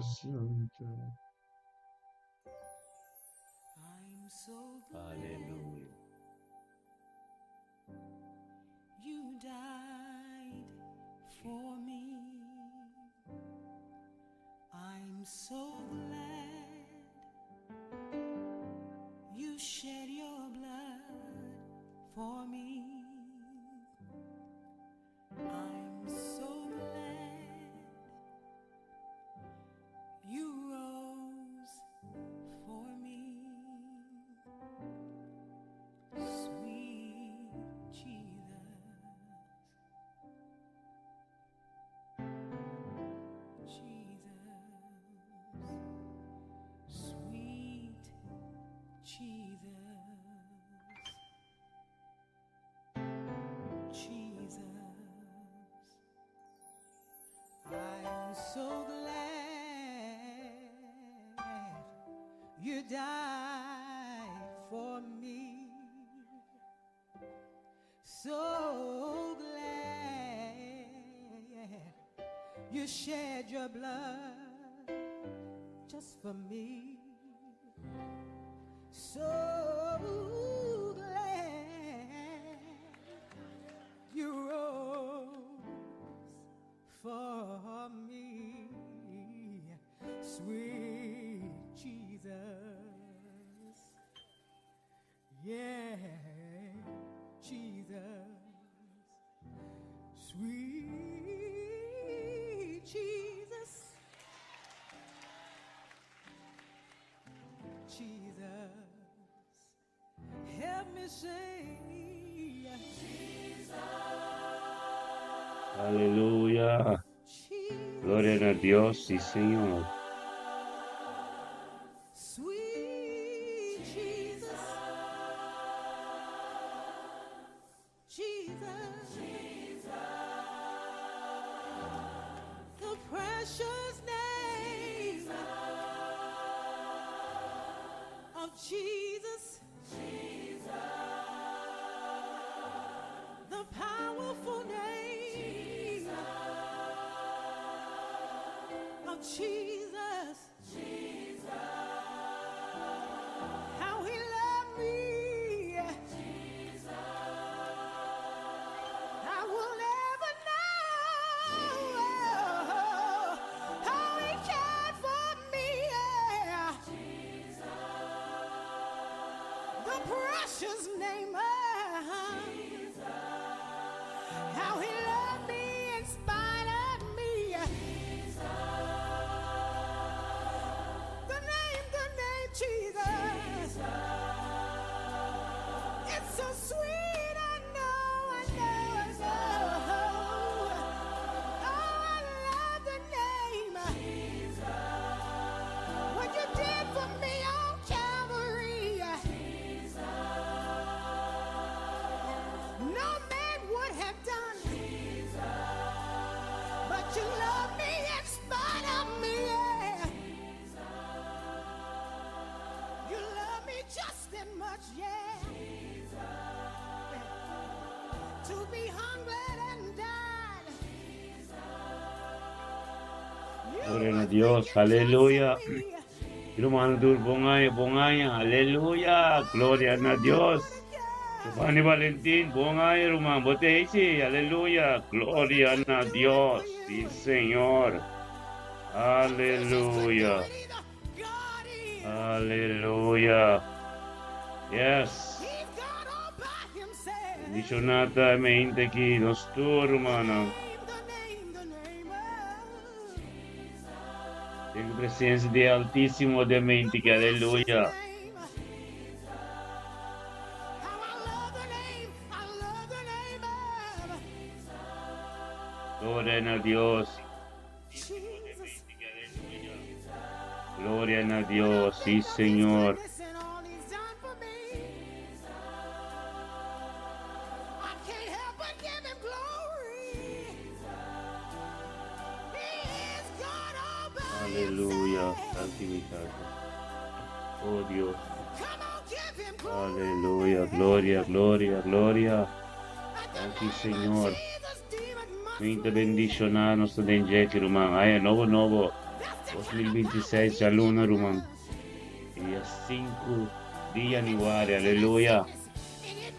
Santa. Aleluya. You died for me. I'm so glad you shed your blood for me. I'm so glad you rose for me. Sweet Jesus. Jesus. Sweet Jesus. Jesus. I'm so glad you died for me. So glad you shed your blood just for me. So glad you rose for me, sweet Jesus. Yeah, Jesus, sweet Jesus, Jesus. Help me sing. Aleluya. Gloria na Dios, si Señor. Sweet Jesus. Jesus. The precious name of Jesus. The powerful name of Jesus. How he loved me. I will never know how he cared for me. Yeah. The precious name of how he loved me in spite of me. The name Jesus. It's so sweet. I know, I know, I know. Oh, I love the name. What you did for me on Calvary. No man would have done. But you love me in spite of me. Yeah. You love me just that much, yeah. To be hungry and died. You Gloria na were Dios, thinking just aleluya. of me. Ruman tur, bon aña, bon aña, aleluya. Gloria na Dios. Giovanni Valentín, bon aña, ruman. Bo t'ei, aleluya. Gloria na Dios. Si, Señor. Aleluya. Aleluya. Yes. Bendishoná ta e mente aki, nos tur, ruman. Den presensia di Altísimo den mente aki, aleluya. How I love the name, I love the name of Gloria na Dios. Jesus. Gloria na Dios, si, Señor. Goodness and all he's done for me. I can't help but give him glory. He is God all by Aleluya. himself. Santificado. Oh Dios. Come on, give him glory. Aleluya. Gloria, gloria, gloria. At the Thank you, name of Señor. Jesus, demon must Minta bendishoná nos ta den dje ki ruman. Aña nobo nobo 2026 djaluna ruman. Dia 5 di januari. Aleluya.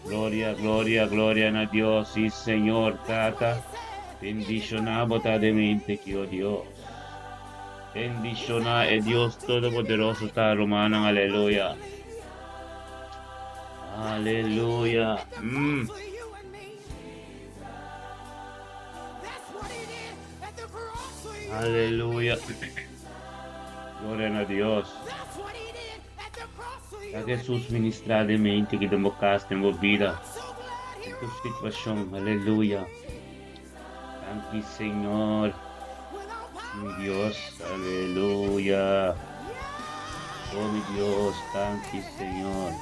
Gloria, gloria, gloria na Dios. Sí, Señor, Tata. Bendishoná bo ta den mente ki, oh Dios. Bendishoná e Dios Todopoderoso ta rumannan. Aleluya. Aleluya. Aleluya. Gloria na Dios. La Jesus ministra den mente ki den bo kas, den bo bida, den tur situashon. Aleluya. Danki Señor. Mi Dios. Aleluya. Oh mi Dios, danki Señor.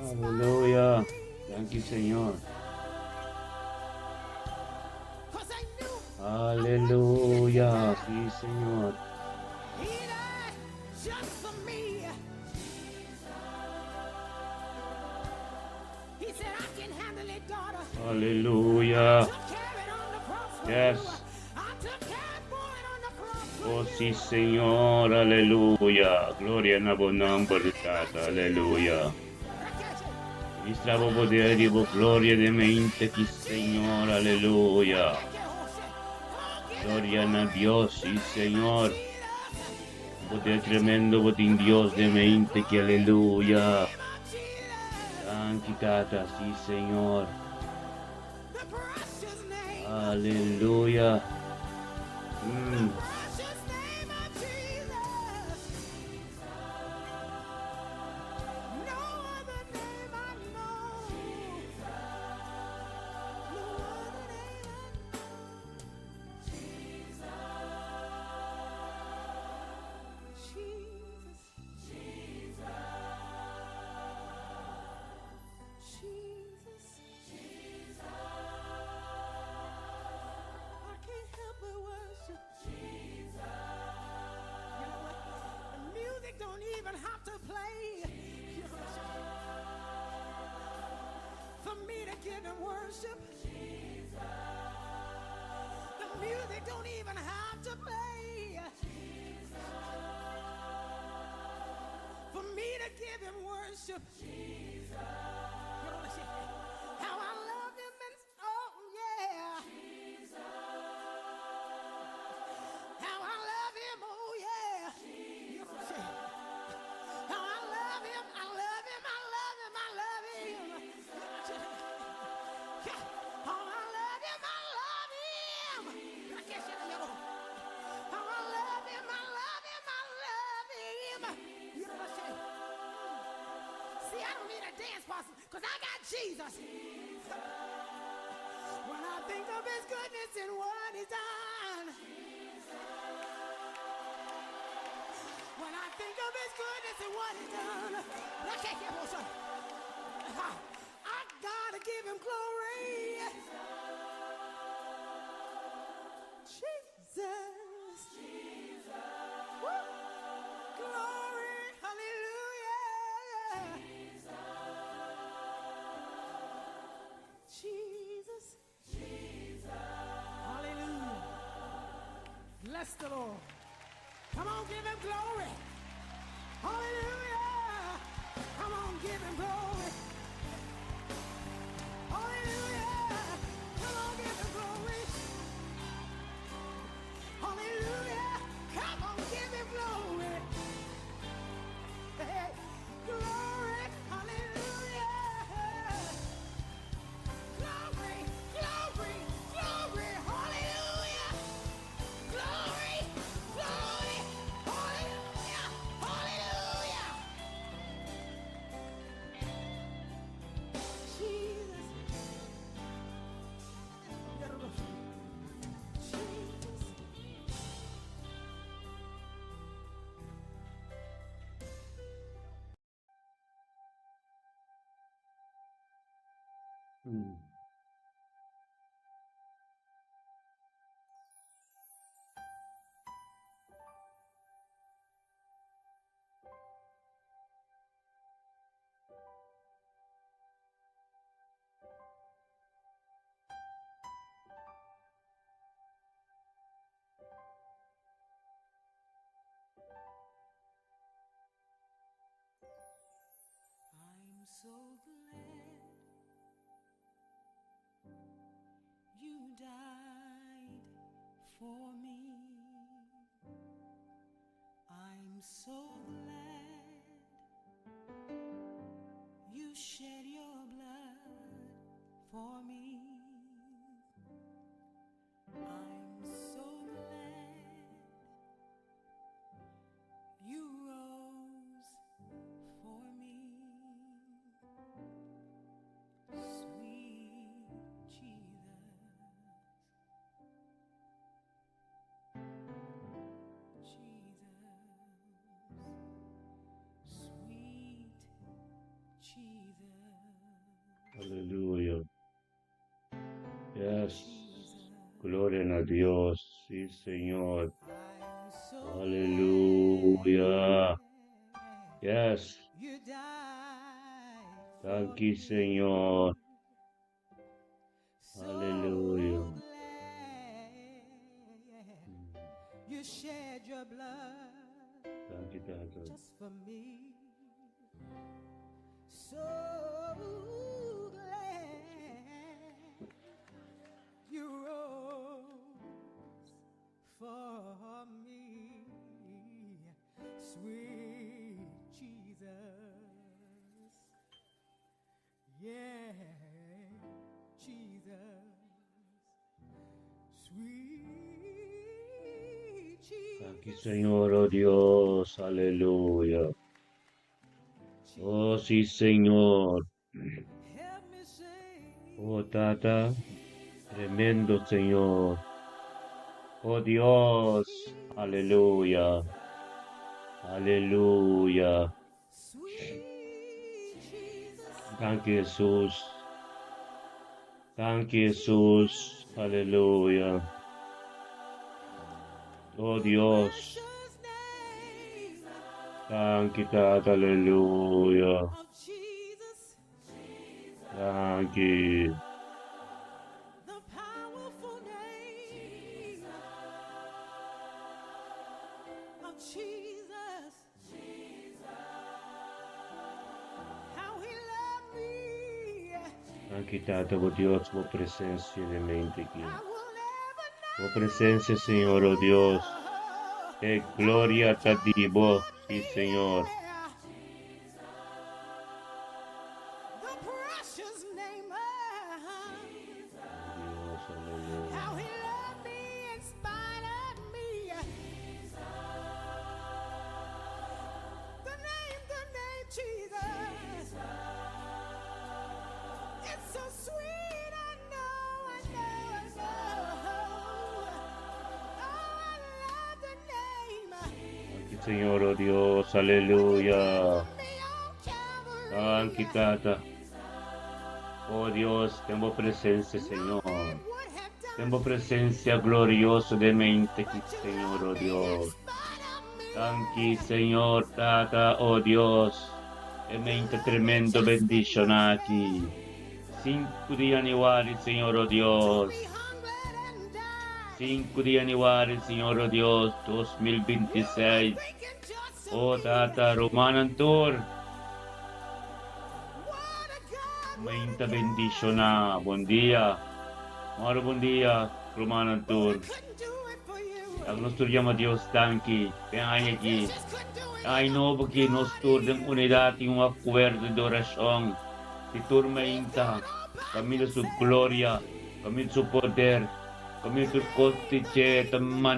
Aleluya. Thank you, Señor. Aleluya. Sí, Señor. Aleluya. Yes. Oh, sí, Señor. Aleluya. Gloria na bo nomber, Tata. Aleluya. Ministra bo poder y bo gloria den mente ki, Señor. Aleluya. Gloria na Dios, sí, Señor. Poder tremendo bo tin Dios den mente ki, aleluya. Danki, Tata, sí, Señor. Aleluya. Bless the Lord. Come on, give him glory. Hallelujah. Come on, give him glory. Hallelujah. Come on, give him glory. Hallelujah. Come on, give him glory. Hey, glory. I'm so glad you died for me. I'm so glad you shed your blood for me. I'm so glad you rose for me. Sweet Jesus. Jesus. Sweet Jesus. Aleluya. Yes. Gloria na Dios. Sí, Señor. Aleluya. Yes. Thank you, Señor. Aleluya. You shed your blood Thank you, Tata. just for me. So glad you rose for me, sweet Jesus. Yeah, Jesus. Sweet Thank you, Jesus. Señor, oh Dios. Aleluya. Oh, sí, Señor. Help me sing. Oh, Tata. Tremendo, Señor. Oh, Dios. Aleluya. Aleluya. Sweet Jesus. Thank you, Jesus. Thank you, Jesus. Aleluya. Oh, The Dios. precious name Thank you, Tata. Aleluya. of Jesus. Thank you. The powerful name of Jesus. How he loved me. Thank you, Tata, oh Dios, por presencia de mente aquí. I will never Por presencia, Señor, oh Dios. know Eh, how gloria much a he ti, vos, loved sí, me. Señor. The precious name of Dios, how aleluya. he loved me in spite of me. The name Jesus. It's so sweet. I know, I know, I know. Oh, I love the name. Thank you, Señor, oh Dios, What you did aleluya. for me on Thank you, Calvary. Tata. Oh Dios, tengo presencia, No Señor. man would have done, Tengo presencia gloriosa de mente aquí, but you Señor, loved oh me in Dios. spite of me. Thank you, Señor, Tata, oh Dios. E You mente loved me tremendo just enough bendición aquí. 5 di januari, Señor, oh to Dios. be hungered and die. 5 di januari, Señor, oh Dios, You were 2026. thinking just of Oh me. Tata, Romanan Tour. What a God, what a Mainta God. bendiciona. Buen dia. Moro buen dia, Romanan Buddha Tour. couldn't do it for you. Ang nos tur llama Dios danki. Ben ay aquí. Confucius couldn't do it Ay either. no, porque nos God tur den is. unidad y un acuerdo de oración. Si tur He's mainta, God all by camino su himself. gloria, camino su poder, camino The su name, the costiche name,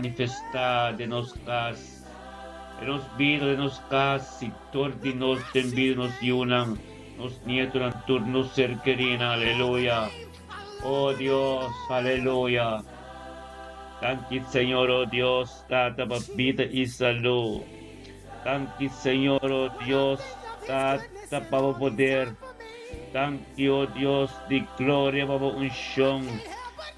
the name. manifesta de nos cas. De nos vida, de nos cas, si tur The di nos ten precious vida nos name. yunan, nos nieto nan tur nos ser I querina, love the aleluya. name. I love Oh the name Dios, of aleluya. Thank you, Señor, oh Dios, Tata, pa vida y Jesus. salud. Thank you, Señor, oh When I Dios, think of his goodness Tata, and pa all he's poder. done for me. Danki, o Dios di gloria, pa bo unshon.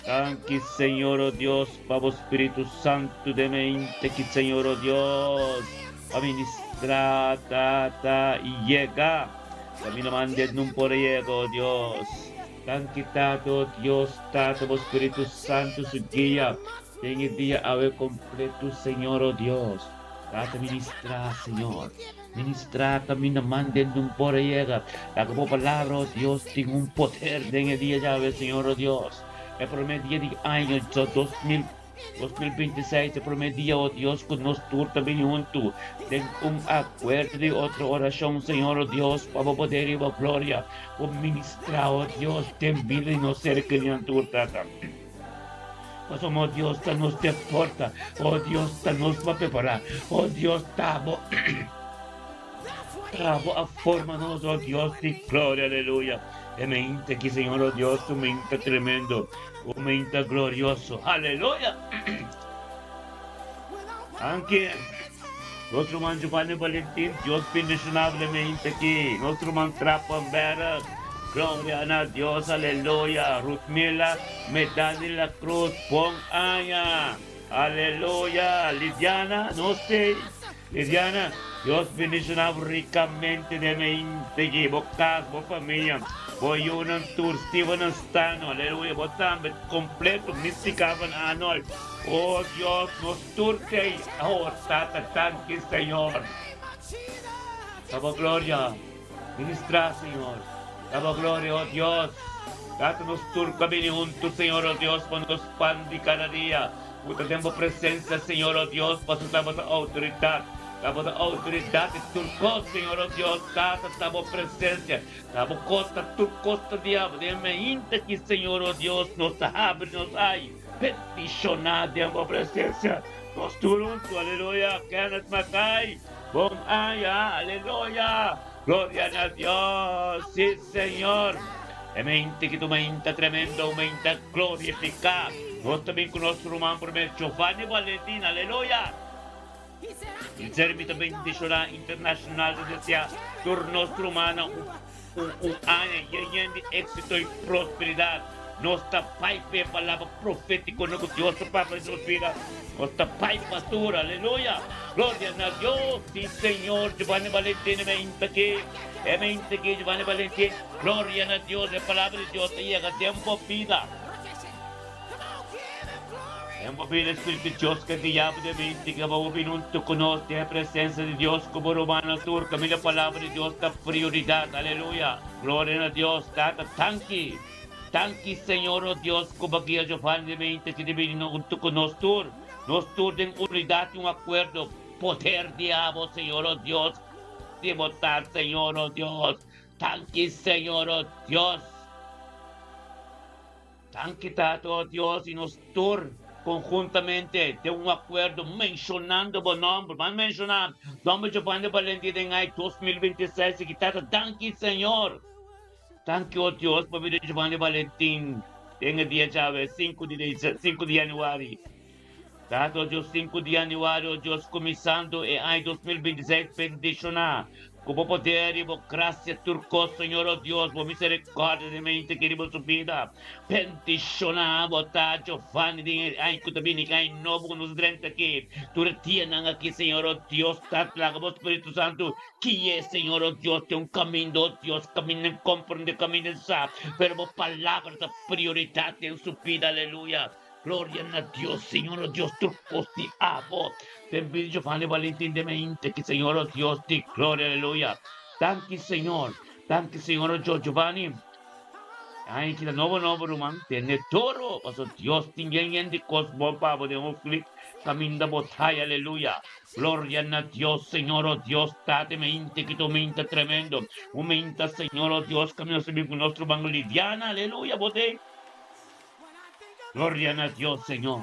Danki, Señor, o Dios, pa bo Spiritu Santu den mente ki, Señor, o Dios, pa ministrá, Tata, i yega kaminda mande nun por a yega, o Dios. Danki, Tata, o Dios, Tata, bo Spiritu Santu su guia den e dia awe kompletu, Señor, o Dios. Tata, ministrá, Señor. Ministrá kaminda mande nun por a yega. Laga bo palabra, o Dios, tin un poder den e dia djawe, Señor, o Dios. E promé dia di aña 2026, e promé dia, o Dios, ku nos tur ta bini huntu den un akuerdo di otro orashon, Señor, o Dios, pa bo poder i bo gloria por ministrá, o Dios, den bida di nos ser kerinan tur, Tata. Pasobra, o Dios, ta nos te porta, o Dios, ta nos pa prepará, o Dios, ta bo, ta bo a forma nos, o Dios di gloria, aleluya. E mente aki, Señor, o Dios, un mente tremendo, un mente glorioso, aleluya. Anke nos ruman Giovanni Valentin, Dios bendicionablemente aki. Nos ruman Trappenberg, gloria na Dios, aleluya. Ruthmila Medani La Cruz, bon aña, aleluya. Lidiana, nos tei. Lidiana, Dios bendiciona bo ricamente den mente aki, bo cas, bo famia, bo yunan tur, Steven Stano, aleluya, bo tambe completo, Mystica van Arnold. Oh Dios, nos tur tei awor, Tata, danki Señor. Ta bo gloria, ministra Señor. Ta bo gloria, oh Dios. Tata, nos tur ku a bini huntu, Señor, oh Dios, pa nos pan di kada dia. Ku ta den bo presensia, Señor, oh Dios, pasobra ta bo ta outoridat. Ta bo ta outoridat di tur kos, Señor, oh Dios. Tata, ta bo presensia. Ta bo kos, ta tur kos ta di abo. Den mainta aki, Señor, oh Dios, nos ta habri nos ai. Bendishoná den bo presensia nos tur huntu, aleluya, Kenneth Mackay, bon aña, aleluya, gloria na Dios, si Señor. E mente ki ta un meinta tremendo, un meinta glorifiká. Nos ta bin ku nos ruman promé Giovanni Valentin, aleluya. Sincer mi ta bendishoná internashonal ta deseá tur nos rumannan un un aña yen yen di éksito i prosperidat. Nos ta bai pa e palabra profétiko no ku Dios ta papia den nos bida. Nos ta bai pa tur. Aleluya! Gloria na Dios! Si Señor Giovanni Valentin e meinta aki, e meinta aki Giovanni Valentin. Gloria na Dios! E palabra di Dios ta yega den bo bida. En bo bida Spiritu Dios ke guia bo den mente ke bo bin huntu ku nos den e presensia di Dios ku bo rumannan tur kaminda palabra di Dios ta prioridat aleluya gloria na Dios tata tanki tanki Señor o Dios ku bo guia Giovanni den mente ke di bini huntu ku nos tur nos tur den unidat i un akuerdo poder di abo Señor o Dios di bo ta Señor o Dios tanki Señor o Dios. Danki Tata, o Dios, i nos tur konhuntamente den un akuerdo menshonando bo nòmber. Ban menshoná nòmber Giovanni Valentin den ai 2026 aki. Tata, danki Señor. Danki, o Dios, pa bida Giovanni Valentin den e dia djawe, sinku di sinku di yanüari. Tata, o Dios, sinku di yanüari, o Dios, kuminsando e ai 2026 bendishoná Ku bo poder i bo grasia tur kos, Señor, o Dios, bo misericordia den mente keri bo su bida. Bendiciona bo ta Giovanni den e aña ku ta bini, ki aña nobo ku nos drenta aki. Tur e dianan aki, Señor, o Dios, ta laga bo Spiritu Santu gui'e, Señor, o Dios, den un kaminda, o Dios, kaminda inkomprende, kaminda insa, pero bo palabra ta prioridat den su bida, aleluya. Gloria na Dios, Señor, oh Dios, tur cos di abo. Den bida Giovanni Valentin de mente ki Señor, oh Dios di gloria, aleluya. Danki, Señor. Danki, Señor, oh Dios, Giovanni. Ay, kita nobo nobo ruman, tene toro, paso Dios tin yen yen di cos bon pa abo den un flik, caminda bo tai, aleluya. Gloria na Dios, Señor, oh Dios, tate mente ki to mente tremendo. Un mente, Señor, oh Dios, camino se bin cu nos ruman Lidiana, aleluya, bote. Gloria na Dios Señor.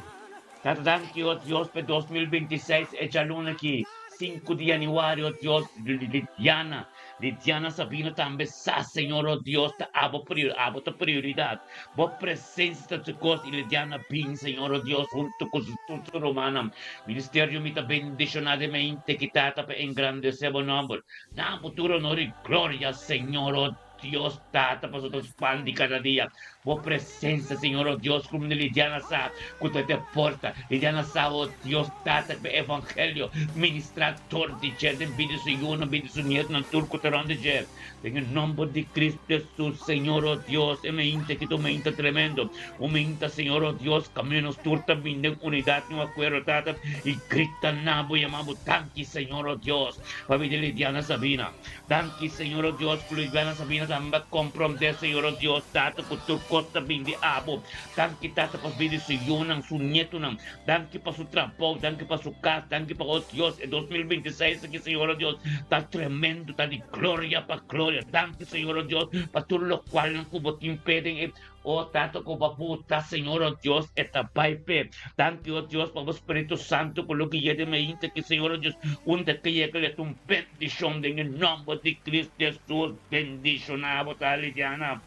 Tata danki o Dios pa e 2026 e djaluna aki sinku di januari o Dios Lidiana Lidiana Sabino tambe sa Señor o Dios ta abo abo ta prioridad bo presencia ta tur cos y Lidiana bin Señor o Dios hunto cu su tur su rumannan ministerio mi ta bendiciona den mente ki Tata pa engrandece bo nomber na bo tur honor y gloria Señor o. Dios Tata, pasobra ta pan di kada dia. Bo presensia, Señor, o Dios, ku Lidiana sa ku ta te porta. Lidiana sa, o Dios Tata, ku e evangelio ministrá dor di dje den bida di su yunan, bida di su nietunan, tur ku ta rònt di dje. Den e nòmber di Cristo Hesus, Señor, o Dios, e meinta aki ta un meinta tremendo, un meinta, Señor, o Dios, kaminda nos tur ta bini den unidat, den un akuerdo, Tata, i grita na Bo, yama Bo, Danki, Señor, o Dios, pa bida di Lidiana Sabina. Danki Señor o Dios ku Luisbena Sabina tambe a komprondé Señor o Dios Tata ku tur kos ta bin di abo. Danki Tata pa bida di su yunan, su nietunan. Danki pa su trabou, danki pa su kas, danki pa o Dios e 2026 aki Señor o Dios ta tremendo, ta di gloria pa gloria. Danki Señor o Dios pa tur lokualnan ku bo tin p'e den e O Tata ku bo buta, Señor, o Dios, e ta bai p'e. Danki, o Dios, pa bo Spiritu Santu ku lo guia den mainta aki, Señor, o Dios, unda ke yega le ta un bendishon den e nòmber di Cristo Hesus. Bendishoná bo ta, Lidiana.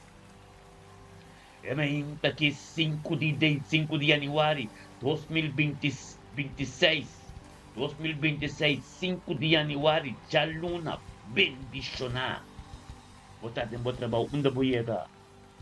E mainta aki, sinku di sinku di yanüari, 2026, 2026, sinku di yanüari, djaluna, bendishoná bo ta den bo trabou, unda bo yega.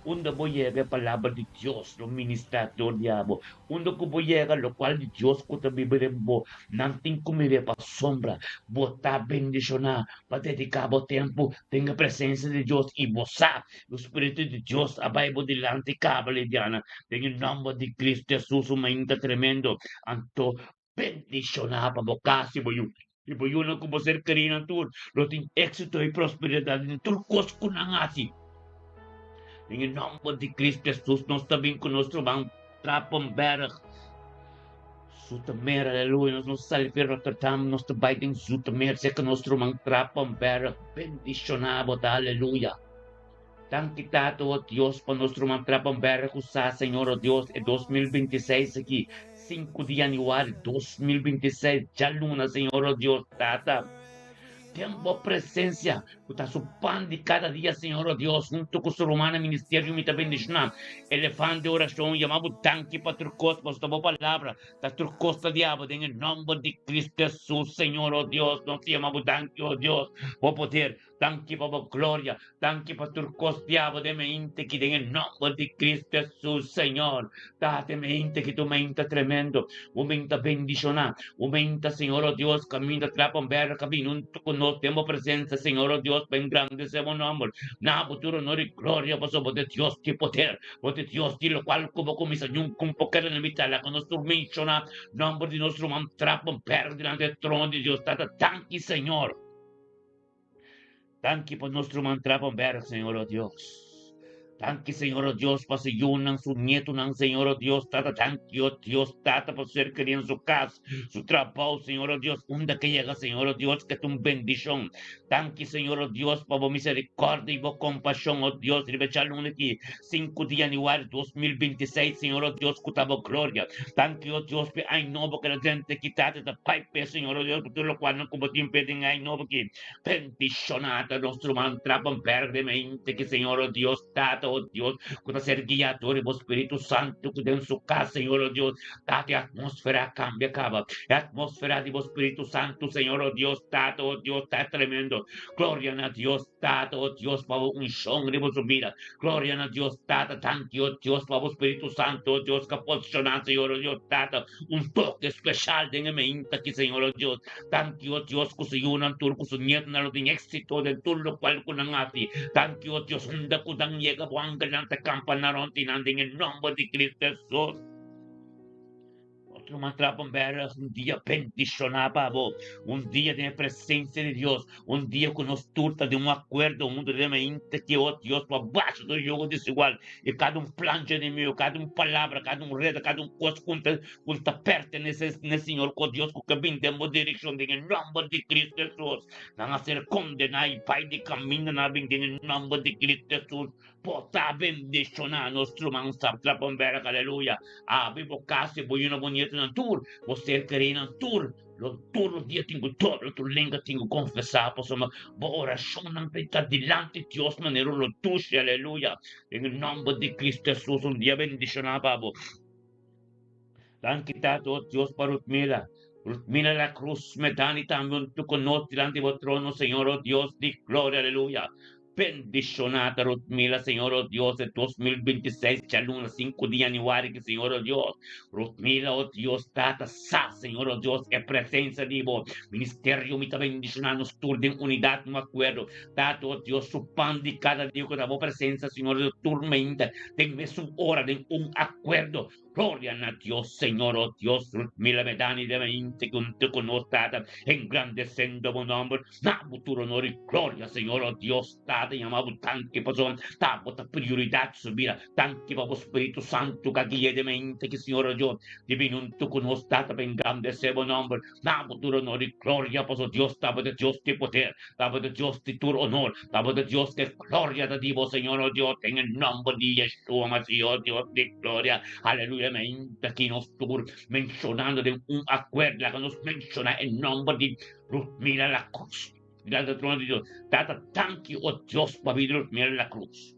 Unda bo yega e palabra di Dios lo ministrá dor di abo. Unda ku bo yega lokual di Dios ku ta biba den bo, nan tin ku mir'é pa sombra. Bo ta bendishoná pa dediká bo tempu den e presensia di Dios i bo sa ku Spiritu di Dios a bai bo dilanti kaba lidiana den e nòmber di Kristu Hesus un mainta tremendo. Anto bendishoná pa bo kas i bo yu i bo yunan ku bo ser kerí nan tur lo tin éksito i prosperidat den tur kos ku nan hasi. Den e nòmber di Kristu Hesus nos ta bin ku nos ruman Trapenberg. Zoetermeer, aleluya. Nos no sali fi Rotterdam, nos ta bai den Zoetermeer, serka nos ruman Trapenberg. Bendishoná bo ta, aleluya. Danki Tata, o Dios, pa nos ruman Trapenberg ku sa, Señor, o Dios, e 2026 aki, 5 di januari 2026, djaluna, Señor, o Dios, Tata, den bo presencia, ku ta su pan di kada dia, Señor, o Dios, hunto ku su rumannan ministerio mi ta bendishoná. Elefante orashon, yama bo danki pa tur kos, pasobra ta bo palabra ta tur kos ta di abo den e nòmber di Cristo Hesus, Señor, o Dios, nos ta yama bo danki, o Dios, bo poder. Danki pa bo gloria. Danki pa tur kos diabo den mente ki den e nomber di Cristo Jesus, Señor. Tata mente ki tu mente tremendo. Un mente bendiciona. Un mente, Señor, oh Dios, caminda trapa un berra cabin un con nos den bo presencia, Señor, oh Dios, pa engrandece bo nomber. Na bo tur honor y gloria, paso bo de Dios di poder. Bo de Dios di lo cual ku bo kumisa ñun kun poker en mitad la con nos tur menciona nomber di nos ruman trapa un berra delante del trono di Dios. Tata, danki, Señor. Danki pa nos ruman Trapenberg, Señor, oh Dios. Danki, Señor, oh Dios, pa su yunan, su nietunan, Señor, oh Dios. Tata, danki, oh Dios, Tata, pa ser querido en su casa, su trabajo, Señor, oh Dios. Unda que llega, Señor, oh Dios, que es un bendición. Danki, Señor, oh Dios, pa bo misericordia y bo compasión, oh Dios. Riba djaluna aki, 5 di januari 2026, Señor, oh Dios, ku ta bo gloria. Danki, oh Dios, pa e aña nobo ku la gente aki, Tata, ta bai p'e, Señor, oh Dios, pa tur lokual nan ku bo tin p'e den e aña nobo aki. Bendishoná ta nos ruman Trapenberg den mente ki Señor o Dios Tata o Dios ku ta ser guiá dor di bo Spiritu Santu ku den su kas Señor o Dios Tata e atmósfera a kambia kaba e atmósfera di bo Spiritu Santu Señor o Dios Tata o Dios ta tremendo Gloria na Dios Tata o Dios pa bo unshon riba su bida Gloria na Dios Tata danki o Dios pa bo Spiritu Santu o Dios ka posishoná Señor o Dios Tata un toke speshal den e meinta ki Señor o Dios Danki, o Dios, ku su yunan tur ku su nietunan lo tin éksito den tur lokual ku nan hasi. Danki, o Dios, unda ku nan yega bo angelnan ta kampa na rònt di nan den e nòmber di Kristu Hesus. Otro man Trapenberg, un dia bendishoná pa bo, un dia den e presensia di Dios, un dia ku nos tur ta den un akuerdo huntu den mente ki, o Dios, pa basha tur yugo desigual i kada un plan dje enemigo, kada un palabra, kada un reda, kada un kos ku ta Ku ta pertenesé n'e Señor ku Dios ku ke bin den bo direkshon den e nòmber di Kristu Hesus. Nan a ser kondená i bai di kaminda nan a bin den e nòmber di Kristu Hesus. Bo ta bendishoná nos ruman Trapenberg, aleluya. Abi bo kas i bo yunan bo nietunan tur, bo ser kerínan tur, lo tur los dia tin ku dobla tur lenga tin ku konfesá pasobra bo orashonnan ta ta dilanti Dios manera un lo dushi, aleluya. Den e nòmber di Kristu Hesus un dia bendishoná pa bo. Danki Tata, o Dios, pa Rutmila. Rutmila la Cruz, Medani tambe un tu konos dilanti bo trono, Señor, o Dios di gloria, aleluya. Bendishoná ta Rutmila, Señor o Dios, e 2026 djaluna 5 di januari ki Señor o Dios. Rutmila, o Dios, Tata sa, Señor o Dios, e presensia di bo ministerio mi ta bendishoná nos tur den unidat, un akuerdo. Tata, o Dios, su pan di kada dia ku ta bo presensia, Señor o Dios, tur meinta den mesun ora den un akuerdo. Gloria na Dios, Señor, oh Dios, Mila Medani de mente junto con nos, Tata, engrandecendo bo nomber, na bo tur honor y gloria, Señor, oh Dios, Tata, yama bo tanki pasobra ta bo ta prioridad su vida, tanki pa bo Spiritu Santo ka guia de mente ki, Señor, oh Dios, di hunto con nos, Tata, pa engrandece bo nomber, na bo tur honor y gloria, pasobra Dios ta bo Dios di poder, ta bo Dios di tur honor, ta bo Dios di gloria ta di bo, Señor, oh Dios, den e nomber di Yeshua Masih, oh Dios di gloria, aleluya, mainta aki nos tur mencionando den un acuerdo, laga nos menciona e nomber di Ruth Mila La Cruz, delante del trono di Dios. Tata, danki, oh Dios, pa vida di Ruth Mila La Cruz.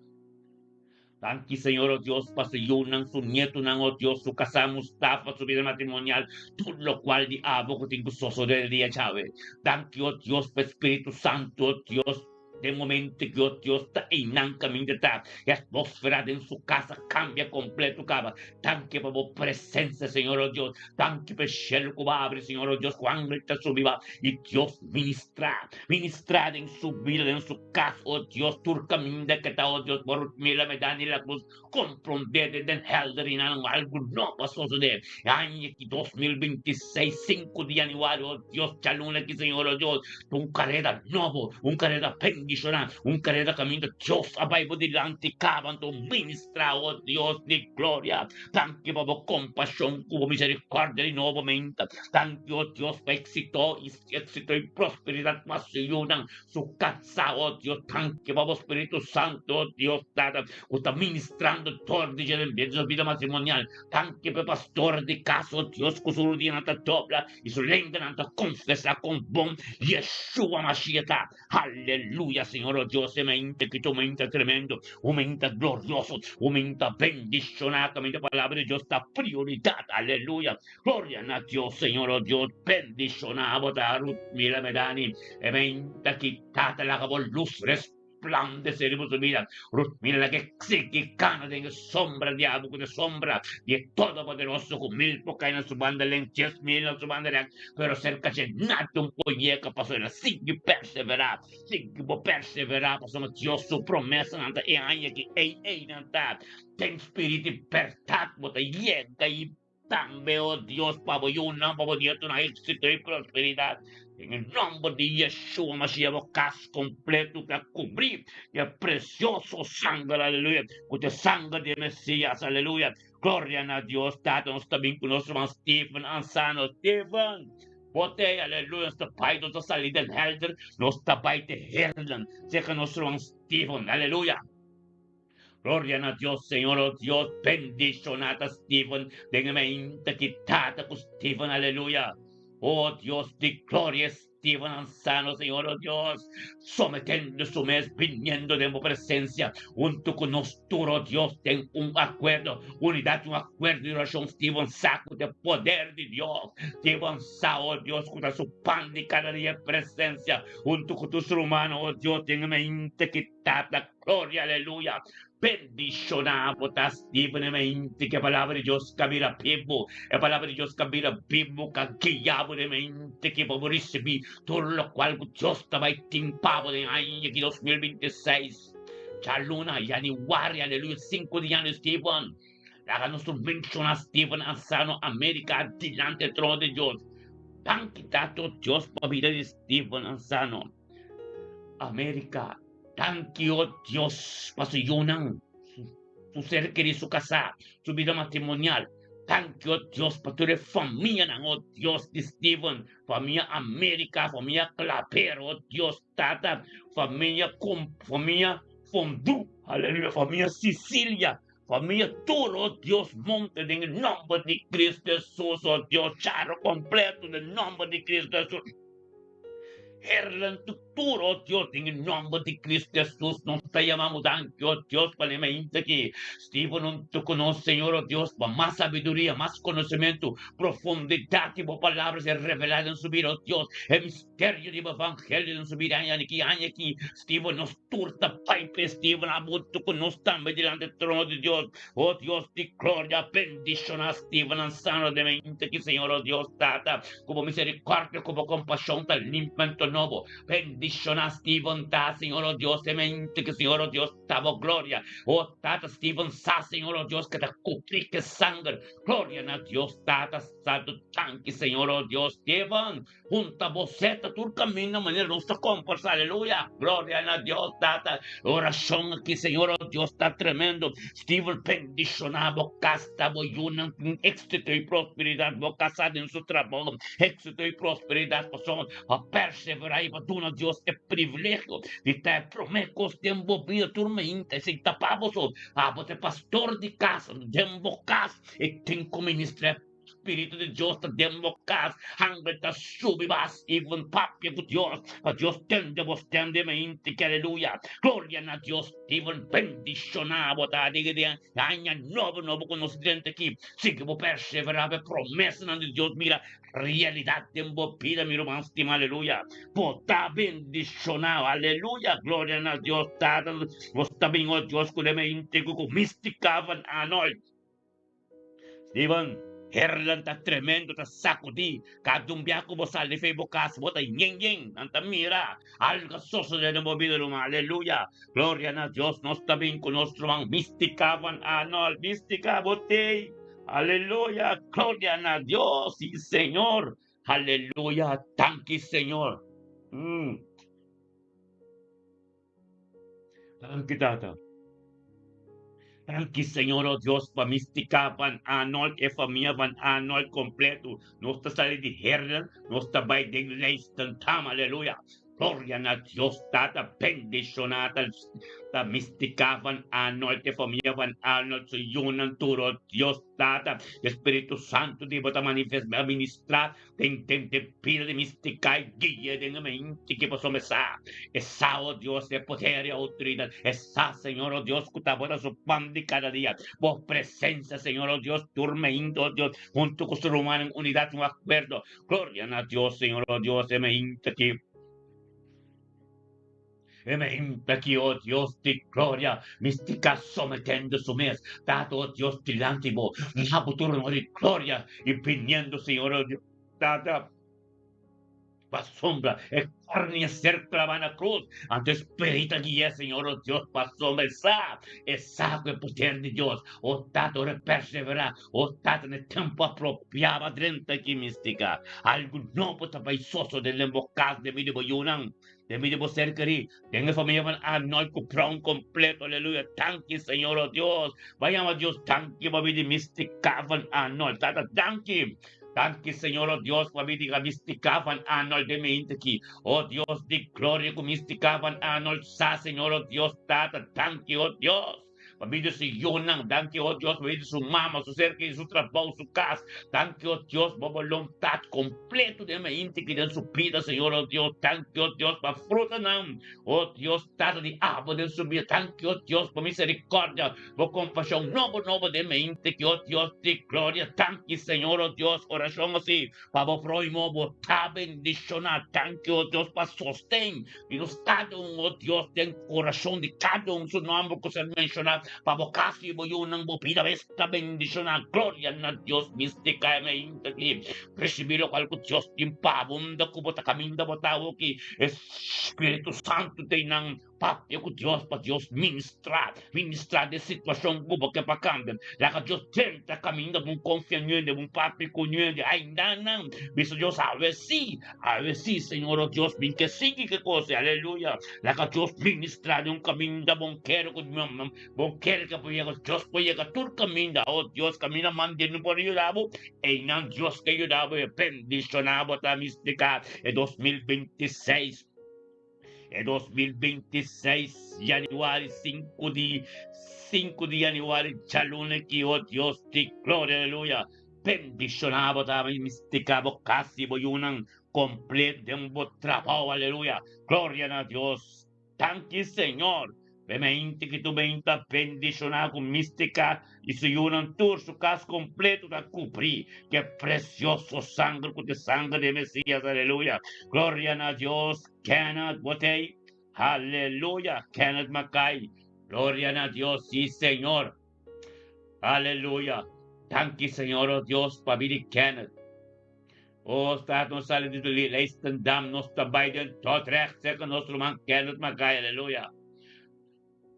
Danki, Señor, oh Dios, pa su yunan, su nietunan, oh Dios, su casá Mustafa, su vida matrimonial, tur locual di abo cu tin cu sosode el dia djawe. Danki, oh Dios, pa e Spiritu Santo, oh Dios, Den momento ku Dios Dios ta einan kaminda ta, e atmósfera den su kas a kambia kompleto kaba. Danki pa bo presensia, Señor, oh Dios. Danki pa e shelu ku bo a abri, Señor, oh Dios, ku angel ta subi ba i Dios ministrá, ministrá den su bida, den su kas, oh Dios, tur kaminda ke ta, oh Dios, bo Rutmila Medani La Cruz komprondé den den helder i nan algu nobo a sosodé. E aña aki 2026, 5 di januari, oh Dios, djaluna aki, Señor, oh Dios, ta un kareda nobo, un kareda bendishoná, un kareda kaminda Dios a bai bo dilanti kaba, anto ministrá, oh Dios di gloria. Danki pa bo kompashon ku bo miserikòrdia di nobo menta. Danki, oh Dios, pa éksito i éksito i prosperidat pa su yunan. Su kasá, oh Dios, danki pa bo Spiritu Santu, oh Dios Tata, ku ta ministrando dor di dje den nos bida matrimonial. Danki pa e pastor di kas, oh Dios, ku su rudianan ta dobla i su lenganan ta konfesá kon bon Yeshua Mashiach ta. Aleluya, Señor, oh Dios, e mente ki ta un mente tremendo, un mente glorioso, un mente bendishoná, kaminda palabra di Dios ta prioridat. Aleluya. Gloria na Dios, Señor, oh Dios, bendishoná bo ta Ruth Mila Medani, e menta ki Tata laga bo lus resplandece riba su bida. Ruth Mila laga e sigui cana den e sombra di abo cu ta e sombra di e Todopoderoso cu mil por cay na su banda len, 10,000 na su banda rek, pero cerca dje nada un por yega pasobra el a sigui persevera, sigui bo persevera pasobra Dios su promesanan ta e aña ki ey eynan ta den spirit di berdad bo ta yega y Tambe, o Dios, pa bo yunan, pa bo nietonan éxito i prosperidat. Den e nomber di Yeshua Mashiach, bo kas kompleto ta kubrí di e presioso sanger, aleluya, ku ta e sanger di e Mesias, aleluya. Gloria na Dios Tata. Nos ta bin ku nos ruman Steven Ansano. Steven, bo t'ei, aleluya. Nos ta bai, nos ta sali den Helder, nos ta bai te Heerlen, serka nos ruman Steven, aleluya. Gloria na Dios, Señor, oh Dios, bendiciona ta Steven den e mainta ki tata cu Steven, aleluya. Oh Dios di gloria, Steven Ansano, Señor, oh Dios, sometendo su mes, viniendo den bo presencia, hunto cu nos tur, oh Dios, den un acuerdo, unidad, un acuerdo di oracion, Steven sa cu ta e poder di Dios, Steven sa, oh Dios, cu ta su pan di cada dia e presencia, hunto cu tur su rumannan, oh Dios, den e mainta ki tata. Gloria, aleluya! Bendishoná bo ta Steven e mente ku e palabra di Dios ka bira bibu. E palabra di Dios ka bira bibu, ka guia bo den mente ku bo por risibí tur lokual ku Dios ta bai tin pa bo den aña di 2026. Djaluna, yanüari, aleluya, sinku di yanüari, Steven, laga nos tur menshoná Steven Ansano Amerika dilanti e trono di Dios. Danki Tato Dios pa bida di Steven Ansano Amerika. Danki, o Dios, pa su yunan, su ser kerí, su kasá, su bida matrimonial. Danki, o Dios, pa tur e famianan, o Dios di Steven, famia America, famia Claver, o Dios Tata, famia famia Fondú, aleluya, famia Sicilia, famia tur, o Dios, monte den e nomber di Cristo Jesus, o Dios, charo completo den nomber di Cristo Jesus. Herlan tu. tur, oh Dios, den e nomber di Cristo Jesus nos ta yama bo danki, oh Dios, pa lema inta aki. Steven hunto cu nos, Señor, oh Dios, pa mas sabiduria, mas conocimento, profundidad di bo palabra ser revela den su bida, oh Dios, e misterio di bo evangelio den su bida aña aki, aña aki. Steven, nos tur ta bai p'e, Steven, abo hunto cu nos tambe dilanti e trono di Dios. Oh Dios di gloria, bendiciona Steven Ansano den e inta aki, Señor, oh Dios, Tata. Ku bo misericordia, ku bo compasion ta limpia nobo. Bendiciona Steven ta, Señor, oh Dios, e mente ke Señor, oh Dios, ta bo gloria. Oh Tata, Steven sa, Señor, oh Dios, ke ta cubri ke sanger. Gloria na Dios, Tata Santo, danki, Señor, oh Dios. Steven, Junta bo seta tur caminda manera nos ta comporta, aleluya, gloria na Dios Tata. Oracion aki, Señor, oh Dios, ta tremendo. Steven, bendiciona bo casa, bo yunan tin éxito y prosperidad, bo casa den su trabou, éxito y prosperidad, pasobra pa persevera y pa duna Dios e privilegio di ta e prome cos den bo bida tur mainta. Esey ta pa boso, abo ta e pastor di casa, den bo cas e tin cu ministra. Spiritu di Dios ta den bo kas, hangel ta subi bas i bon papia ku Dios, pa Dios tende bo stende mainti ki aleluya, gloria na Dios i bon bendishoná bo ta di den aña nobo nobo ku nos drenta aki, sigui bo perseverá pa e promesanan di Dios mira realidat den bo bida mi ruman stima aleluya, bo ta bendishoná aleluya, gloria na Dios Tata, nos ta bin o Dios ku den mainti ku mistika van anoy. Steven, Herlan ta tremendo, ta sacudi. Cada un bia cu bo sali di fe bo cas, bo ta yen yen. Nan ta mira algo a sosode den bo bida, ruman. Aleluya. Gloria na Dios. Nos ta bin cu nos ruman Mystica van Arnold. Mystica, bo tey. Aleluya. Gloria na Dios. Si, Señor. Aleluya. Danki, Señor. Mm. Danki, Tata. Danki, Señor, oh Dios, pa Mystica van Arnold, e famia van Arnold completo. Nos ta sali di Heerlen, nos ta bai den Leidschendam, aleluya. Gloria na Dios, Tata, bendiciona ta, ta Mystica van Arnold, e famia van Arnold, su yunan tur, oh Dios, Tata. Espíritu Santo di bo ta manifesta, ministra Den den den bida di mistica y guia den e mente ki boso mesa. E sa, oh Dios, e poder y autoridad. E sa, Señor, oh Dios, cu ta bo ta su pan di cada dia. Bo presencia, Señor, oh Dios, tur mente, oh Dios, hunto cu su rumannan en unidad, un acuerdo. Gloria na Dios, Señor, oh Dios, e mente aki. E mente aki, oh Dios di gloria, mistica sometendo su mes, Tata, oh Dios, dilanti bo, na bo trono di gloria, y biniendo, Señor, oh Dios, Tata, pasobra e carni a ser clava na cruz, anto e Spiritu a guia, Señor, oh Dios, pasobra e sa, e sa cu e poder di Dios, oh Tata, ora e persevera, oh Tata, na e tempo apropiado a drenta aki, mistica, algo nobo ta bay sosode den bo cas, den medio di bo yunan. Den mi di bo ser kerí, den e familia van Arnold ku Brown kompleto, aleluya, danki Señor, oh Dios, Bai yama Dios danki pa mi di Mistica van Arnold, Tata danki, danki Señor, oh Dios, pa mi di Mistica van Arnold den mi hinte aki, oh Dios di gloria ku Mistica van Arnold sa, Señor, oh Dios, Tata danki, oh Dios. Pa medio di su yunan, danki o Dios, pa medio di su mama, su ser keri, su trabou, su kas. Danki o Dios pa boluntat kompleto den mente ki den su bida, Señor o Dios. Danki o Dios pa frutanan, o Dios Tata di abo den su bida. Danki o Dios pa misericordia, bo kompashon nobo nobo den mente ki o Dios di gloria. Danki Señor o Dios, orashon asi pa bo prohimo bo ta bendishoná. Danki o Dios pa sosten di nos kada un, o Dios, den korashon di kada un su nòmber ku ser menshoná pa bo kas i bo yunan, bo bida bes ta bendishoná. Gloria na Dios, Mística e mainta aki risibí lokual ku Dios tin pa bo, unda ku bo ta kaminda bo ta awoki, e Spiritu Santu ta einan. Papia ku Dios pa Dios ministrá, ministrá den situashon ku bo ke pa kambia. Laga Dios drenta kaminda bo konfia nuende, bo papia ku nuende. Ainda nan bisa Dios, awe si, awe si, Señor, oh Dios, mi ke sigui ke kos. Aleluya. Laga Dios ministrá den un kaminda bon kere ku bon kere ke por yega. Dios por yega tur kaminda. Oh Dios, kaminda mandi no por yuda bo, einan Dios ke yuda bo i bendishoná bo ta mistika e 2026. E 2026 januari 5 di 5 di januari djaluna ki, oh Dios di gloria, aleluya. Bendishoná bo ta mistika bo kas i bo yunan kompleto den bo trabou. Aleluya. Gloria na Dios. Danki Señor. Bemente ki tu ben ta bendishoná ku mistika i su yunan tur su kas kompleto ta kubrí ku e presioso sanger ku ta e sanger di e Mesias. Aleluya. Gloria na Dios. Kenneth bo t'ei. Aleluya. Kenneth Mackay. Gloria na Dios. Sí Señor. Aleluya. Danki Señor oh Dios pa bini Kenneth. Oh staat nos sali di Leidschendam nos ta bai den Dordrecht serka nos ruman Kenneth Mackay. Aleluya.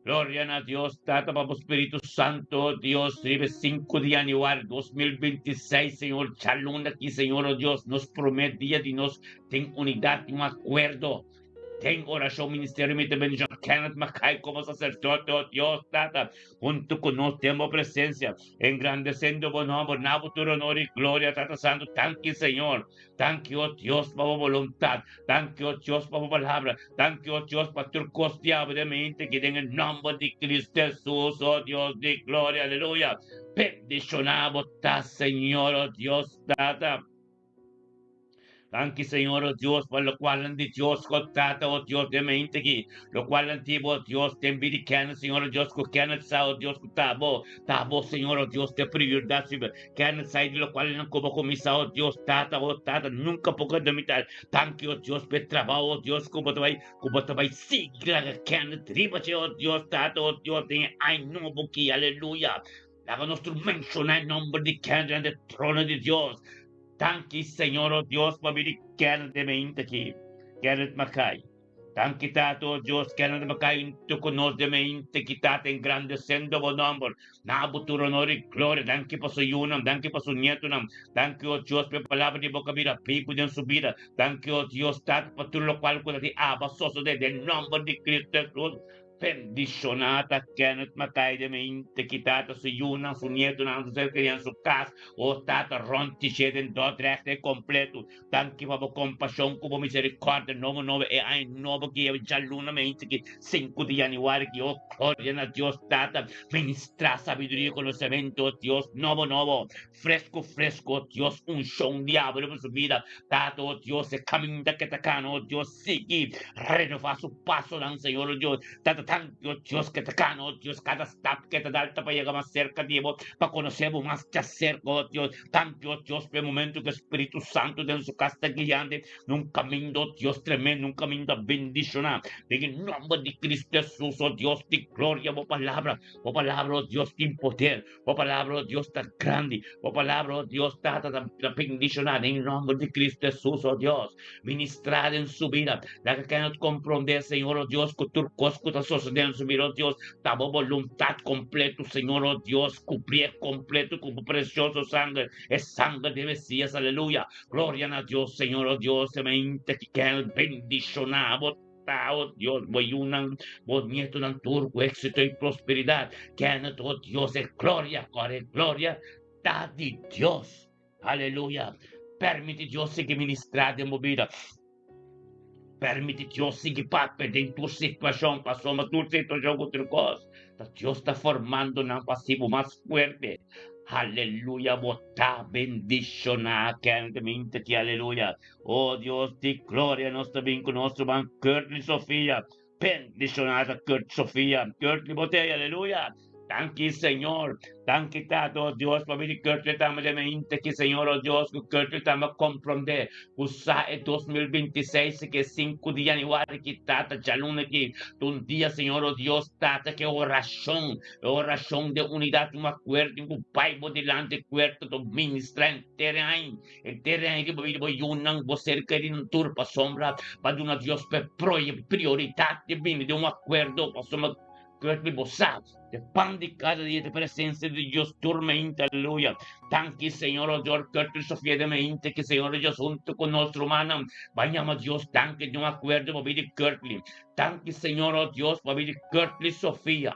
Gloria na Dios Tata pa bo Spiritu Santo Dios riba e 5 di januari 2026 Señor djaluna aki Señor oh Dios nos prome dia di nos den unidad den un acuerdo Den orashon ministerio mi ta bendishon Kenneth Mackay komo saserdote, o Dios Tata, huntu ku nos den bo presensia, engrandesendo bo nomber, na bo tur honor i gloria, Tata Santu. Danki, Señor. Danki, o Dios, pa bo boluntat. Danki, o Dios, pa bo palabra. Danki, o Dios, pa tur kos di abo den mente aki den e nomber di Cristo Jesus, o Dios di gloria. Aleluya. Bendishoná bo ta, Señor, o Dios Tata. Danki Señor, oh Dios, pa locualnan di Dios cu Tata, oh Dios, den mente aki, locualnan ti bo, oh Dios, den bida di Kenneth, Señor, oh Dios, cu Kenneth sa, oh Dios, cu ta bo, ta bo, Señor, oh Dios, te prioridad, Señor, Kenneth sa di locualnan cu bo cuminsa, oh Dios, Tata, oh Tata, nunca por keda mitad. Danki, oh Dios, pa e trabao, oh Dios, cu bo ta bay, cu bo ta bay sigui laga Kenneth riba dje, oh Dios, Tata, oh Dios, den e aña nobo aki, aleluya. Laga nos tur menciona e nomber di Kenneth den e trono di Dios. Danki Señor o Dios pa bini Kenneth den mainta aki. Kenneth Mackay. Danki Tata o Dios Kenneth Mackay hunto cu nos den mainta aki Tata engrandecendo bo nomber. Na bo tur honor y gloria. Danki pa su yunan, danki pa su nietonan. Danki o Dios pa e palabra di bo ka bira bibu den su bida. Danki o Dios Tata pa tur locual cu ta di aba sosode den nomber di Cristo Jesus. Bendishoná ta Kenneth Mackay den mente ki tata su yunan, su nietonan, su ser kerinan, su kas, o tata rònt tishé den Dordrecht e kompleto. Danki pa bo kompashon ku bo miserikòrdia nobo nobo e aña nobo ki e djaluna mente ki sinku di yanüari ki o gloria na Dios Tata ministrá sabiduria i konosementu o Dios nobo nobo fresku fresku o Dios unshon di abo riba su bida Tata o Dios e kaminda ke ta kana o Dios Sigui renova su pasonan, Señor, oh Dios. Tata tanki, oh Dios, ke ta kana, oh Dios, kada stap ke ta dal ta pa yega mas serka di bo, pa konosé bo mas djaserka, oh Dios. Tanki, oh Dios, pa e momento ku e Spiritu Santu den su kas ta guiando na un kaminda, oh Dios, tremendo, un kaminda bendishoná. Den e nomber di Cristo Hesus, oh Dios di gloria, bo palabra, bo palabra, oh Dios, tin poder. Bo palabra, oh Dios, ta grandi. Bo palabra, oh Dios, Tata, ta, ta bendishoná den nomber di Cristo Hesus, oh Dios. Ministrá den su bida. Laga ke nos komprondé, Señor, oh Dios, ku tur kos ku ta sosodé den su bida, oh Dios, ta bo boluntat kompleto, Señor, oh Dios, kubrié kompleto ku bo presioso sanger, e sanger di Mesías, aleluya. Gloria na Dios, Señor, oh Dios, e mente ki ke nos bendishoná bo ta, oh Dios, bo yunan, bo nietonan tur ku éksito i prosperidat. Kenneth, oh Dios, e gloria, kòrda e gloria ta di Dios. Aleluya! Permiti Dios sigui ministrá den bo bida. Permiti Dios sigui papia den tur situashon, pasobra tur situashon ku tur kos, ta Dios ta formando nan pa hasi bo mas fuerte. Aleluya! Bo ta bendishoná kentemente aki. Aleluya! O Dios di gloria, nos ta bin ku nos ruman Curtly Sofia. Bendishoná ta Kurt Sofia. Kurtly bo t'ei, aleluya. Danki Señor. Danki Tata, oh Dios, pa bini Kurtly tambe den e hinte aki, Señor, oh Dios, ku Kurtly tambe a komprondé ku sa e 2026 ki e sinku di yanüari ki Tata djaluna aki ta un dia, Señor, oh Dios, Tata, ku e orashon, e orashon den unidat, un akuerdo ku bai bo dilanti kuerto ta ministrá henter e aña. E tera ei riba bida bo yunan, bo ser kerinan tur pasobra pa duna Dios p'e prioridat di bini den un akuerdo pasobra ku mi bo sa e pan di kada dia ta presensia di Dios tur mente aleluya. Danki Señor o Dios Curtis Sofia de mente ki Señor o Dios huntu ku nos rumannan ba yama Dios danki den un akuerdo pa bida di Curtly. Danki Señor o Dios pa bida di Curtly Sofia.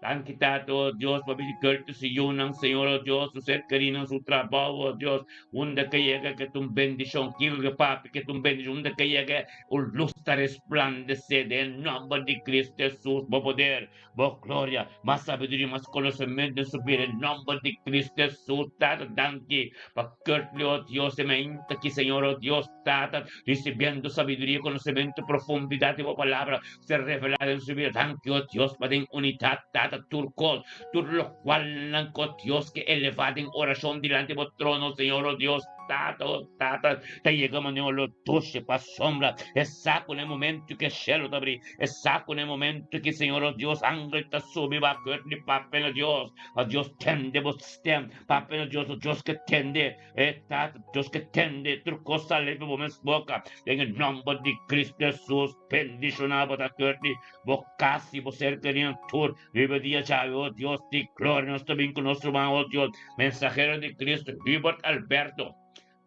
Danki Tata, oh Dios, pa bini Curtis su yunan, Señor, oh Dios, su ser kerinan, su trabou, oh Dios, unda ke yega ke ta un bendishon, kiko ke papia ke ta un bendishon, unda ke yega un lus ta resplandesé den nomber di Cristo Jesus, bo poder, bo gloria, mas sabiduria, mas konosementu den su bida, den nomber di Cristo Jesus, Tata, danki pa Curtly, oh Dios, e mainta aki, Señor, oh Dios, Tata, risibiendo sabiduria, konosementu, profundidat di bo palabra, ser revelá den su bida. Danki, oh Dios, pa den unidat, Tata, tur kos, tur lokualnan ku Dios ke elevá den orashon dilanti bo trono, Señor, oh Dios, Tata, oh Tata, ta yega manera lo dushe pa sombra e sa ku na e momentu ku e shelu ta abrí, e sa ku na e momentu ku Señor, oh Dios, angel ta subi ba kurt di Pape na Dios, pa Dios tende bo stem, Pape na Dios, oh Dios ke tende. E Tata, Dios ke tende tur kos sali di bo mes boka. Den e nòmber di Kristu Hesus, bendishoná bo ta Curtly, bo kas i bo ser kerinan tur riba e dia djawe, o Dios di gloria. Nos ta bin ku nos ruman, o Dios, mensahero di Kristu, Hubert Alberto.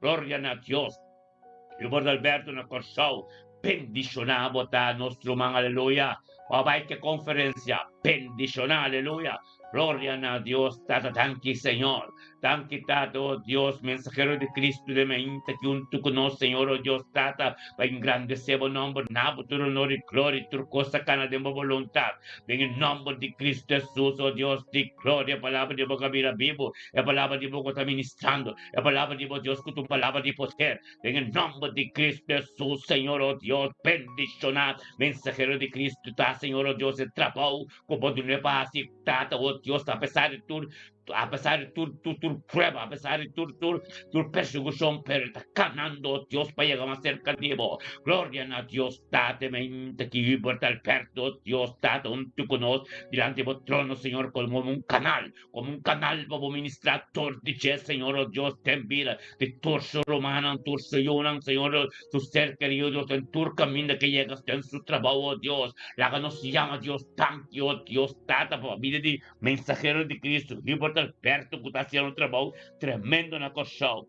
Gloria na Dios. Hubert Alberto na Kòrsou, bendishoná bo ta nos ruman, aleluya. Bo a bai ke konferensia, bendishoná, aleluya. Gloria na Dios Tata, danki Señor. Danki Tata, oh Dios, mensahero di Cristo den mainta ki huntu ku nos, Señor, oh Dios Tata, pa engrandesé bo nomber, na bo tur honor i gloria i tur kos ta kana den bo boluntat. Den e nomber di Cristo Jesus, oh Dios di gloria, e palabra di bo ka bira bibu, e palabra di bo ku ta ministrando, E palabra di bo Dios ku ta un palabra di poder. Den e nomber di Cristo Jesus, Señor, oh Dios, bendiciona mensahero di Cristo ta, Señor, oh Dios, e trabou ku bo dun'e pa hasi, Tata, oh Dios, apesar di tur, apesar di tur, tur, tur prueba, apesar di tur, tur, tur persekushon, pero e ta kanando, oh Dios, pa yega mas serka di bo. Gloria na Dios, Tata, e mainta ki Hubert Alberto, oh Dios, Tata, huntu ku nos dilanti bo trono, Señor, komo un kanal Como un canal pa bo ministra tur di dje, Señor, oh Dios, den bida di tur su rumannan, tur su yunan, Señor, su ser kerido, Dios, den tur caminda ke yega den su trabou, oh Dios. Laga nos yama Dios danki, oh Dios, Tata, pa bida di mensahero di Cristo, Hubert Alberto, cu ta haciendo un trabou tremendo na Corsou.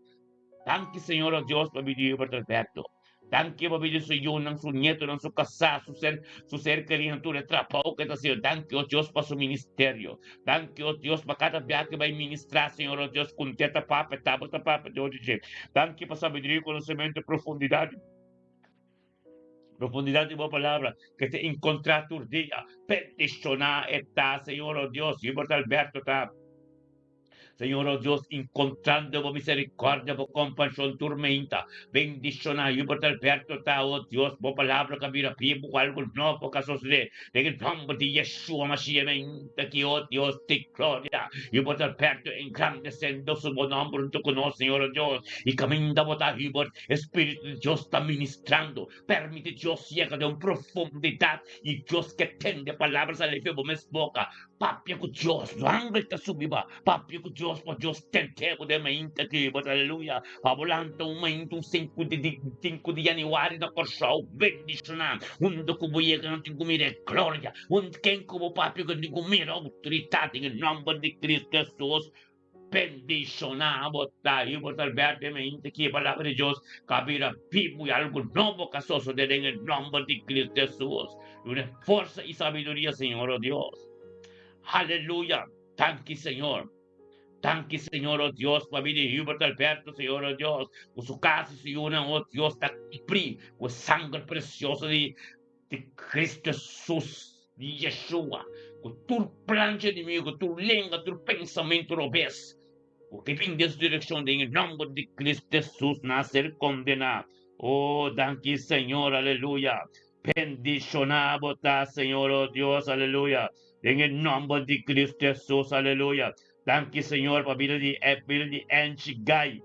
Danki Señor oh Dios pa bida di Hubert Alberto. Danki pa bida di su yunan, su nietonan, su kasá, su ser, su ser kerinan, tur e trabou ke ta hasiendo. Danki oh Dios pa su ministerio. Danki oh Dios pa kada bia ke bai ministrá Señor oh Dios kunt'e ta papia, tabla ta papia Dios di dje. Danki pa sabiduria, konosementu, profundidat. Profundidat di bo palabra ke ta enkontrá tur dia. Bendishoná e ta, Señor oh Dios. Hubert Alberto ta. Señor, oh Dios, encontrando bo misericordia, bo compasión tur meinta. Bendiciona Hubert Alberto ta, oh Dios, bo palabra ka bira bibu ku algo nobo ka sosode. Den e nomber di Yeshua Mashiach meinta ki, oh Dios di gloria, Hubert Alberto engrandecendo su bo nomber hunto ku nos, Señor, oh Dios. I kaminda bo ta, Hubert, e Spiritu di Dios ta ministrando. Permiti Dios yega den un profundidad i Dios ke tende palabra sali fe bo mes boka. Papia ku Dios, angel ta subi ba. Papia ku Dios pa Dios tende bo den mainta aki bo. Aleluya. Pa bo lanta un mainta un sinku di di sinku di januari na Kòrsou bendishoná. Unda ku bo yega nan tin ku mira e gloria. Un ken ku bo papia ku tin ku mira outoridat den e nòmber di Kristu Hesus. Bendishoná bo ta i bo ta berde mainta aki e palabra di Dios ka bira bibu i algu nobo ka sosode den e nòmber di Kristu Hesus. Duna forsa i sabiduria, Señor, o Dios. Aleluya. Danki, Señor. Danki, Señor, o Dios, pa bida di Hubert Alberto, Señor, o Dios, ku su kas i su yunan, o Dios, ta kubrí ku e sanger presioso di di Cristo Jesus, di Yeshua, ku tur plan dje enemigo, tur lenga, tur pensamentu robes, ku ke bin den su direkshon, den e nòmber di Cristo Jesus nan a ser kondená. O, danki, Señor, aleluya. Bendishoná bo ta, Señor, o Dios, aleluya. Den e nòmber di Cristo Jesus, aleluya. Danki, Señor, pa bida di bida di Angie Guy.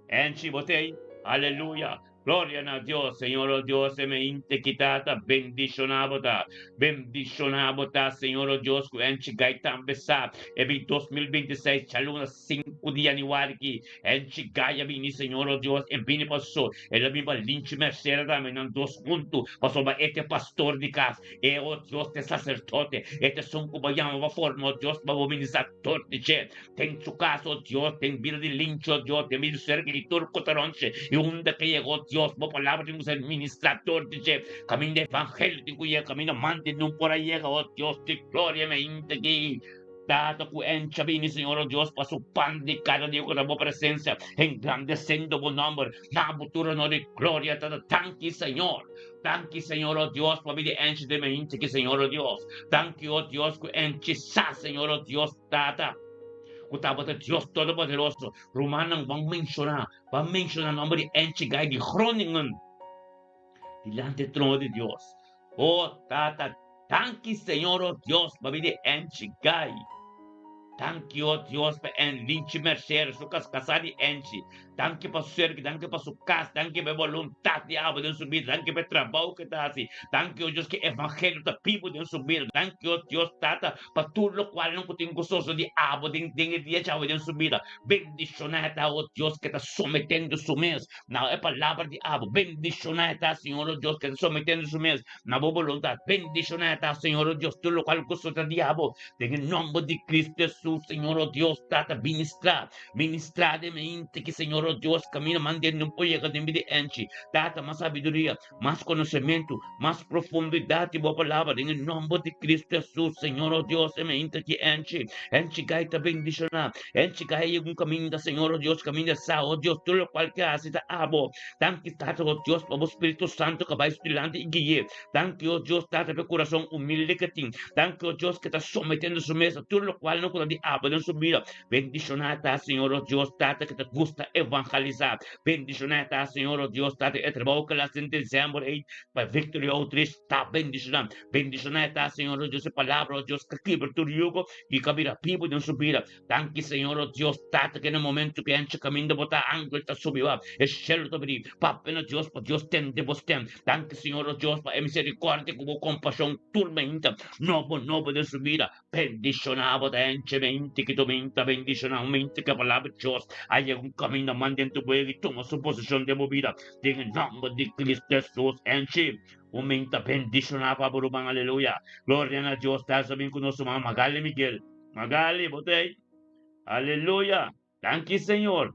Angie, bo t'ei? Aleluya. Gloria na Dios, Señor, o Dios, e meinte ki tata bendishoná bo ta. Bendishoná bo ta, Señor, o Dios, ku Angie Guy tambe sa. E bin 2026, djaluna 5 di januari ki Angie Guy a bini, Señor, o Dios, e bini paso. El a bin pa Linchi Mercera tambe, nan dos huntu, pasobra e ta e pastor di kas. E, o Dios, ta e saserdote. E ta esun ku bo yama pa forma, o Dios, pa bo ministrá tur di dje. Den su kas, o Dios, den bida di Linchi, o Dios, den bida di su ser kerido, tur ku ta rònt dje. I unda ke yega, o Dios. Dios, bo palabra tin ku ser ministrá tur di dje. Kaminda evangelio tin ku yega, kaminda mante nun por a yega, o Dios di gloria, mi ainda aki. Tata ku encha bini, Señor, o Dios, pa su pan di kada dia ku ta bo presensia, engrandesendo bo nòmber. Na bo tur honor i gloria, Tata. Danki, Señor. Danki, Señor, o Dios, pa bini encha den mi ainda aki, Señor, o Dios. Danki, o Dios, ku enchi sa, Señor, o Dios, Tata, ku tabata Dios Todopoderoso. Rumannan, ban menshoná, ban menshoná nòmber di Enchi Guy di Groningen dilanti e trono di Dios. O Tata, danki Señor, o Dios, pa bini Enchi Guy. Danki, o Dios, pa en Linchi Mercer, su kas kasá di Enchi. Danki pa su serki, danki pa su kas, danki pa e boluntat di abo den su bida, danki pa e trabou ke ta hasi. Danki, o Dios, ke evangelio ta bibu den su bida. Danki, o Dios, Tata, pa tur lokualnan ku tin gososo di abo den den e dia djawe den su bida. Bendishoná e ta, o Dios, ke ta sometendo su mes na e palabra di abo. Bendishoná e ta, Señor, o Dios, ke ta sometendo su mes na bo boluntat. Bendishoná e ta, Señor, o Dios, tur lokual ku so ta di abo. Den e nòmber di Cristo Hesus, Señor, o Dios, Tata, ministrá, ministrá den mente ki, Señor, o Dios, kaminda mantende un por yega den bida enchi. Tata, mas sabiduria, mas konosementu, mas profundidat di bo palabra den e nòmber di Cristo Hesus, Señor, o Dios, e mente ki enchi, enchi gai ta bendishoná, enchi gai yega un kaminda, Señor, o Dios, kaminda sa, o Dios, tur lokual ke hasi ta abo. Danki, Tata, o Dios, pa bo Spiritu Santu ka bai su dilanti i gui'é. Danki, o Dios, Tata, pa e kurason humilde ke tin. Danki, o Dios, ke ta sometendo su mes a tur lokual no ku ta di abo den su bida. Bendishoná ta, Señor, o Dios, Tata, ke ta gusta evangelisá. Bendishoná ta, Señor, o Dios, Tata, e trabou ke el hasi den desèmber ei pa Victory Outreach ta bendishoná. Bendishoná ta, Señor, o Dios, e palabra, o Dios, ke kibra tur yugo i ka bira bibu den su bida. Danki, Señor, o Dios, Tata, ke na momento ke ancha kaminda bo ta, angel ta subi wak, e shelu ta bini. Papia na Dios pa Dios tende bo stem. Danki, Señor, o Dios, pa e misericordia ku bo kompashon tur mainta nobo nobo den su bida. Bendishoná bo ta enche mente ki tu minta bendishoná un mente ke palabra di Dios a yega un kaminda man den tu buega i tuma su posishon den bo bida. Den e nòmber di Cristo Hesus, enchi un minta bendishoná pa bo ruman. Aleluya. Gloria na Dios. Ta sabin ku nos ruman Magali Miguel. Magali, bo ta ei? Aleluya! Danki, Señor.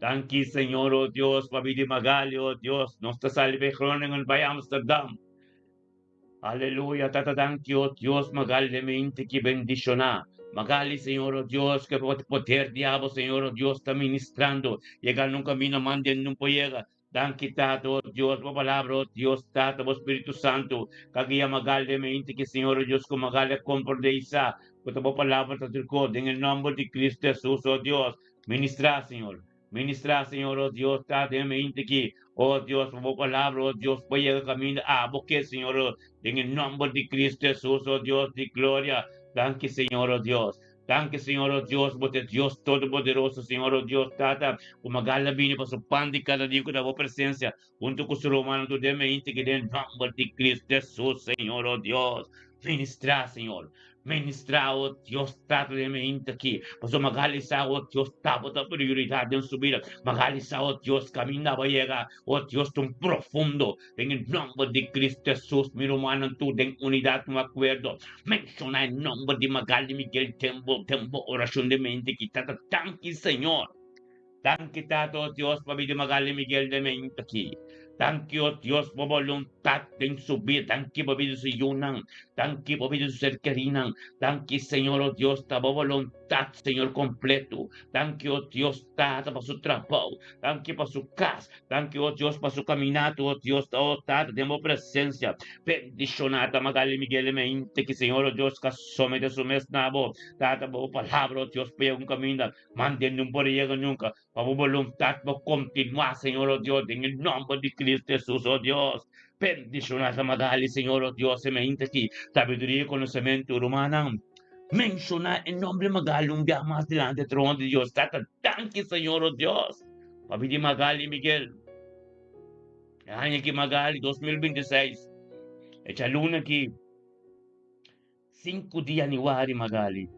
Danki, Señor, o Dios, pa bidi Magali, o Dios. Nos ta sali bay Groningen, bay Amsterdam. Aleluya, Tata, danki, o Dios, Magali de mente ki bendishoná. Magali, Señor, o Dios, ke poder di abo, Señor, o Dios, ta ministrando. Yega nun camino mande nun por yega. Danki Tata, o Dios, bo palabra, o Dios, Tata, bo Spiritu Santu, ka guia Magali den mente ki Señor, o Dios, ku Magali a komprendé i sa ku ta bo palabra ta trikó den e nòmber di Kristu Hesus, o Dios. Ministrá, Señor. Ministrá, Señor, o Dios, Tata, den mente ki, o Dios, pa bo palabra, o Dios, por yega kaminda abo ke, Señor, o, den e nòmber di Kristu Hesus, o Dios di gloria. Danki, Señor, o Dios. Danki Señor o Dios, bo ta e Dios Todopoderoso, Señor o Dios Tata, ku Magal a bini pa su pan di kada dia ku ta bo presensia, huntu ku su rumannan tur den mente ki den nòmber di Cristo Hesus, Señor o Dios. Ministrá, Señor. Ministrá, o Dios Tata, den mente aki, pasobra Magal i sa, o Dios, ta bo ta prioridat den su bida. Magal i sa, o Dios, kaminda bo yega, o Dios, ta un profundo. Den e nòmber di Cristo Hesus, mi rumannan tur den unidat un akuerdo. Menshoná e nòmber di Magali Miguel den bo den bo orashon den mente ki Tata. Danki Señor. Danki Tata o Dios pa bida di Magali Miguel den mente aki. Danki o Dios pa boluntat den su bida. Danki pa bida di su yunan. Danki pa bida di su ser kerinan. Danki Señor o Dios ta bo boluntat Señor kompleto. Danki o Dios Tata pa su trabou. Danki pa su kas. Danki, o Dios, pa su caminata, o Dios, o Tata, den bo presencia. Bendiciona ta Magali Miguel mente ki Señor, o Dios, ka somete su mes na bo. Tata, pa bo palabra, o Dios, pa yega un caminda, mantende un por yega nunca. Pa bo boluntad por continua, Señor, o Dios, den e nomber di Cristo Jesus, o Dios. Bendiciona ta Magali, Señor, o Dios, mente ki sabiduria y conocemento, rumannan. Menciona e nombre Magali un biaha mas delante trono di Dios. Tata, danki, Señor, o Dios. Papi di Magali Miguel. E aña aki Magali 2026. E djaluna aki 5 di januari Magali.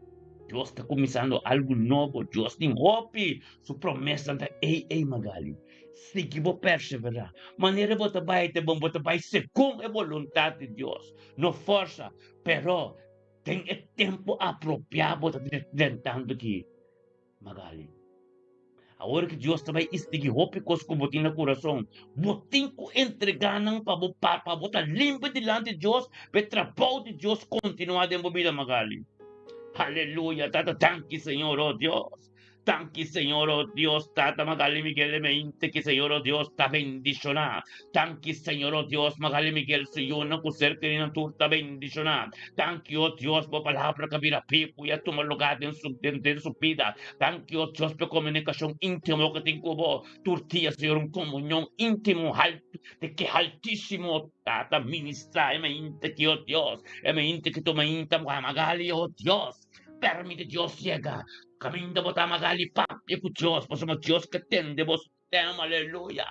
Dios ta kuminsando algu nobo. Dios tin hopi. Su promesanan ta ei ei Magali. Sigui bo perseverá. Manera bo ta bai te bon, bo ta bai segun e boluntat di Dios. No forsa, pero den e tempu apropiá bo ta drentando aki. Magali. Awor ku Dios ta bai istigi hopi kos ku bo tin na kurason, bo tin ku entregá nan pa bo pa bo ta limpi dilanti Dios, pa e trabou di Dios kontinuá den bo bida, Magali. Aleluya, Tata, danki Señor, oh Dios. Danki Señor, oh Dios, Tata Magali Miguel e mente ki Señor, oh Dios, ta bendishoná. Danki Señor, oh Dios, Magali Miguel su yunan ku ser kerinan tur ta bendishoná. Danki, oh Dios, bo palabra ka bira bibu i a tuma lugá den su den su bida. Danki, oh Dios, pa e komunikashon íntimo ku tin ku bo tur dia, Señor, un komunion íntimo haltu di ke Haltísimo Tata ministrá e mente ki, oh Dios, e mente ki tuma inta Magali, oh Dios. Permiti Dios yega kaminda bo ta Magali papia ku Dios, pasobra Dios ke tende bo stem, aleluya.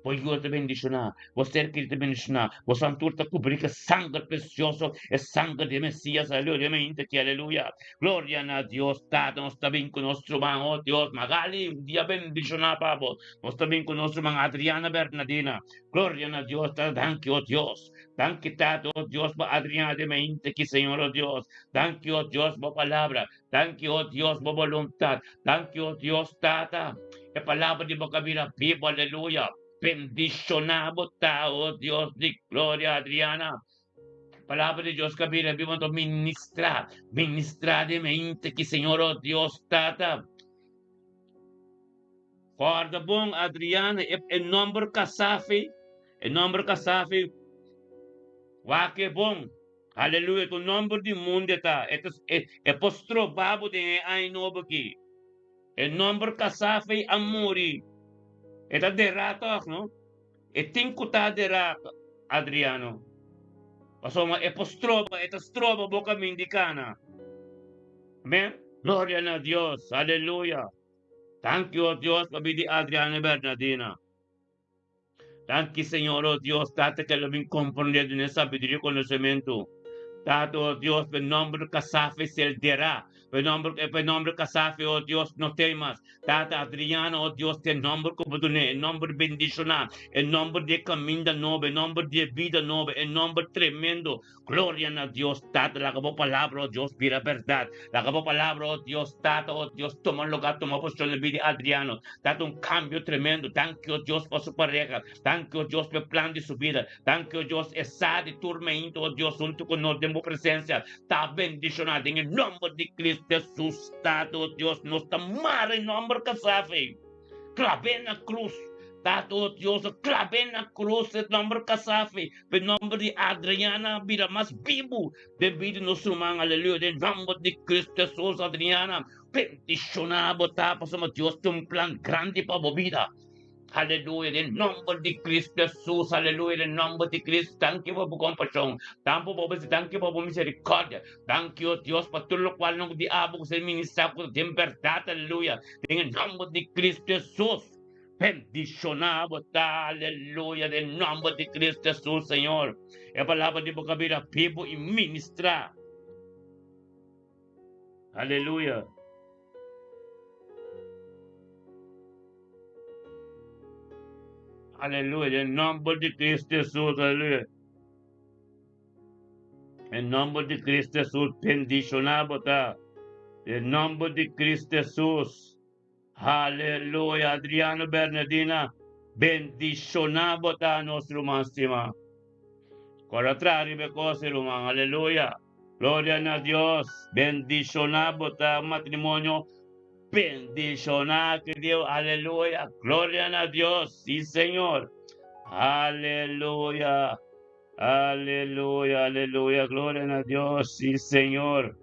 Bo yu ta bendishoná, bo ser keri ta bendishoná, bo santur ta kubrí ku e sanger presioso, e sanger di e Mesías, aleluya, di e mainta aki, aleluya. Gloria na Dios Tata, nos ta bin ku nos ruman, oh Dios, Magali, un dia bendishoná pa bo. Nos ta bin ku nos ruman Adriana Bernadina. Gloria na Dios Tata, danki, oh Dios. Danki Tata, oh Dios, pa Adriana di e mainta aki, Señor, oh Dios. Danki, oh Dios, bo palabra. Danki, oh Dios, bo boluntat. Danki, oh Dios, Tata. E palabra di bo ka bira bibu, aleluya. Bendishoná bo ta, oh Dios di gloria, Adriana. Palabra di Dios ka bira bibu, anto ministrá, ministrá den mente ki Señor, oh Dios, Tata. Kòrda bon, Adriana, e, e nòmber Kasafi, e nòmber Kasafi, wak e bon. Aleluya, ta un nòmber di mundu e ta. E ta e, e por stroba bo den e aña nobo aki. E nòmber Kasafi a muri. E ta derá tòg, no? E tin ku ta derá, Adriano. Pasobra e por stroba, e ta stroba bo kamin di kana. Amen? Gloria na Dios, aleluya. Danki, o Dios, pa bida di Adriano i Bernadina. Danki Señor, oh Dios, Tata, ke lo bin komprondé den e sabiduria i konosementu. Tata, oh Dios, pa e nòmber Kasafe ser derá. Pa e nòmber, pa e nòmber Kasafe, oh Dios, no temas. Tata, Adriana, oh Dios, te nòmber ku bo dun'é, e nòmber bendishoná, e nòmber di e kaminda nobo, e nòmber di e bida nobo, e nòmber tremendo. Gloria na Dios Tata, laga bo palabra, oh Dios, bira berdad. Laga bo palabra, oh Dios Tata, oh Dios, tuma lugar, tuma posicion na bida di Adriano. Tata, un cambio tremendo. Danki, oh Dios, pa su pareha. Danki, oh Dios, pa e plan di su bida. Danki, oh Dios, e sa di tur meinto, oh Dios, hunto cu nos den bo presencia. Ta bendiciona den e nomber di Cristo Jesus, Tata, oh Dios, nos ta mara e nomber Casafe. Klab'é na krus. Tata oh Dios, klab'é na krus e nomber Kasafi, pa e nomber di Adriana bira mas bibu den bida di nos ruman, aleluya, den nomber di Cristo Jesus, Adriana, bendishoná bo ta, pasobra Dios tin un plan grandi pa bo bida, aleluya, den nomber di Cristo Jesus, aleluya, den nomber di Cristo, danki pa bo kompashon, danki pa bo, danki pa bo misericordia. Danki, o Dios, pa tur lokual nan ku di abo ku ser ministrá ku ta den bèrdat, aleluya, den e nòmber di Kristu Hesus. Bendishoná bo ta, aleluya, den nòmber di Kristu Hesus, Señor. E palabra di bo ka bira bibu i ministrá. Aleluya. Aleluya, den nòmber di Kristu Hesus, aleluya. En nomber di Cristo Jesus bendiciona bo ta. En nomber di Cristo Jesus. Haleluya. Adriano Bernardina bendiciona bo ta nos ruman stima. Kora tra riba e kos ruman. Aleluya. Gloria na Dios. Bendiciona bo ta matrimonio. Bendiciona ki Dios. Aleluya. Gloria na Dios. Si Señor. Aleluya. Aleluya, aleluya, gloria na Dios, sí Señor.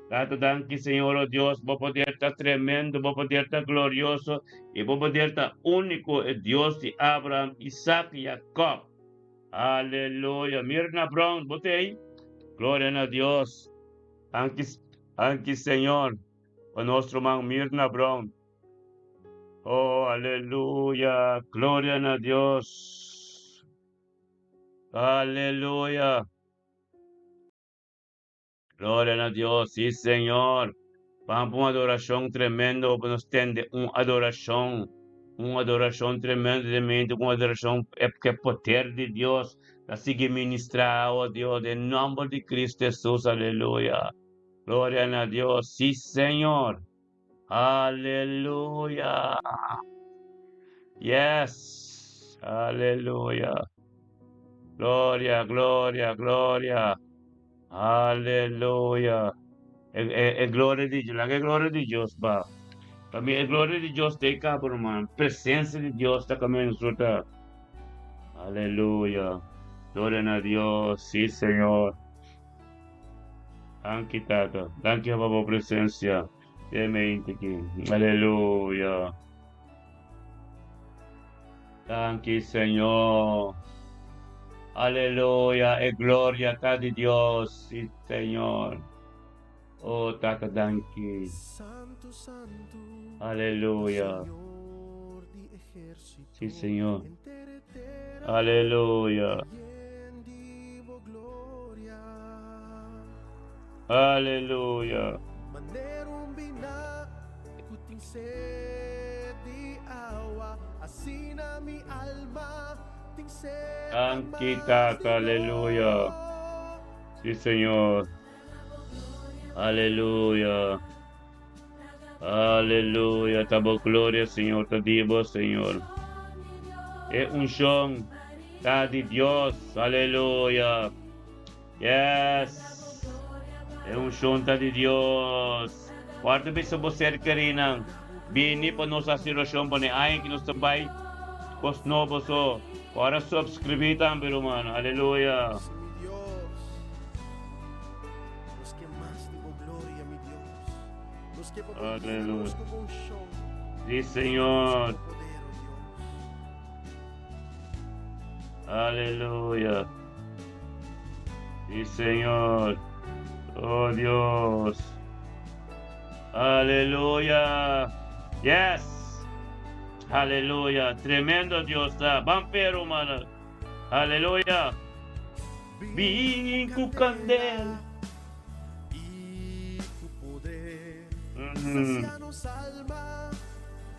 Tata, danki Señor, oh Dios, bo poder ta tremendo, bo poder ta glorioso y bo poder ta único, e Dios di Abraham, Isaac y Jacob. Aleluya. Mirna Brown, bo te ahí? Gloria na Dios. Danki, danki Señor, pa nuestro man Mirna Brown. Oh, aleluya, gloria na Dios. Aleluya. Gloria na Dios, sí Señor. Vamos pa un adoracion tremendo, pa nos tende un adoracion, un adoracion tremendo de mente, un adoracion que poder de Dios ta sigui ministra, oh Dios, den nomber di Cristo Jesús, aleluya. Gloria na Dios, sí Señor. Aleluya. Yes. Aleluya. Gloria, gloria, gloria. Aleluya. E, e, e gloria di Dios. Laga e gloria di Dios ba. Pa mi e gloria di Dios te cabo, hermano. Presencia di Dios ta kami disfruta. Aleluya. Gloria na Dios. Sí, Señor. Danki, Tata. Danki pa bo presencia. Aleluya. Danki, Señor. Aleluya. E gloria ta di Dios, sí, Señor. Oh, Tata, danki. Santu, santu, Aleluya. Señor di ehérsito. Sí, Señor. Henter e tera Aleluya. yen di bo gloria. Aleluya. Manera un biná ku tin set di awa, asina mi alma tin set pa Danki, mas Tata. di Aleluya. bo. Sí, Señor. Aleluya. Aleluya. Ta bo gloria, Señor. Ta di bo, Señor. E unshon ta di Dios. Aleluya. Yes. E unshon ta di Dios. Warda bisa bo ser kerinan. Bini pa nos hasi orashon pa ne aña ku nos ta bai kos nobo so. Ora subscribí tambe, ruman. Aleluya. Sí, mi Dios. Nos ke mas di bo gloria, mi Dios. Nos ke pa bo yena Aleluya. nos ku bo unshon. Sí, Yena nos ku Señor. bo poder, oh Dios. Aleluya. Sí, Señor. Oh, Dios. Aleluya. Yes. Aleluya. Tremendo Dios ta. Ban pe, ruman. Aleluya. Bin Bin ku ku kandela. kandela i ku poder. Sasia nos alma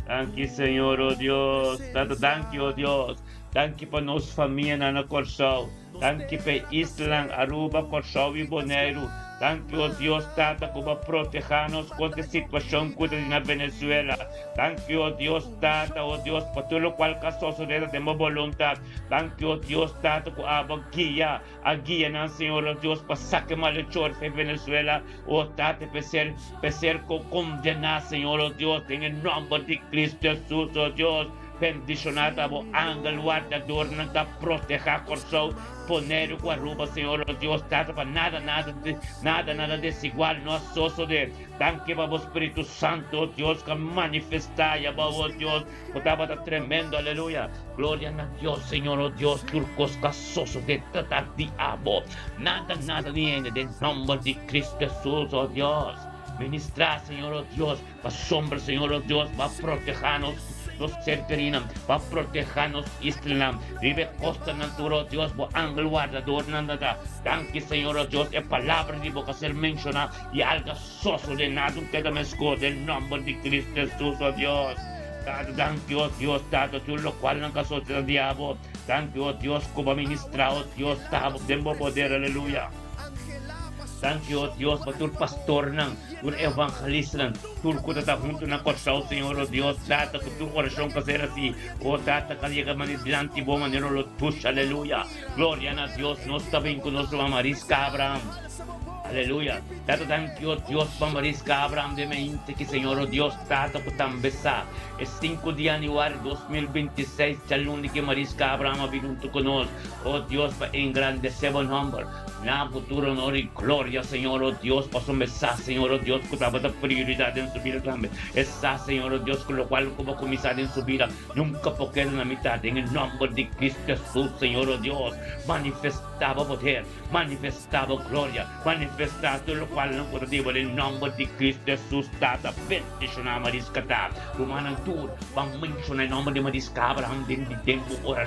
Danki, ku Señor, oh bo Dios. Tata, danki, presensia. oh Dios. Danki pa nos famia na Kòrsou. Nos Danki pa tera ta islanan Aruba, seku Kòrsou i i ta Boneiru. Danki, oh Dios, sklama. Tata, ku bo a protehá nos kontra e Falta situashon ku ta na yobida. Venezuela. Danki, oh Dios, Tata, oh Dios, pa tur lokual ku a sosodé ta den bo boluntat. Danki, oh Dios, Tata, ku abo guia, a guia nan, Señor, oh Dios, pa saka e malechor for Venezuela, oh Tata, pa e ser, pa e ser kondená, Señor, oh Dios, den e nòmber di Cristo Hesus, oh Dios. Bendishoná Sí, ta bo mi angel Dios. wardadornan ta protehá Nos ke Kòrsou, mas Boneiru di ku Aruba, bo. Señor oh Dios Tata, pa nada, nada, nada, nada desigual no a sosodé. Danki pa bo Spiritu Santu, oh Dios, ku a manifestá ya bo, Nos oh tin Dios, ku tabata anhelo pa tremendo, mas. aleluya. Gloria na Dios, Señor oh Dios, Sí, tur mi kos ku a sosodé ta ta di abo. Nada, Nos ke nada ni hende, den mas di nòmber bo, di Cristo Hesus, oh Dios. Señor. Ministrá, Señor oh Dios. Pa sombra, Señor nos Dios, ba Sí, protehá nos, nos ser kerinan, Señor. ba protehá nos islanan, riba e Gloria kostanan tur, oh pa Dios, bo angel wardadornan ta ta. Nos Danki, tin Señor, oh Dios, e deseo palabra di bo ka ser menshoná i alga sosodé, nada un keda meskos, den nòmber di Cristo Hesus, oh Dios. Tata, danki, oh Dios, Tata, tur lokualnan ka sosodé di abo. Danki, oh Dios, ku bo a ministrá, oh Awe Dios, anhelá ta pa den su bo poder, presensia, aleluya. anhelá pa su Danki, oh unshon Dios, pa tur pa bo pastornan, tur yena bo. evangelistanan, tur Nunka ku ta mas ta lo bo huntu ta na Kòrsou, meskos Señor, oh despues Dios, di Tata, ku awe. tur orashon Laga ka e ser hasi. gloria di Oh Tata, ka Dios yega mane plama dilanti bo bo manera lo man tush, pa bo aleluya. bira Gloria na manera Dios, nos e ta bin ku ku bo nos ta. ruman Mariska P'esei awe Abraham. halsa bo bos Aleluya. i Tata, pidié danki, oh Dios, pa unshon Mariska di Abraham den Dios mente ki Señor, oh Dios, Tata, ku tambe sa e sinku di yanüari 2026, djaluni ki Mariska Abraham a bin huntu ku nos, oh Dios, pa engrandesé bo nòmber. Na bo tur honor i gloria, Señor, oh Dios, pasobra e sa, Señor, oh Dios, ku tabata prioridat den su bida tambe. E sa, Señor, oh Dios, ku lokual ku bo kuminsá den su bida nunka por keda na mitat. Den e nòmber di Cristo Hesus, Señor, oh Dios, manifestá bo poder, manifestá bo gloria, manifestá tur lokual nan ku ta di bo den nòmber di Cristo Hesus. Tata, bendishoná Mariska ta. Rumannan tur, ban menshoná e nòmber di Mariska Abraham den di tempu ora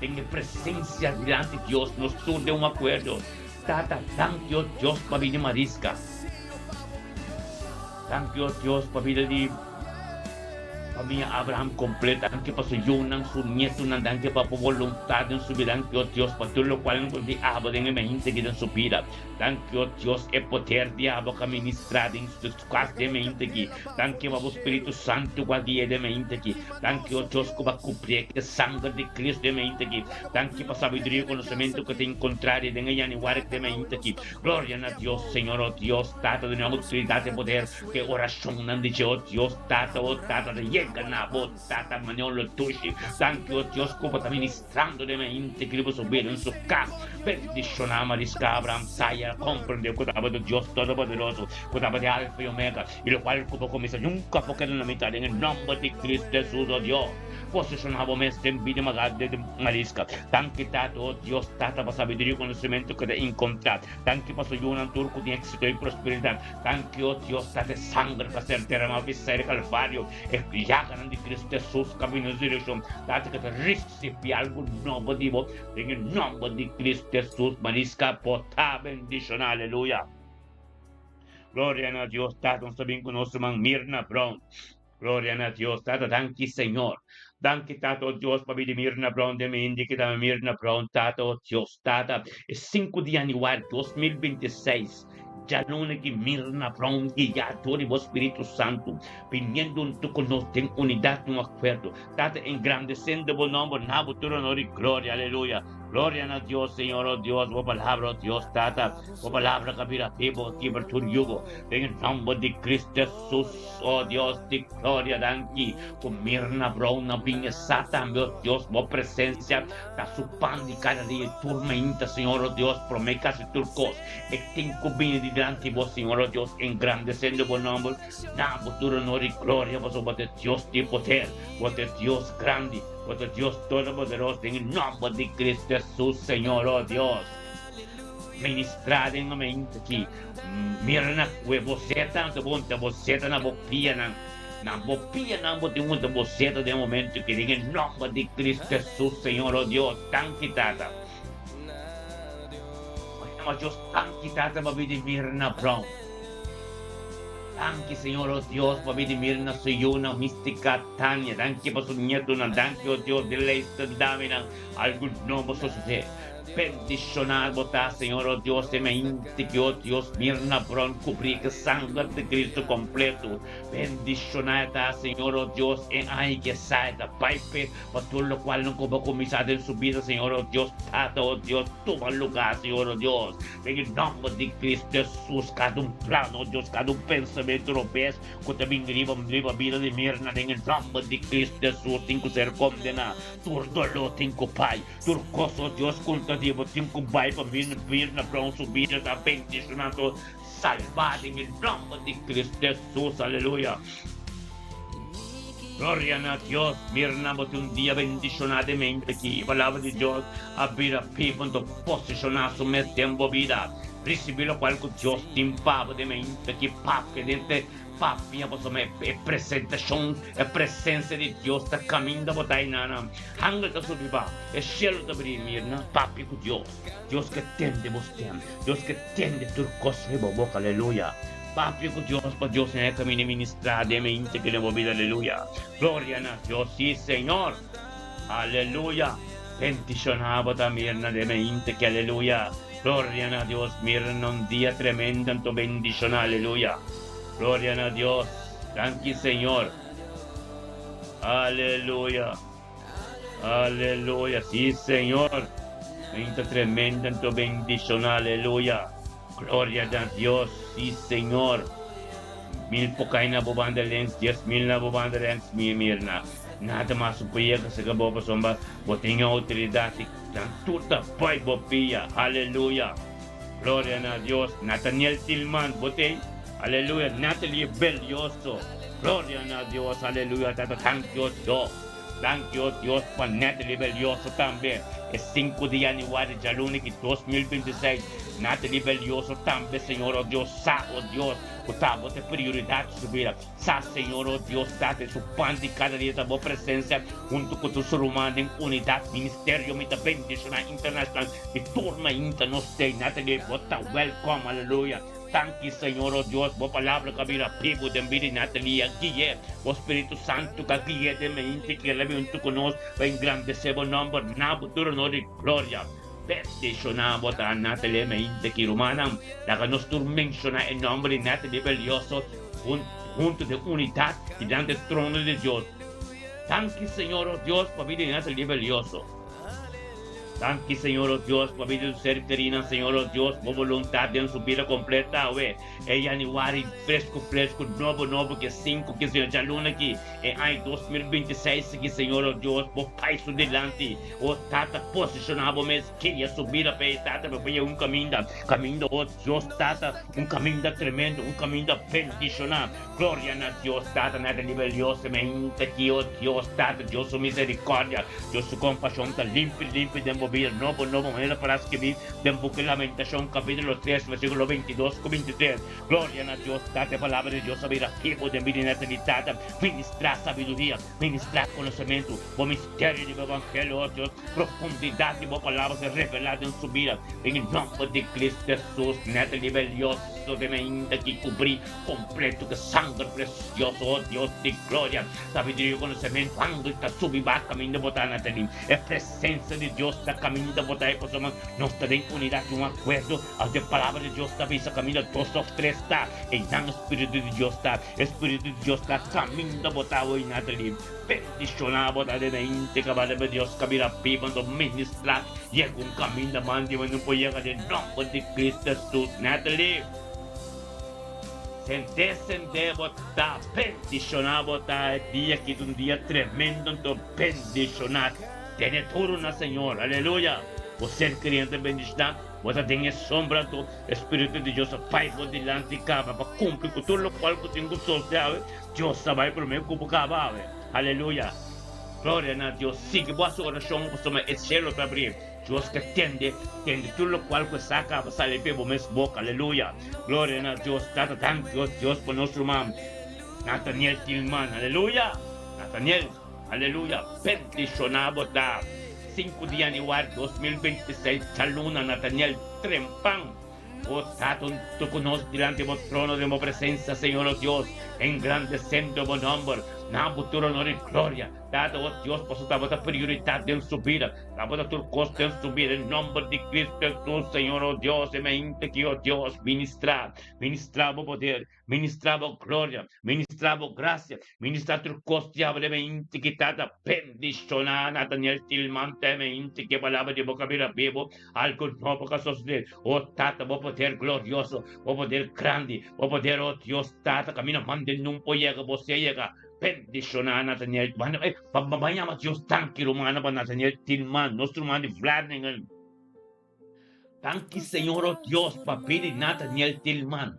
Den e presencia dilanti Dios nos tur den un acuerdo. Tata, danki o Dios pa bida di Mariska. Danki o Dios pa bida di Famia Abraham kompleto, danki pa su yunan, su nietunan, danki pa bo boluntat den su bida, danki, o Dios, pa tur lokual nan di abo den e mente aki den su bida. Danki, o Dios, e poder di abo ku a ministrá den su kas den e mente aki. Danki pa bo Spiritu Santu ku a guia den e mente aki. Danki, o Dios, ku bo a kubrié ku e sanger di Kristu den e mente aki. Danki pa sabiduria i konosementu ku ta enkontrá den e yanüari den e mente aki. Gloria na Dios, Señor, o Dios, Tata di nos outoridat i poder. Ku e orashonnan di dje, o Dios, Tata, o Tata, ta yega na bo, Tata, manera lo dushi. Danki, o Dios, ku bo ta ministrando den e hende ku riba su bida den su kas. Bendishoná Mariska Abraham Saya a komprendé ku tabata Dios Todopoderoso, ku tabata e Alfa i Omega, i lokual ku bo kuminsá nunka por keda na mitad den e nòmber di Kristu Hesus, o Dios. Posishoná bo mes den bida di Mariska. Danki, Tata, o Dios, Tata, pa sabiduria i konosementu ku ta enkontrá. Danki pa su yunan tur ku tin éksito i prosperidat. Danki, o Dios, Tata, e sanger ku a ser deramá bisa e Kalvario, e yaganan di Kristu Hesus ku a bini nos direkshon. Tata, ku ta risibí algu nobo di bo den e nòmber di Kristu Hesus. Mariska, bo ta bendishoná. Aleluya! Gloria na Dios, Tata, nos ta bin ku nos ruman Mirna Brown. Gloria na Dios, Tata, danki Señor. Danki Tata, o Dios, pa bidi Mirna Brown den mi indi kita Mirna Brown, Tata, o Dios, Tata, e 5 di januari 2026, djaluna ki Mirna Brown guia dor di bo Spiritu Santu, biniendo huntu ku nos den unidat i un akuerdo, Tata, engrandesendo bo nomber, na bo tur honor i gloria, aleluya. Gloria na Dios, Señor, o Dios, bo palabra, o Dios, Tata, bo palabra ka bira bibo, kibra tur yugo, den e nomber di Cristo Jesus. Oh Dios di gloria, danki ku Mirna Brown a bin e sa tambe, oh Dios, bo presencia ta su pan di kada dia i tur mainta, Señor, oh Dios, prome kasi tur kos e tin ku bini di dilanti bo, Señor, oh Dios, engrandesendo bo nomber, na bo tur honor i gloria, pasobra bo ta e Dios di poder, bo ta e Dios grandi, bo ta Dios todopoderoso, den e nomber di Cristo Jesus, Señor, oh Dios. Ministrá den momento ki mira na kue bo seta anto bo hunta bo seta na bo pianan. Na bo pianan bo tin hunta bo seta den momento ki den e nomber di Cristo Jesus Señor oh Dios danki Tata. Ojama Dios danki Tata pa bidi Mirna Brown. Danki Señor oh Dios pa bidi Mirna su yunan Mistica Tania danki pa su nietonan danki oh Dios di Leicester daminan algu nobo sosode. Bendishoná bo ta, Señor, o Dios, e mente ki, o Dios, Mirna Brown kubrí ku sanger di Cristo kompleto. Bendishoná e ta, Señor, o Dios, e aña ki e sa e ta bai p'e pa tur lokual nan ku bo kuminsá den su bida, Señor, o Dios, Tata, o Dios, tuma lugá, Señor, o Dios, den e nòmber di Cristo Hesus, kada un plan, o Dios, kada un pensamentu robes ku ta bin riba riba bida di Mirna, den e nòmber di Cristo Hesus, tin ku ser kondená. Tur doló tin ku bai. Tur kos o Dios konta di bo tin ku bai pa mirna mirna brown su bida ta bendishonando salba den e nomber di Cristo Jesus aleluya Gloria na Dios mirna bo tin un dia bendishona den mente aki e palabra di Dios a bira pibo anto posishona su mes den bo bida risibi lokual ku Dios tin pa bo den mente aki papia den te Papia pasobra e presentashon, e presensia di Dios ta kaminda bo ta einana. Hangel ta subi ba, e shelu ta biri mirna. Papia ku Dios. Dios ke tende bo stem. Dios ke tende tur kos riba bo boka. Aleluya. Papia ku Dios pa Dios na e kaminda ministra den e mente den bo bida. Aleluya. Gloria na Dios. Si Señor. Aleluya. Bendishona bo ta mirna den e mente ki. Aleluya. Gloria na Dios. Mirna un dia tremendo anto bendishona. Aleluya. Gloria na Dios. Danki Señor. Aleluya. Aleluya. Sí, Señor. Menta tremenda en tu bendición. Aleluya. Gloria na Dios. Sí, Señor. Mil pocay na bo banda links, 10.000 na bo banda links, mi mirna. Nada mas supia que se bo pasomba, bo tin autoridad y dan tuta pai bo pia. Aleluya. Gloria na Dios. Nathaniel Tilman, bo t'ei? Aleluya. Natalie Belioso. Gloria na Dios. Aleluya. Tata, danki o Dios. Danki o Dios pa Natalie Belioso tambe. E 5 di januari djaluna ki 2026. Natalie Belioso tambe, Señor o Dios, sa o Dios ku ta bo ta prioridat su bida. Sa, Señor, o Dios, Tata, su pan di kada dia ta Bo presencia hunto cu tur su ruman den unidad. Ministerio mi ta bendiciona internacional di tur mainta nos tey. Natalie, bo ta welcome. Aleluya. Danki Señor o Dios, bo palabra ka bira bibu den bida di Natalia, gui'é, bo Spiritu Santu ka gui'é den meinti ki el a bin huntu ku nos pa engrandesé bo nòmber na bo tur honor i gloria. Bendishoná bo ta Natalia meinti ki rumannan, laga nos tur menshoná e nòmber di Natalie Belioso huntu den unidat dilanti e trono di Dios. Danki Señor o Dios pa bida di Natalie Belioso. Danki Señor o Dios pa bida di su ser kerinan Señor o Dios bo voluntad den su bida completa awe e januari fresco fresco nobo nobo ki e sinku ki Señor djaluna ki e aña 2026 ki Señor o Dios bo pai su dilanti o Tata posiciona bo mes guia su bida pa e Tata pa e un caminda caminda o Dios Tata un caminda tremendo un caminda bendiciona Gloria na Dios Tata na ta nivel Dios mente ki o Dios Tata Dios su misericordia Dios su compasion ta limpi limpi den bo bida nobo nobo manera para skibi den buki Lamentacion capitulo 3 versiculo 22 cu 23 Gloria na Dios Tata e palabra di Dios a bira bibo den bida neta di Tata ministra sabiduria ministra conocemento bo misterio di bo evangelio o Dios profundidad di bo palabra se revela den su bida den e nomber di Cristo Jesus neta nivel Dios sotemente ki cubri Completo cu sanger precioso, oh Dios di gloria. Sabiduria y conocemento, angel ta subi baha caminda bo ta na teni. E presencia di Dios ta caminda bo ta e pasobra nos ta den unidad y un acuerdo as e palabra di Dios ta bisa caminda dos of tres ta, eynan e Spiritu di Dios ta. E Spiritu di Dios ta caminda bo ta hoy Natalie. Bendiciona bo ta den hende cabal riba Dios ca bira biba anto ministra yega un caminda man di no por yega den nomber di Cristo Jesus Natalie. Sent'é sent'é bo ta bendishoná bo ta e dia ki ta un dia tremendo anto bendishoná tene turu na Señor aleluya bo ser kriente bendishoná bo ta den e sombra anto e spiritu di Dios a bai bo dilanti kaba pa kumpli ku tur lokual ku tin ku sosde awe Dios ta bai promé ku bo kaba awe aleluya gloria na Dios sigui bo hasi orashon pasobra e shelu ta abrí. Dios ke tende, tende tur lokual ku e sa kaba sali p'e bo mes boka. Aleluya! Gloria na Dios Tata. Danki o Dios pa nos ruman Nathaniel Tilman. Aleluya! Nathaniel, aleluya! Bendishoná bo ta. Sinku di yanüari 2026, djaluna, Nathaniel Trempan. O Tata, huntu ku nos dilanti bo trono den bo presensia, Señor o Dios, engrandesendo bo nòmber. Na bo tur onor i gloria. Tata, o Dios, pasobra tabata prioridat den su bida, tabata tur kos den su bida. Den nòmber di Cristo Hesus, Señor, o Dios, e mente ki, o Dios, ministrá, ministrá bo poder, ministrá bo gloria, ministrá bo grasia, ministrá tur kos diabel e mente ki, Tata, bendishoná Nathaniel Tilman te mente ki e palabra di bo ka bira bibu, algu nobo ka sosodé. O Tata, bo poder glorioso, bo poder grandi, bo poder, o Dios, Tata, kaminda mande nun por yega, bo si a yega. Bendishoná Nathaniel. Ban yama Dios danki rumannan pa Nathaniel Tilman, nos ruman di Vlaardingen. Danki Señor o Dios pa bida di Nathaniel Tilman.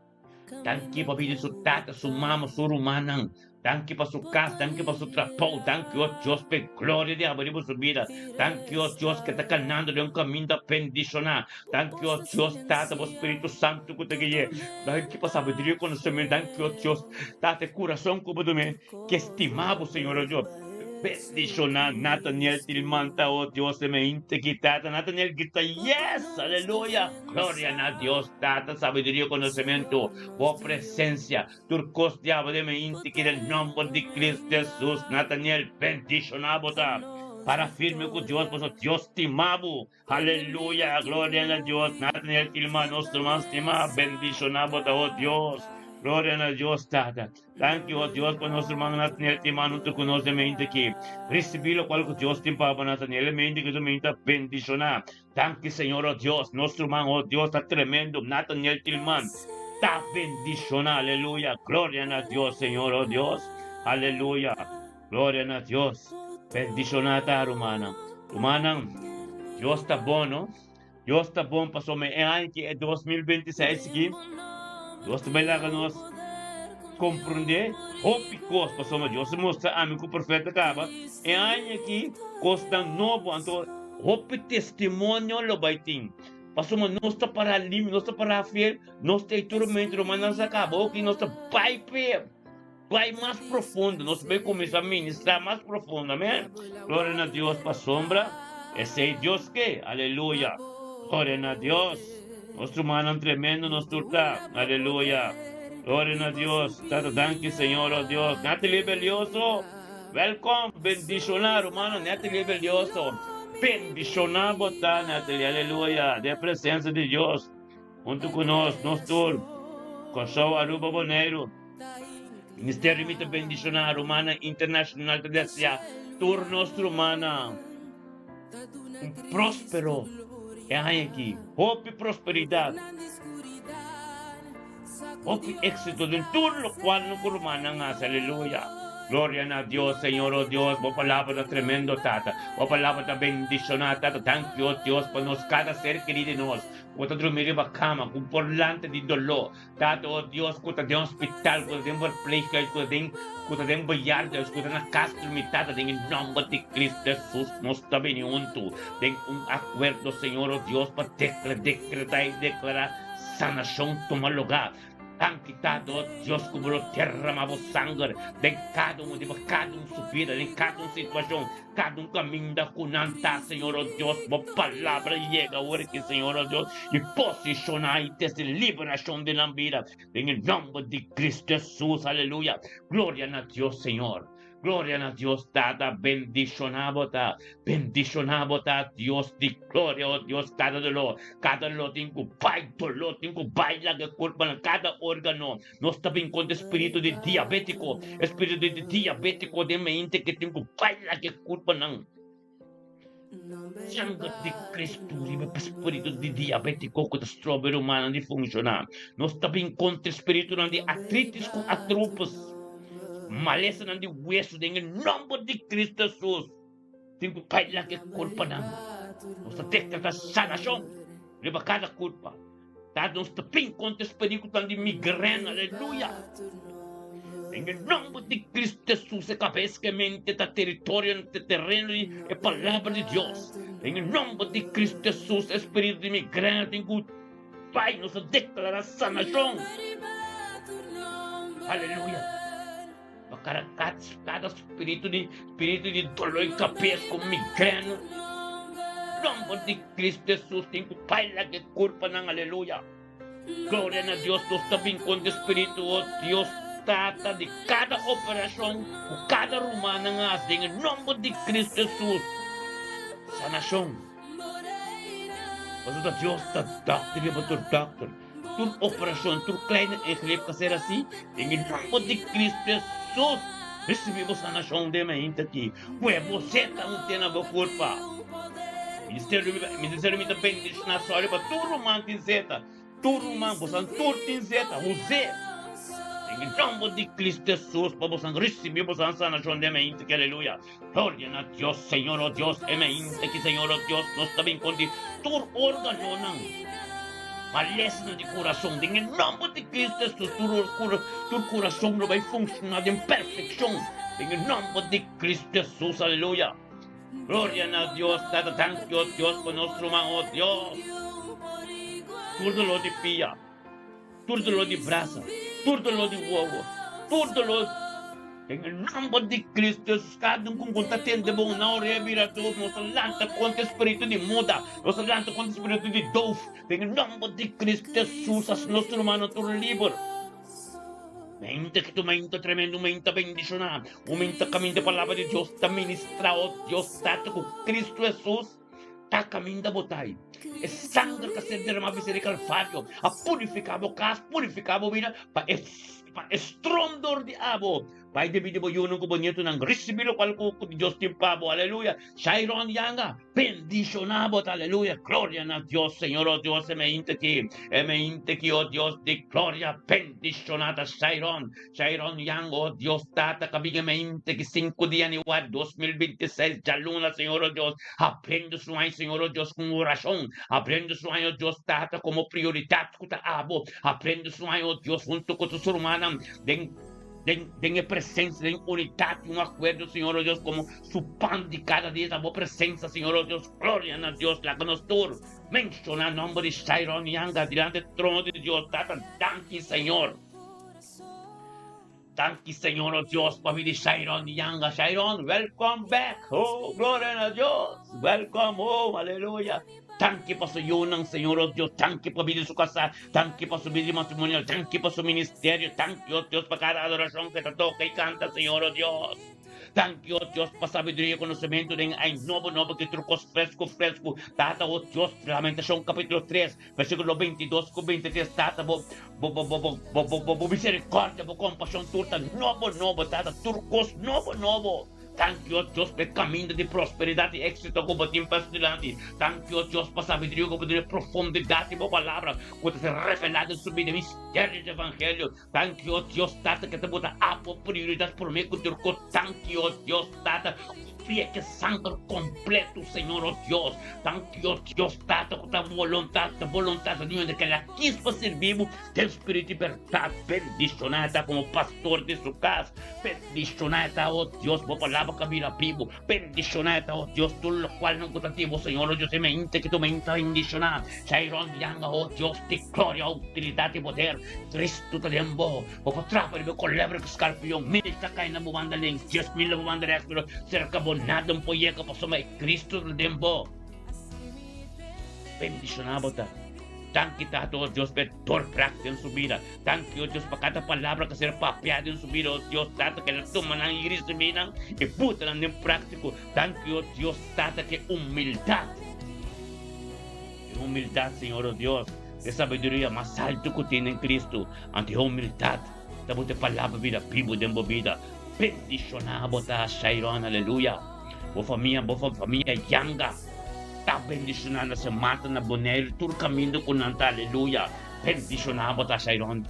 Danki pa bida di su tata, su mama, su rumannan. Danki pa su kas, danki pa su trabou. Danki o Dios pa e gloria di abo riba su bida. Danki o Dios ke ta kanando den un kaminda bendishoná. Danki o Dios Tata bo Spiritu Santu ku ta gui'é. Danki pa sabiduria i konosementu. Danki o Dios Tata e kurason ku bo dun'é ke stima bo Señor o Dios. Bendishoná Nathaniel Tilmanta o Dios e mente ki Tata Nathaniel grita yes! Aleluya! Gloria na Dios Tata sabiduria i konosementu bo presensia tur kos di abo den mente ki den nomber di Cristo Jesus Nathaniel bendishoná bo ta para firme ku Dios pasobra Dios stima bo. Aleluya, gloria na Dios. Nathaniel Tilman, nos ruman stimá, bendishoná bo ta, oh Dios. Gloria na Dios, Tata. Danki, oh Dios, pa nos ruman Nathaniel Tilman huntu ku nos e mente aki. Risibí lokual ku Dios tin pa bo, Nathaniel. E mente ku ta mente ta bendishoná. Danki, Señor, oh Dios. Nos ruman, oh Dios, ta tremendo. Nathaniel Tilman ta bendishoná. Aleluya. Gloria na Dios, Señor, oh Dios. Aleluya. Gloria na Dios. Bendishoná ta rumannan. Rumannan, Dios ta bon, no? Dios ta bon pasobra e aña ki e 2026 aki, Dios ta bai laga nos komprondé hopi kos pasobra Dios a mustra ami ku profeta kaba e aña aki kosnan nobo, anto hopi testimonio lo bai tin. Pasobra nos ta pará limpi, nos ta pará fiel, nos ta ei tur momento, rumannan sa kaba oki nos ta bai p'e. Bai mas profundo, nos bai kuminsá ministrá mas profundo, amén. Gloria na Dios pasobra esei Dios ke, aleluya. Gloria na Dios. Nos rumannan tremendo nos tur ta. Aleluya. Gloria na Dios. Tata danki Señor oh Dios. Natalie Belioso. Welkom. Bendiciona rumano Natalie Belioso. Bendiciona bo ta Natalie. Aleluya. Den presencia di Dios. Hunto cu nos, nos tur. Kòrsou, Aruba, Boneiru. Ministerio mi ta bendiciona rumannan internacional ta desea tur nos rumannan un prospero e aña aki. Hopi prosperidad, hopi exito den tur locual no cu rumannan haci. Aleluya. Gloria na Dios, Señor, oh Dios, bo palabra ta tremendo, Tata. Bo palabra ta bendiciona, Tata. Danki, oh Dios, pa nos cada ser keri di nos cu ta drumi riba cama cu por lanta di dolor. Tata, oh Dios, ku ta den hospital, ku ta den verpleeghuis, ku ta den, ku ta den bejaardenhuis, ku ta na kas drumi, Tata, den e nòmber di Cristo Hesus, nos ta bini huntu den un akuerdo, Señor, oh Dios, pa dekla, dekretá i deklará sanashon tuma lugá. Danki, Tata, oh Dios, ku bo lo derramá bo sanger den kada un di bo, kada un su bida, den kada un situashon, Kada un kaminda ku nan ta, Señor, o Dios, bo palabra yega awor aki, Señor, o Dios, i posishoná i trese liberashon den nan bida, den e nòmber di Kristu Hesus, aleluya. Gloria na Dios, Señor. Gloria na Dios, Tata, bendishoná bo ta, bendishoná bo ta, Dios di gloria, o Dios, kada doló, kada doló tin ku bai, doló tin ku bai laga e kurpanan, kada órgano. Nos ta bin kontra spiritu di diabétiko, spiritu di diabétiko den mente ke tin ku baila ke kurpanan. Sanger di Kristu riba e spiritu di diabétiko ku ta stroba e rumannan di funshoná. Nos ta bin kontra spiritunan di artritis ku atrupus, malesanan di wesu den e nòmber di Kristu Hesus. Tin ku baila ke kurpanan. Nos ta deklará sanashon riba kada kurpa. Ta nos ta bin kontra es perikutan di migrena, aleluya. Den e nomber di Cristo Jesus, e kabes ke mente ta teritorio ta tereno di e palabra di Dios. Den e nomber di Cristo Jesus, e spiritu di migrena tin ku bai, nos ta deklará sanashon. Aleluya. Pa kada kada spiritu di spiritu di dolor di kabes ku migrena. Nomber di Cristo Jesus tin ku baila ke kurpanan aleluya. Gloria na Dios nos ta bin kontra spiritu o Dios tata di kada operashon ku kada rumannan a hasi den e nomber di Cristo Jesus. Sanashon. Pasobra Dios ta dòkter riba tur dòkter. Tur operashon, tur kleine ingreep ta ser hasi den e nomber di Cristo Jesus. Risibi bo sanashon den mainta aki. Kue bo seta un te na bo kurpa. Ministerio ministerio mi ta bendishoná sòri pa tur ruman tin seta. Tur ruman, bosan tur tin seta. Hus'é den e nomber di Cristo Jesus pa bosan risibi bosan sanashon den mainta aki. Aleluya. Gloria na Dios, Señor, oh Dios, e mainta aki, Señor, oh Dios, nos ta bin konti tur organonan. Malesnan di kurason, den e nòmber di Kristu Hesus, tur tur tur kurason lo bai funshoná den perfekshon, den e nòmber di Kristu Hesus, aleluya. Gloria na Dios, Tata, danki, oh Dios, pa nos ruman, oh Dios. Tur doló di pia. Tur doló di brasa, tur doló di wowo, tur doló den e nomber di Cristo Jesus kada un ku ta tende bon na orea bira doof nos ta lanta kontra e spiritu di muda nos ta lanta kontra e spiritu di doof den e nomber di Cristo Jesus hasi nos rumannan tur liber. Menta ki tu menta tremendo menta bendishoná un menta kaminda palabra di Dios ta ministrá oh Dios tata ku Cristo Jesus. Ta kaminda bo ta ei. E sanger ta ser derramá bisa di Kalvario a purifiká bo kas, purifiká bo bida pa e pa e strom dor di abo. Bai debí di bo yunan ku bo nietunan risibí lokual ku ku Dios tin pa bo. Aleluya. Shairon Yanga, bendishoná bo ta. Aleluya. Gloria na Dios, Señor, oh Dios, e meinta aki, e meinta aki, oh Dios di gloria, bendishoná ta Shairon. Shairon Yang, oh Dios Tata, kabinga mente ki sinku di januari 2026, djaluna, Señor, oh Dios, abriendo su aña, Señor, oh Dios, ku orashon, abriendo su aña, oh Dios Tata, komo prioridat ku ta abo, abriendo su aña, oh Dios, huntu ku su rumannan, den den den e presensia, den unidat i un akuerdo, Señor, oh Dios, komo su pan di kada dia ta bo presensia, Señor, oh Dios, gloria na Dios, laga nos tur menshoná nòmber di Shairon Yanga dilanti trono di Dios, Tata, danki, Señor. Danki Señor o Dios pa bini Shairon Yanga Shairon welcome back oh gloria na Dios welcome home aleluya danki pa su yunan Señor o Dios danki pa bini su casa danki pa su bida matrimonial danki pa su ministerio danki o Dios pa cada adoracion que ta toca y canta Señor o Dios Danki, o Dios, pa sabiduria i konosementu den ai nobo nobo ki tur kos fresku fresku. Tata, o Dios, Lamentashon kapitulo tres, versíkulo bintidos ku bintitres, Tata, bo bo bo bo bo bo bo bo miserikòrdia, bo kompashon tur ta nobo nobo, Tata, tur kos nobo nobo. Danki, o Dios, pa e kaminda di prosperidat i éksito ku bo tin pa su dilanti. Danki, o Dios, pa sabiduria ku bo duna e profundidat di bo palabra ku ta ser revelá den su bida, e misterio di evangelio. Danki o Dios Tata ke ta bota abo prioridat prome ku tur kos danki o Dios Tata ku pie ke sanger kompleto Señor o Dios danki o Dios Tata ku ta boluntat ta boluntat di ño ke la kis pa sirbi bo den spiritu i bèrdat bendishoná ta komo pastor di su kas bendishoná ta o Dios bo palabra ka bira bibu bendishoná ta o Dios tur lokual nan ku ta di bo Señor o Dios e mente ki tu mente ta bendishoná Shairon Yanga o Dios di gloria outoridat i poder. Cristo ta den bo. Bo por trapa riba e kolebra ku skarpion. Mil ta kai na bo banda links, 10,000 na bo banda rèks, pero serka bo nada no por yega pasobra e Cristo ta den bo. Bendishoná bo ta. Danki Tata, o Dios, pa e doorbraak den su bida. Danki, o Dios, pa kada palabra ku a ser papiá den su bida, o Dios, Tata, ku el a tuma nan i risibí nan i buta nan den práktiko. Danki, o Dios, Tata, ku e humildat, e humildat, Señor, o Dios, E sabiduria mas altu ku tin den Kristu, anto e humildat ta bo ta e palabra bira bibu den bo bida. Bendishoná bo ta, Shairon, aleluya. Bo famia, bo famia yanga ta bendishoná na Sint Maarten, na Boneiru, tur kaminda ku nan ta, aleluya. Bendishoná bo ta, Shairon.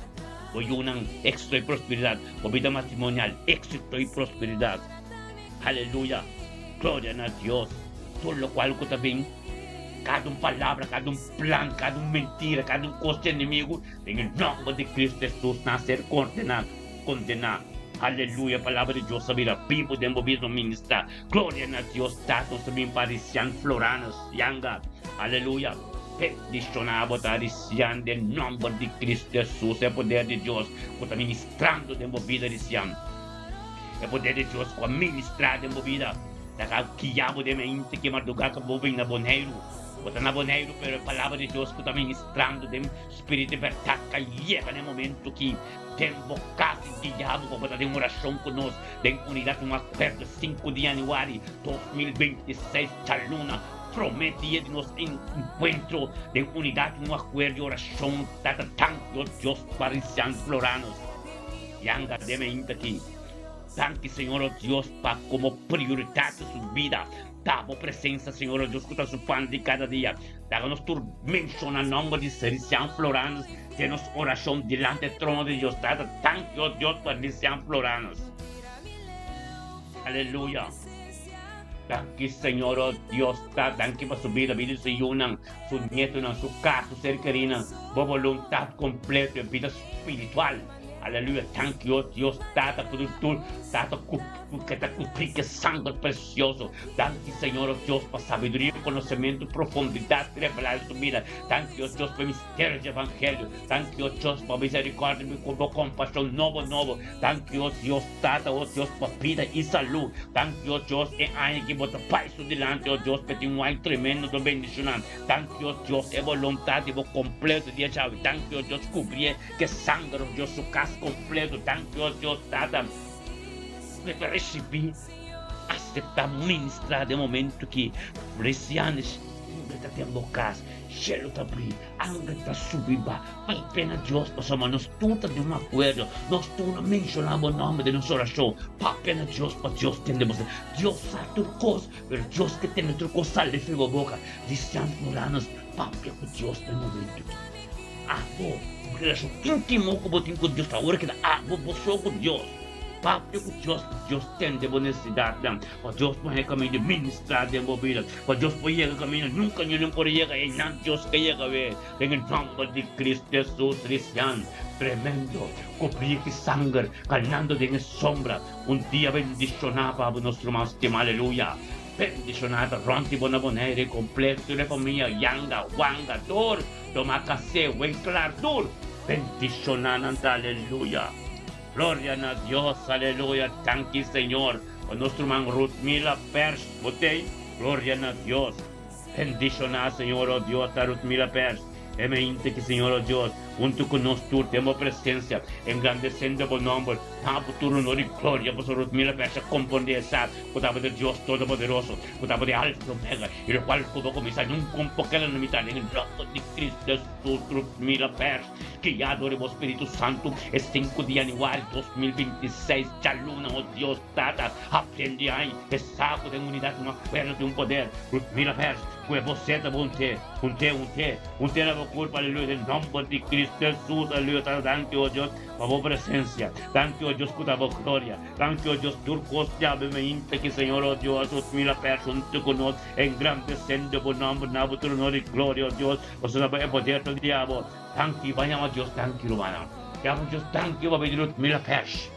Bo yunan, éksito i prosperidat. Bo bida matrimonial, éksito i prosperidat. Aleluya. Gloria na Dios. Tur lokual ku ta bin. Kada un palabra, kada un plan, kada un mentira, kada un kos di enemigu, den e nòmber di Kristu Hesus nan ser kondená, kondená. Aleluya, palabra di Dios ta bira bibu den bo bida, ministrá. Gloria na Dios Tata, nos ta bin pa Risian Floranus Yanga. Aleluya. Bendishoná bo ta Risian den nòmber di Kristu Hesus, e poder di Dios ku ta ministrando den bo bida, Risian. E poder di Dios ku a ministrá den bo bida ta ka guia bo den mente ki mardugá ku bo bin na Boneiru. Bo ta na Boneiru, pero e palabra di Dios ku ta ministrando den spiritu di bèrdat ka yega na e momentu ki den bo kas i guia bo pa bo ta den orashon ku nos den unidat un akuerdo sinku di yanüari 2026 djaluna promé dia di nos enkuentro den unidat un akuerdo i orashon Tata danki o Dios pa Risian Floranos. Yanga den mainta aki. Danki Señor o Dios pa como prioridad di su bida ta bo presencia Señor o Dios cu ta su pan di cada dia. Laga nos tur menciona nomber di Risian Floranus den nos oracion dilanti e trono di Dios Tata. Danki o Dios pa Risian Floranus. Aleluya. Danki Señor o Dios ta danki pa su bida, bida di su yunan, su nietonan, su cas, su ser kerinan, bo voluntad completo e bida spiritual. Aleluya danki o Dios Tata ku tur Tata ku ke ta kubri ke sanger presioso danki Señor o Dios pa sabiduria konosementu profundidat revelá den su bida danki o Dios pa e misterio di evangelio danki o Dios pa misericordia i bo kompashon nobo nobo danki o Dios Tata o Dios pa bida i salu danki o Dios e aña ki bo ta bai su dilanti o Dios pa tin un aña tremendo ta bendishonan danki o Dios e boluntat di bo kompleto di e djawe danki o Dios kubrie Ke sanger of Dios su kas kompleto. Danki o Dios Tata. Mi ta risibí, aseptá, ministrá den momento ki Resianes angel ta den bo kas, shelu ta brí, angel ta subi ba. Papia na Dios pasobra nos tur ta den un akuerdo, nos tur a menshoná bo nòmber den nos orashon. Papia na Dios pa Dios tende bo. Dios sa tur kos, pero Dios ke tende tur kos sali for bo boka. Resian Floranos, papia ku Dios den momento ki. Abo, un relashon íntimo ku bo tin ku Dios ta ora keda abo bo so ku Dios. Papia ku Dios pa Dios tende bo nesesidatnan, pa Dios por haña kaminda di ministrá den bo bida, pa Dios por yega kaminda nunka niun por yega einan Dios ke yega awe. Den e nòmber di Kristu Hesus, Risian tremendo kubrí ki sanger, kanando den e sombra, un dia bendishoná pa abo nos ruman stimá. Aleluya! Bendishoná ta rònt di bo na Bonaire kompleto, tur e famia, Yanga, Wanga, tur. Toma café wen klar tur. Bendiciona nan ta aleluya. Gloria na Dios, aleluya, danki Señor pa nos ruman Ruthmila Pers Botey, gloria na Dios. Bendiciona Señor oh Dios ta Ruthmila Pers e mente ki Señor oh Dios hunto cu nos tur den bo presencia engrandecendo bo nomber na bo tur honor y gloria pasobra Ruthmila Pers a comprende e sa cu tabata Dios Todopoderoso cu tabata e Alfa y Omega y locual cu bo cuminsa nunca un poco la mitad den e nomber di Cristo Jesus Ruthmila Pers Guiá dor di bo Spiritu Santu, e sinku di yanüari 2026, djaluna, o Dios Tata, aprende ai e sa ku den unidat un akuerdo tin un poder. Ruth mira vers ku e bosé ta bo un te, un te, un te, un te na bo kurpa, aleluya, den nòmber di Kristu Hesus, aleluya, Tata, danki, o Dios, pa bo presensia, danki, o Dios, ku ta bo gloria, danki, o Dios, tur kos djabe mainta ki Señor, o Dios, Ruth mira vers huntu ku nos, engrandesendo bo nòmber na bo tur honor i gloria, o Dios. Pasobra bo e poder ta di abo. Danki, ba yama Dios danki rumannan. Yama Dios danki pa bidi Ruth Miller Pesh.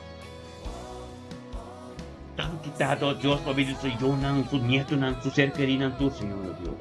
Danki Tata o Dios pa bidi su yunan, su nietonan, su ser kerinan tur Señor o Dios.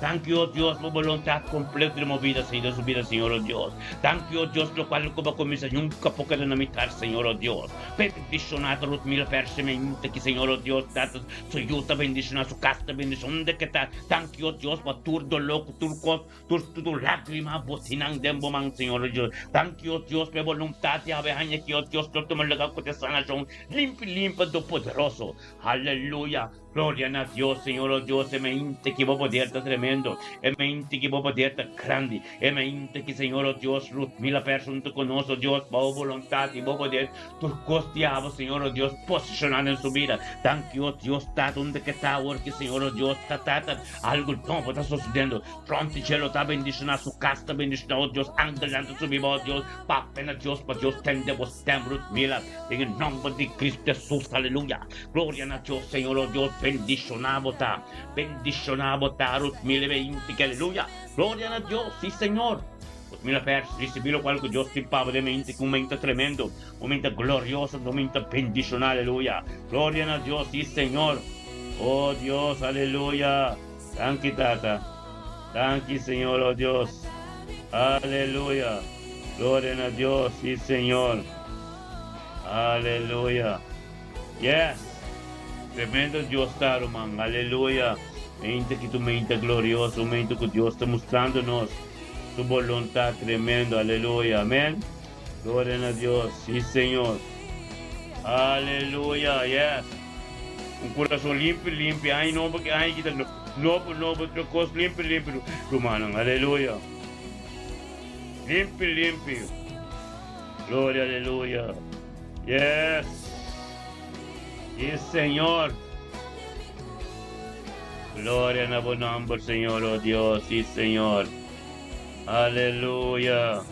Danki o Dios pa boluntad completo den bo bida Señor, den su bida Señor o Dios. Danki o Dios locual cu bo a cuminsa nunca por keda na mitar Señor o Dios. Bendiciona ta Ruth Miller Pesh semente ki Señor o Dios Tata su yu ta bendiciona, su casa ta bendiciona, unda ke ta. Danki o Dios pa tur doló ku tur kos, tur tur lágrima bo tinan den bo man, Señor o Dios. Danki o Dios pa e boluntat di haber haña aki o Dios lo tuma lugar ku te sanashon limpi limpi do poderoso. Aleluya! Gloria na Dios, Señor o Dios, e mente ki bo poder ta tremendo, e mente ki bo poder ta grandi, e mente ki Señor o Dios Ruth mila person ta konos o Dios pa bo boluntat i bo poder Tur kos di abo, Señor, o Dios, posishoná den su bida. Danki, o Dios, Tata, unda ke ta awor ki, Señor, o Dios, ta Tata, algu nobo ta sosodendo. Pronto dje lo ta bendishoná, su kas ta bendishoná, o Dios, angelnan ta subi bo, o Dios, papia na Dios, pa Dios tende bo stem, Ruth Miller, den e nomber di Cristo Jesus, aleluya. Gloria na Dios, Señor, o Dios, bendishoná bo ta, bendishoná bo ta, Ruth Miller, beinti, aleluya. Gloria na Dios, si, Señor. Nos mira pers, ricibi locual cu Dios tin pa bo den mente, cu un mente tremendo, un mente glorioso, un mente bendicional, aleluya. Gloria na Dios, si Señor. Oh Dios, aleluya. Danki Tata. Danki Señor, oh Dios. Aleluya. Gloria na Dios, si Señor. Aleluya. Yes. Tremendo Dios ta, ruman. Aleluya. Mente ki tu mente glorioso, un mente cu Dios ta mustrando nos. Su boluntad tremendo, aleluya, amen. Gloria na Dios, sí Señor. Aleluya, yes. Un corazón limpio, limpio. Ay, no, porque ay, kita no, no, no, otro cos limpio, limpio, hermano. Aleluya. Limpio, limpio. Gloria, aleluya. Yes. Sí, Señor. Gloria na bo nomber, Señor, oh Dios. Sí, Señor. Aleluya.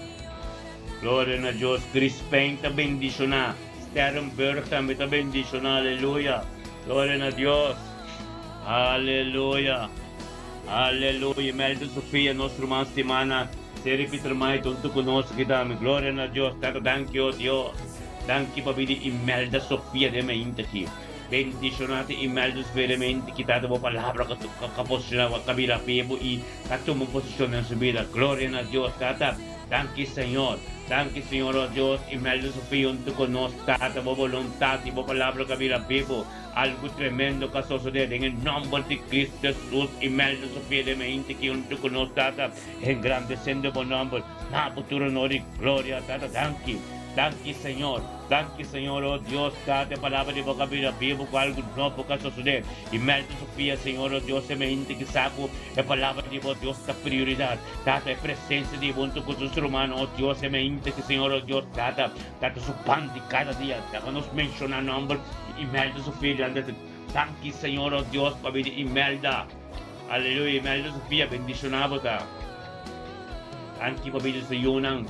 Gloria na Dios. Crispijn ta bendicioná. Sterrenburg tambe ta bendicioná. Aleluya. Gloria na Dios. Aleluya. Aleluya. Imelda Sofia, nos ruman stimana. Seri Peter Maito hunto ku nos aki tambe. Gloria na Dios. Tata, danki, oh Dios. Danki pa bini Imelda Sofia den mainta aki. Bendiciona te Imelda Sofia den mainta aki. Tata, bo palabra ka ka posiciona ka bira bibu i ka tuma un posicion den su bida. Gloria na Dios. Tata, danki Señor. Danki Señor, oh Dios. Imelda Sofia hunto ku nos. Tata, bo boluntad i bo palabra ka bira bibu. Algu tremendo ka sosode den e nomber di Cristo Jesus. Imelda Sofia den mainta aki hunto ku nos. Tata, engrandeciendo bo nomber. Na bo tur honor i gloria. Tata, danki. Danki, Señor. Danki, Señor, oh Dios, Tata, e palabra di bo ka bira bibu ku algu nobo ka sosodé. I Melta Sofia, Señor, oh Dios, e mente ki sa ku e palabra di bo, Dios, ta prioridat. Tata, e presensia di bo huntu ku su rumannan, oh Dios, e mente ki, Señor, oh Dios, Tata, Tata su pan di kada dia. Laga nos menshoná nòmber di Imelda Sofia dilanti di Danki, Señor, oh Dios, pabia di Imelda. Aleluya, Imelda Sofia, bendishoná bo ta. Danki pabia di su yunan.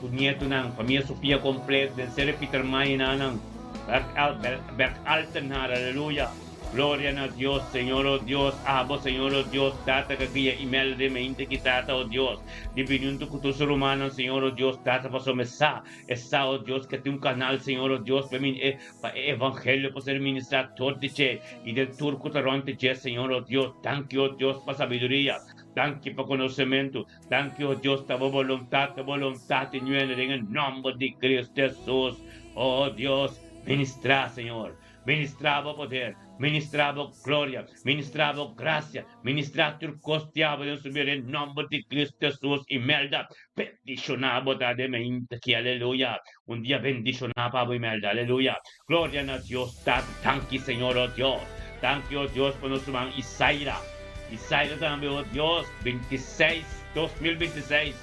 Su nietonan, famia Sofia completo, den Sere Pietermaai nanan, Berg Altenaar, aleluya, gloria na Dios, Señor oh Dios, abo Señor oh Dios, Tata ka guia Imelda den mente ki Tata oh Dios, di bini hunto ku tur su rumannan, Señor oh Dios, Tata pasobra e sa, e sa oh Dios ke tin un canal, Señor oh Dios, pa e pa e evangelio por ser ministra tur di dje, i den tur ku ta rond di dje, Señor oh Dios, danki oh Dios pa sabiduria. Danki pa konosementu. Danki, o Dios, ta bo boluntat, ta boluntat di nuena den e nòmber di Kristu Hesus. O Dios, ministrá, Señor. Ministrá bo poder, ministrá bo gloria, ministrá bo grasia, ministrá tur kos diabel den su bida den nòmber di Kristu Hesus. Imelda, bendishoná bo ta den meinta aki, aleluya. Un dia bendishoná pa bo, Imelda, aleluya. Gloria na Dios Tata. Danki, Señor, o Dios. Danki, o Dios, pa nos ruman Isaira. Isaira tambe, o Dios, 26, 2026.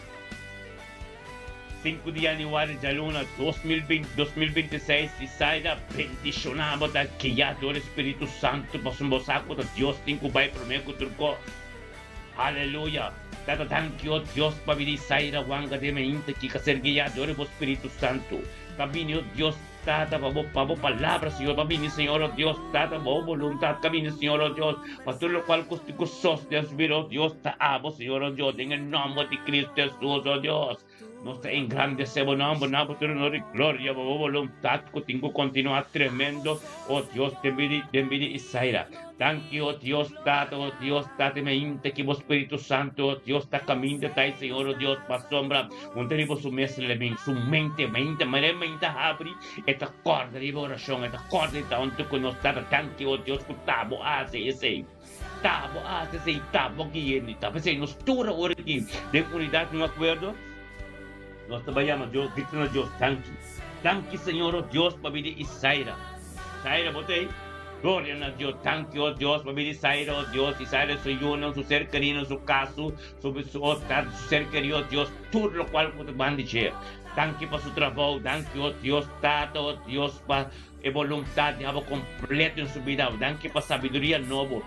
5 di januari djaluna 2026 Isaida bendishoná bo ta guiá dor e Spiritu Santu pasobra bo sa ku ta Dios tin ku bai promé ku tur kos. Aleluya! Tata danki o Dios pa bini Isaida wanga den mainta ki ka ser guiá dor e bo Spiritu Santu. Ta bini o Dios Tata pa bo pa bo palabra Señor pa bini Señor o Dios Tata bo boluntad ka bini Señor o Dios pa tur lokual ku ku sos den su bida o Dios ta abo Señor o Dios den e nomber di Cristo Jesus o Dios nos ta engrandece bo nomber na bo tur honor y gloria pa bo boluntad ku tin ku continua tremendo o Dios den bida den bida Isaira danki o Dios Tata o Dios Tata mi ainda ki bo Spiritu Santo o Dios ta caminda ta Señor o Dios pasobra Un ta riba su mes lemin, su mente, mente, manera e mente habri, e ta kòrda riba orashon, e ta kòrda di ta huntu ku nos Tata. Danki, o Dios, ku ta bo a hasi esei. Ta bo a hasi esei, ta bo guia mi. Ta p'esei nos tur awor aki den unidat, den akuerdo, nos ta bai yama Dios, grita na Dios, Danki. Danki, Señor, o Dios, pabia di Isaira. Isaira, bo ta ei? Gloria na Dios. Danki, o Dios, pabia di Isaira, o Dios. Isaira, su yunan, su ser kerinan, su kasu, Su su ta su ser kerido Dios tur lokual ku ta ban di dje. Danki pa su trabou, danki o Dios Tata o Dios pa e boluntat di abo kompleto den su bida. Danki pa sabiduria nobo,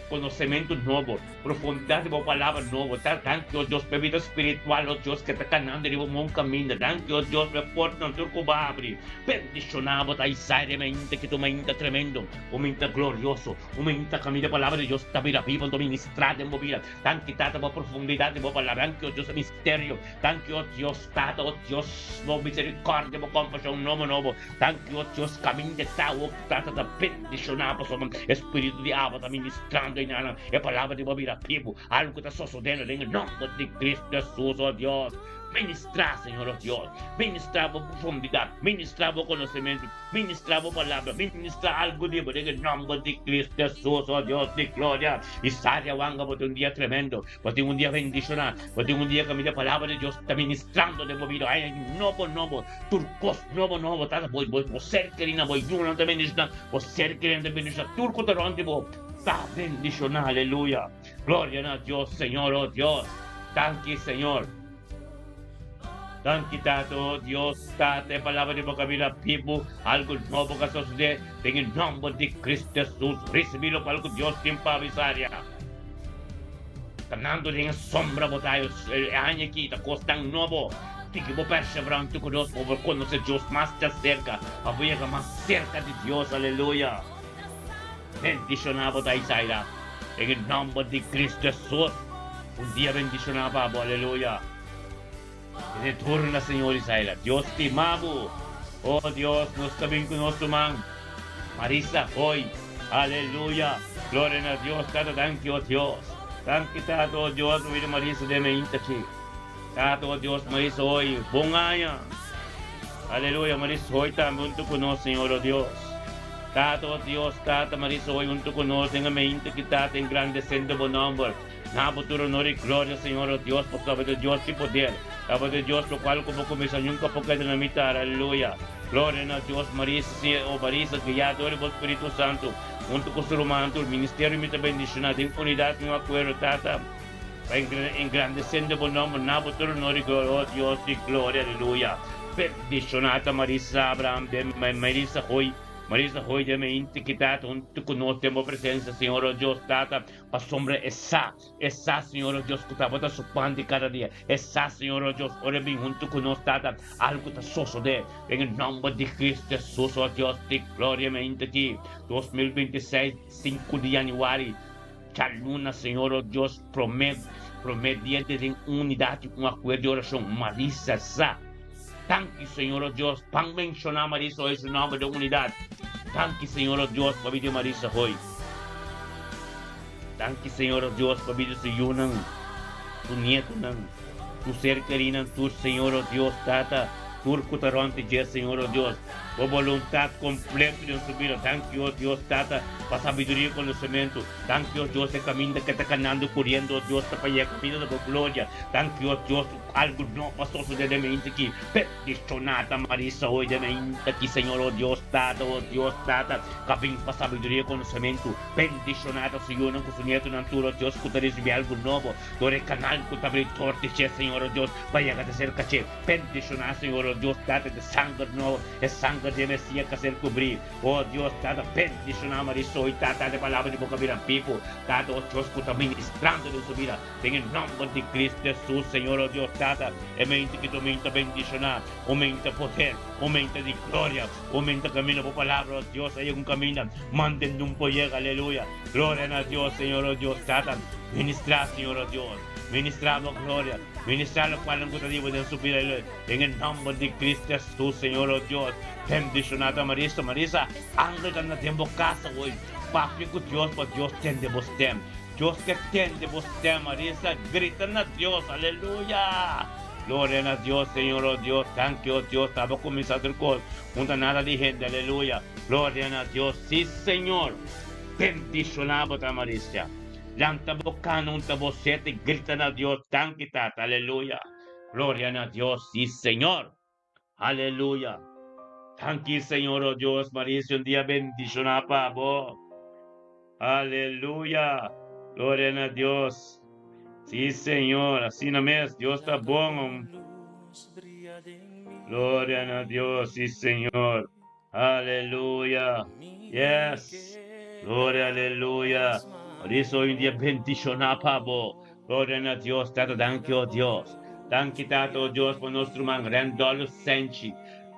konosementu nobo, profundidat di bo palabra nobo. Ta danki o Dios pa e bida spiritual o Dios ke ta kanando riba un bon kaminda. Danki o Dios pa e portanan tur ku bo a abri. Bendishoná bo ta Isai den mainta ki ta un mainta tremendo, un mainta glorioso, un mainta kaminda e palabra di Dios ta bira biba anto ministrá den bo bida. Danki Tata bo profundidad di bo palabra. Danki o Dios e misterio. Danki o Dios Tata o Dios bo misericordia bo compasion nobo nobo. Danki o Dios caminda ta o Tata ta bendiciona pasobra e spiritu di abo ta ministrando enanan e palabra di bo bira bibu. Algo ta sosodendo den e nomber di Cristo Jesus o Dios. Ministra Señor o Dios. Ministra bo profundidad. Ministra bo conocimento. Ministra bo palabra, ministra algu di bo den e nomber di Cristo Jesus, oh Dios di gloria. I saria wanga bo tin un dia tremendo, bo tin un dia bendiciona, bo tin un dia caminda palabra di Dios ta ministrando den bo vida. Ay nobo nobo, tur cos nobo nobo ta bo bo bo ser kerina, bo yunan ta bendiciona, bo ser kerina ta bendiciona, tur cu ta rond di bo ta bendiciona. Aleluya. Gloria na Dios, Señor, oh Dios. Danki, Señor. Danki Tata, oh Dios Tata, e palabra di bo kabila bibu, algu nobo ka sosode den e nomber di Cristo Jesus. Risibi lokual ku Dios tin pa avisaria. Kanando den e sombra bo ta e aña aki ta kosnan nobo. Tiki bo perseverante ku Dios pa bo konosé Dios mas djaserka, pa bo yega mas serka di Dios. Aleluya. Bendishoná bo ta Isaida den e nomber di Cristo Jesus. Un dia bendishoná pa bo. Aleluya. Tene duro na Señor Isaida. Dios stima bo. Oh Dios, nos ta bin ku nos ruman Marisa hoy. Aleluya. Gloria na Dios. Tata danki oh Dios. Danki Tata oh Dios pa bida Marisa den mainta aki. Tata oh Dios Marisa hoy bon aña. Aleluya Marisa hoy tambe hunto ku nos Señor oh Dios. Tata oh Dios Tata Marisa hoy hunto ku nos den e mainta aki Tata engrandesendo bo nomber. Na bo tur honor i gloria, Señor, o Dios, pasobra bo ta Dios di poder. Abo ta Dios lokual ku bo kuminsá nunka por keda na mitar. Aleluya! Gloria na Dios, Marisa, si, o Marisa, guiá dor di bo Spiritu Santu, huntu ku su rumannan tur ministerio mi ta bendishoná den unidat i un akuerdo, Tata, pa engrandesendo bo nomber. Na bo tur honor i gloria, o Dios di gloria. Aleluya! Bendishoná ta Marisa Abraham, den Marisa Hoy, Marisa Hoy den mi inti ki Tata huntu ku nos den bo presensia, Señor, o Dios, Tata. Pasobra e sa, e sa, Señor o Dios, ku tabata su pan di kada dia. E sa, Señor o Dios, ora e bin huntu ku nos, Tata, algu ta sosodé. Den e nòmber di Cristo Jesus, o Dios di gloria, mi ainda aki, 2026, sinku di yanüari, djaluna, Señor o Dios, promé, promé dia di den unidat i un akuerdo di orashon. Marisa sa. Danki, Señor o Dios. Ban menshoná Marisa hoy su nòmber den unidat. Danki, Señor o Dios, pa bida di Marisa hoy. Danki, Señor o Dios, pa bida di su yunan. Su nietonan, su ser kerinan tur, Señor, o Dios, Tata, tur ku ta rònt di dje, Señor, o Dios. Bo boluntat kompleto den su bida. Danki, o Dios, Tata, pa sabiduria i konosementu. Danki, o Dios, e kaminda ke ta kanando, kuriendo, o Dios, ta pa yega kaminda na bo gloria. Danki, o Dios, ku algu nobo a sosodé den mente aki. Bendishoná ta Marisa hoy den mente aki, Señor, o Dios, Tata, o Dios, Tata, ku a bin pa sabiduria i konosementu. Bendishoná ta su yunan ku su nietonan tur, o Dios, ku ta risibí algu nobo dor e kanal ku ta abrí dor di dje, Señor, o Dios, pa yega ta serka dje. Bendishoná, Señor, o Dios, Tata, di sanger nobo, e sanger di e Mesías ku a ser kubrí. O Dios, Tata, bendishoná Marisol, Tata, e palabra di bo ka bira bibu, Tata, o Dios, ku ta ministrando den su bida. Den e nòmber di Cristo Hesus, Señor, o Dios, Tata, e mente ki tu ta bendishoná, un mente poder, un mente di gloria, un mente kaminda bo palabra, o Dios, a yega un kaminda, manden nun por yega, aleluya. Gloria na Dios, Señor, o Dios, Tata, ministrá, Señor, o Dios, ministrá bo gloria, ministrá lokualnan ku ta riba den su bida, den e nòmber di Cristo Hesus, Señor, o Dios, bendishoná ta Marisa, Marisa, angel ta na den bo kas awoy, papia ku Dios pa Dios tende bo stem. Dios ke tende bo stem, Marisa, grita na Dios, aleluya! Gloria na Dios, Señor, oh Dios, danki, oh Dios, taba cuminsa tur cos, un ta nada di hende, aleluya, gloria na Dios, si Señor, bendiciona bo ta Marisa, lanta bo cana un ta bo sete, grita na Dios, danki Tata, aleluya, gloria na Dios, si Señor, aleluya, danki Señor, oh Dios, Marisa, un dia bendiciona pa bo. Aleluya! Gloria na Dios. Sí, Señor, asina mes, Dios ta bon. Gloria na Dios, sí, Señor. Aleluya. Yes. Gloria, aleluya. Por eso hoy un día bendicioná pa bo. Gloria na Dios, Tata, danki, oh Dios. Danki, Tata, oh Dios, pa nos ruman Randolph Senchi.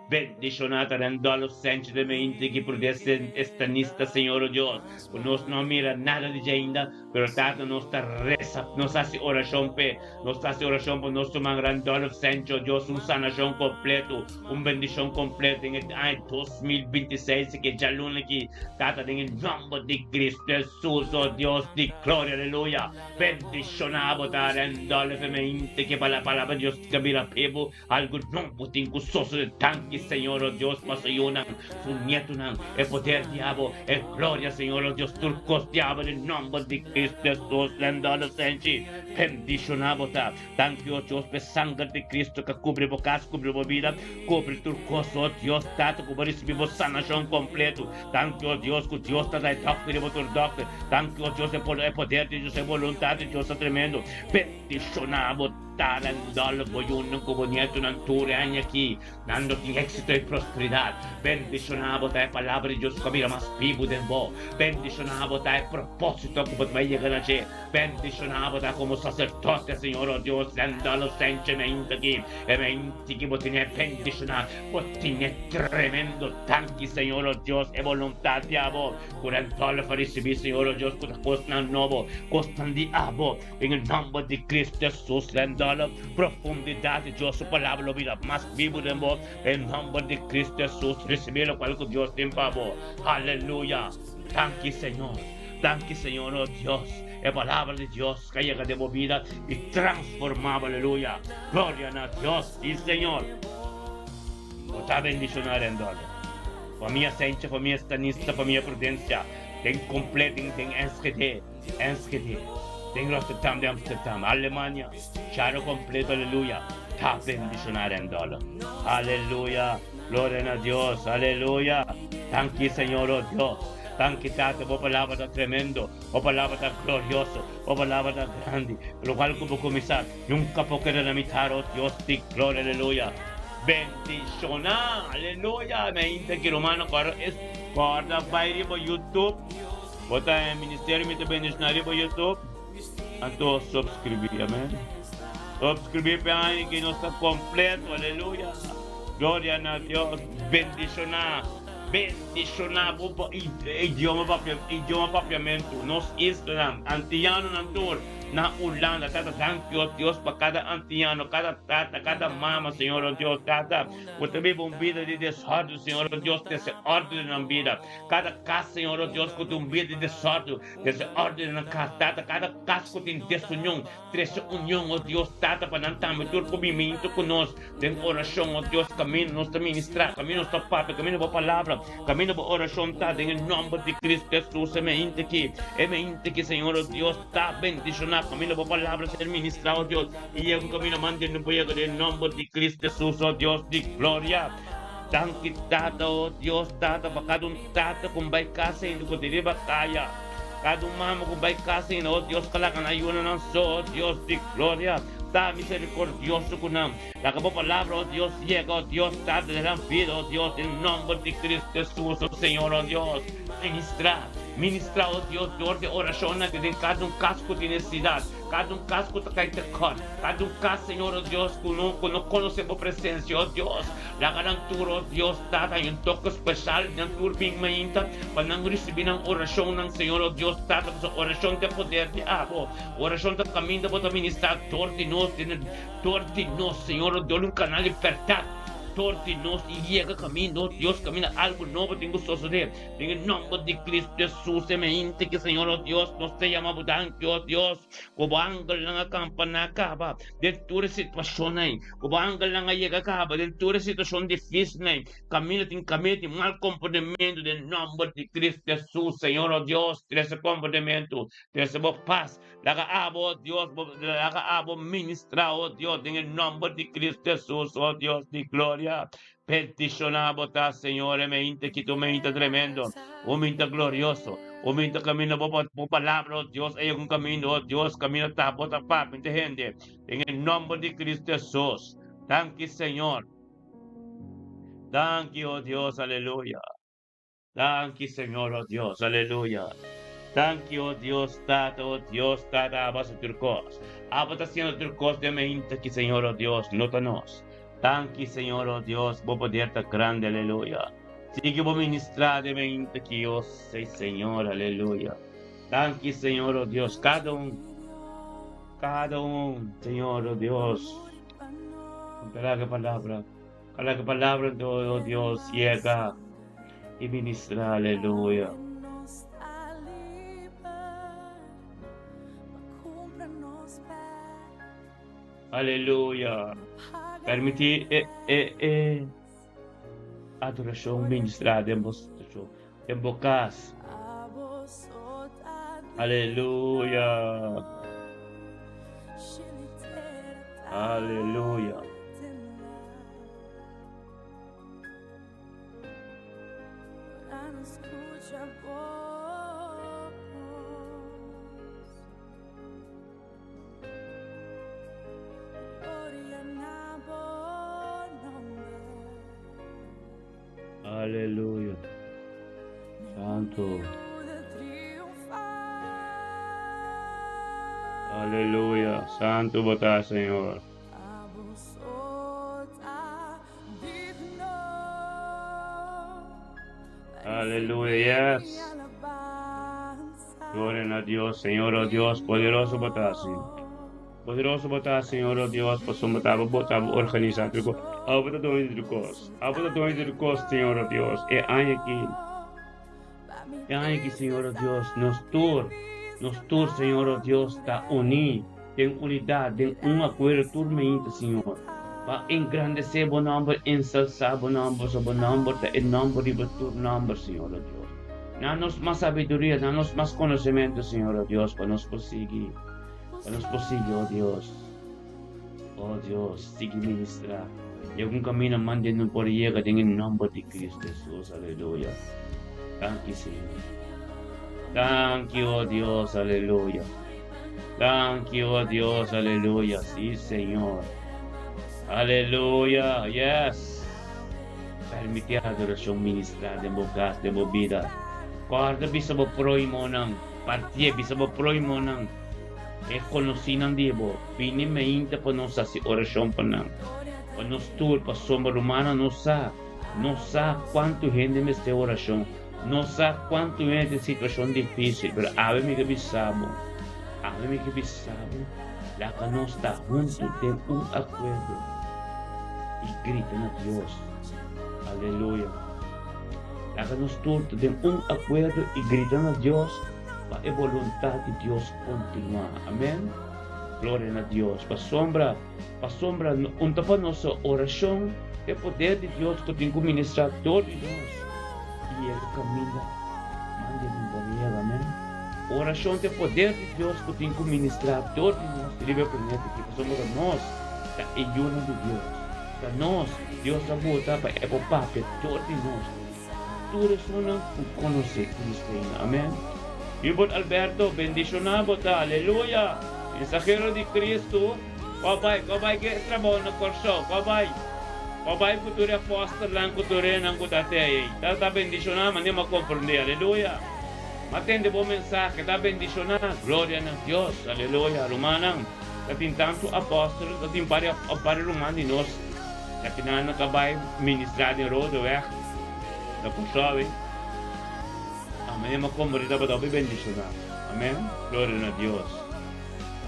Bendishoná ta Randolph Senchi de mente ki prudese estanista, Señor, oh Dios. Ku nos no a mira nada di dje ainda, pero Tata, nos ta resa, nos hasi orashon p'e. Nos ta hasi orashon pa nos ruman Randolph Senchi, oh Dios, un sanashon kompleto, un bendishon kompleto den e aña 2026 ke djaluna aki, Tata, den e nòmber di Cristo Hesus, oh Dios di gloria, aleluya. Bendishoná bo ta Randolph mente ke pa la palabra di Dios ta bira p'e bo. Algu nobo tin ku sosode. Danki, Señor, o Dios, pa su yunan, su nietunan, e poder di abo, e gloria, Señor, o Dios, tur kos di abo den nomber di Cristo Hesus. Lendolo Senchi, bendishoná bo ta. Danki, o Dios, pa e sanger di Cristo ka kubri bo kas, kubri bo bida, kubri tur kos, o Dios, Tata, ku bo risibí bo sanashon kompletu. Danki, o Dios, ku Dios ta da e dòkter i bo tur dòkter. Danki, o Dios, e poder di Dios, e boluntat di Dios ta tremendo. Bendishoná bo. Tarandol bo yunan ku bo nietonan tur e aña aki, nan lo tin éksito i prosperidat. Bendishoná bo ta e Palabra di Dios ku a bira mas bibu den bo. Bendishoná bo ta e propósito ku bo ta bai yega na dje. Bendishoná bo ta komo saserdote, Señor, o Dios, Randol Osenche meinta aki, e meinti ki bo tene bendishoná, bo tene tremendo. Danki, Señor, o Dios, e boluntat di abo ku Randolf a risibí, Señor, o Dios, ku ta kosnan nobo, kosnan di abo. Den e nomber di Cristo Jesus, Randolph, profundidad di Dios su palabra lo bira mas bibu den bo. Den nomber di Cristo Jesus, ricibi locual cu Dios tin pa bo. Aleluya! Danki, Señor. Danki, Señor, oh Dios. E palabra di Dios ca yega den bo bida y transforma bo. Aleluya! Gloria na Dios. Si, Señor. Bo ta bendiciona, Randolph. Famia Sencha, famia Stanista, famia Prudencia, den completo, den Enschede. Enschede, den Rotterdam, den Amsterdam, Alemania, Charo completo, aleluya, ta bendiciona Rendolo. Aleluya, gloria na Dios, aleluya. Danki Señor, oh Dios. Danki Tata, bo palabra ta tremendo, bo palabra ta glorioso, bo palabra ta grandi. Lo cual cu bo cuminsa, nunca por keda na mitar, oh Dios di gloria, aleluya. Bendiciona, aleluya. Mi ainda ki rumano, corda, corda bay riba YouTube. Bo ta e ministerio mi ta bendiciona riba YouTube anto subscribi amen subscribi pe aña ki nos ta completo aleluya gloria na Dios bendiciona bendiciona bo idioma papia idioma papiamento nos islanan antiyanonan tur. na Hulanda, Tata, danki, oh Dios, pa kada antiano, kada tata, kada mama, Señor, oh Dios, Tata, ku ta biba un bida di desòrdu, Señor, oh Dios, trese òrdu den nan bida. Kada kas, Señor, oh Dios, ku tin un bida di desòrdu, trese òrdu den nan kas, Tata. Kada kas ku tin desunion, trese union, oh Dios, Tata, pa nan tambe tur por bini huntu ku nos den orashon, oh Dios, kaminda nos ta ministrá, kaminda nos ta papia, kaminda bo palabra, kaminda bo orashon ta, den e nòmber di Cristo Hesus, e meinti aki, e meinti aki, Señor, oh Dios, ta bendishoná, kaminda bo palabra ser ministrá, oh Dios, i yega un kaminda mantende bo yega den e nòmber di Cristo Hesus, oh Dios di gloria. Danki Tata, oh Dios, Tata, pa kada un tata ku bai kas ainda ku ta riba kaya. Kada un mama ku bai kas ainda, oh Dios, ka laga nan yuna nan so, oh Dios di gloria. Ta miserikordioso ku nan. Laga bo palabra, oh Dios, yega, oh Dios, Tata, den nan bida, oh Dios, den nomber di Cristo Hesus, oh Señor, oh Dios. Ministra, ministra, oh Dios, dor di orashonnan ku den kada un kas ku tin nesesidat. Kada un kas ku ta kai tekòrt, kada un kas, Señor, o Dios, ku no ku no konosé Bo presensia, o Dios, laga nan tur, o Dios, Tata, haña un toke speshal di nan tur bin mainta pa nan risibí nan orashonnan, Señor, o Dios, Tata, pasobra orashon ta e poder di Abo. Orashon ta kaminda Bo ta ministrá dor di nos, dor di nos, Señor, o Dios, un kanal di bèrdat dor di nos i yega kaminda, o Dios, kaminda algu nobo tin ku sosodé. Den e nomber di Cristo Jesus e mente ki Señor o Dios nos ta yama bo danki o Dios ku bo angelnan a kampa na kaba den tur e situacion ei ku bo angelnan a yega kaba den tur e situacion dificil ei kaminda tin kaminda tin mal komportamentu den nomber di Cristo Jesus Señor o Dios trese komportamentu trese bo pas laga abo o Dios bo laga abo ministra o Dios den e nomber di Cristo Jesus o Dios di gloria Bendishoná bo ta, Señor, e meinte ki tu meinte tremendo, un meinte glorioso, un meinte kaminda bo bo palabra, oh Dios, a yega un kaminda, oh Dios, kaminda ta bo ta papia te hende, den e nomber di Cristo Hesus. Danki, Señor. Danki, oh Dios, aleluya. Danki Señor oh Dios aleluya Danki oh Dios Tata oh Dios Tata abo haci tur cos abo ta haciendo tur cos den meinta ki Señor oh Dios no ta nos Danki Señor oh Dios bo poder ta grandi aleluya Sigui bo ministra den meinta ki oh Señor aleluya Danki Señor oh Dios cada un cada un Señor oh Dios Cada palabra Cada que palabra de oh Dios llega y ministra, aleluya. Aleluya. Permití e, e, e adoración ministrar den vos, den bo cas. Aleluya. Aleluya. Aleluya. Santo. Aleluya. Santo bo ta, Señor. Aleluya, yes. Gloria na Dios, Señor, oh Dios, poderoso bo ta, Señor. Poderoso bo ta, Señor, oh Dios, pasobra bo ta bo ta organisa tur kos. Abo ta doño di tur kos. Abo ta doño di tur kos, Señor, oh Dios. E aña aki, e aña aki, Señor, oh Dios, nos tur, nos tur, Señor, oh Dios, ta uní den unidat, den un akuerdo tur meinta, Señor, pa engrandesé bo nòmber, ensalsá bo nòmber, pasobra bo nòmber ta e nòmber riba tur nòmber, Señor, oh Dios. Na nos mas sabiduria, na nos mas konosementu, Señor, oh Dios, pa nos por sigui. Pa nos por sigui, oh Dios, oh Dios, sigui ministra. Y algun camino mande no por yega den e nomber di Cristo Jesus, aleluya. Danki, Señor. Danki, oh Dios, aleluya. Danki, oh Dios, aleluya. Sí, Señor. Aleluya, yes. Permiti adoracion ministra den bo cas, den bo vida. Corda bisa bo proimonan. Partié, bisa bo próhimonan, e konosínan di bo, bini meinta pa nos hasi orashon pa nan, pa nos tur, pasobra rumannan no sa, no sa kuantu hende mester orashon, no sa kuantu hende den situashon difísil, pero awe mi ta bisa bo. Ami mi ke bisa bo, laga nos ta huntu den un akuerdo i grita na Dios. Aleluya! Laga nos tur ta den un akuerdo i grita na Dios pa e boluntat di Dios kontinuá. Amen. Gloria na Dios. Pasobra, pasobra un ta pa nos orashon e poder di Dios ku tin ku ministrá dor di nos i el kaminda manda e limpa Amen. Orashon ta e poder di Dios ku tin ku ministrá dor di nos riba e planeta aki, pasobra ta nos ta e yunan di Dios. Ta nos Dios a bota pa e por papia dor di nos. Tur esunnan ku konosé Cristo ainda. Amen. Hubert Alberto, bendishoná bo ta. Aleluya! Mensahero di Cristo, Kò bai, kò bai ke trabou na Kòrsou, kò bai. Kò bai ku tur e apòstelnan ku tur enan ku ta te ei. Ta ta bendishoná, manera mi a komprendé. Aleluya! Mi a tende bo mensahe, ta bendishoná. Gloria na Dios. Aleluya! Rumannan, ta tin tantu apòstel, ta tin pari pari ruman di nos. Esaki nan a bai ministrá den Rodeweg na Kòrsou. Amen. Mi kombertí tabata hopi bendishoná. Amen. Gloria na Dios.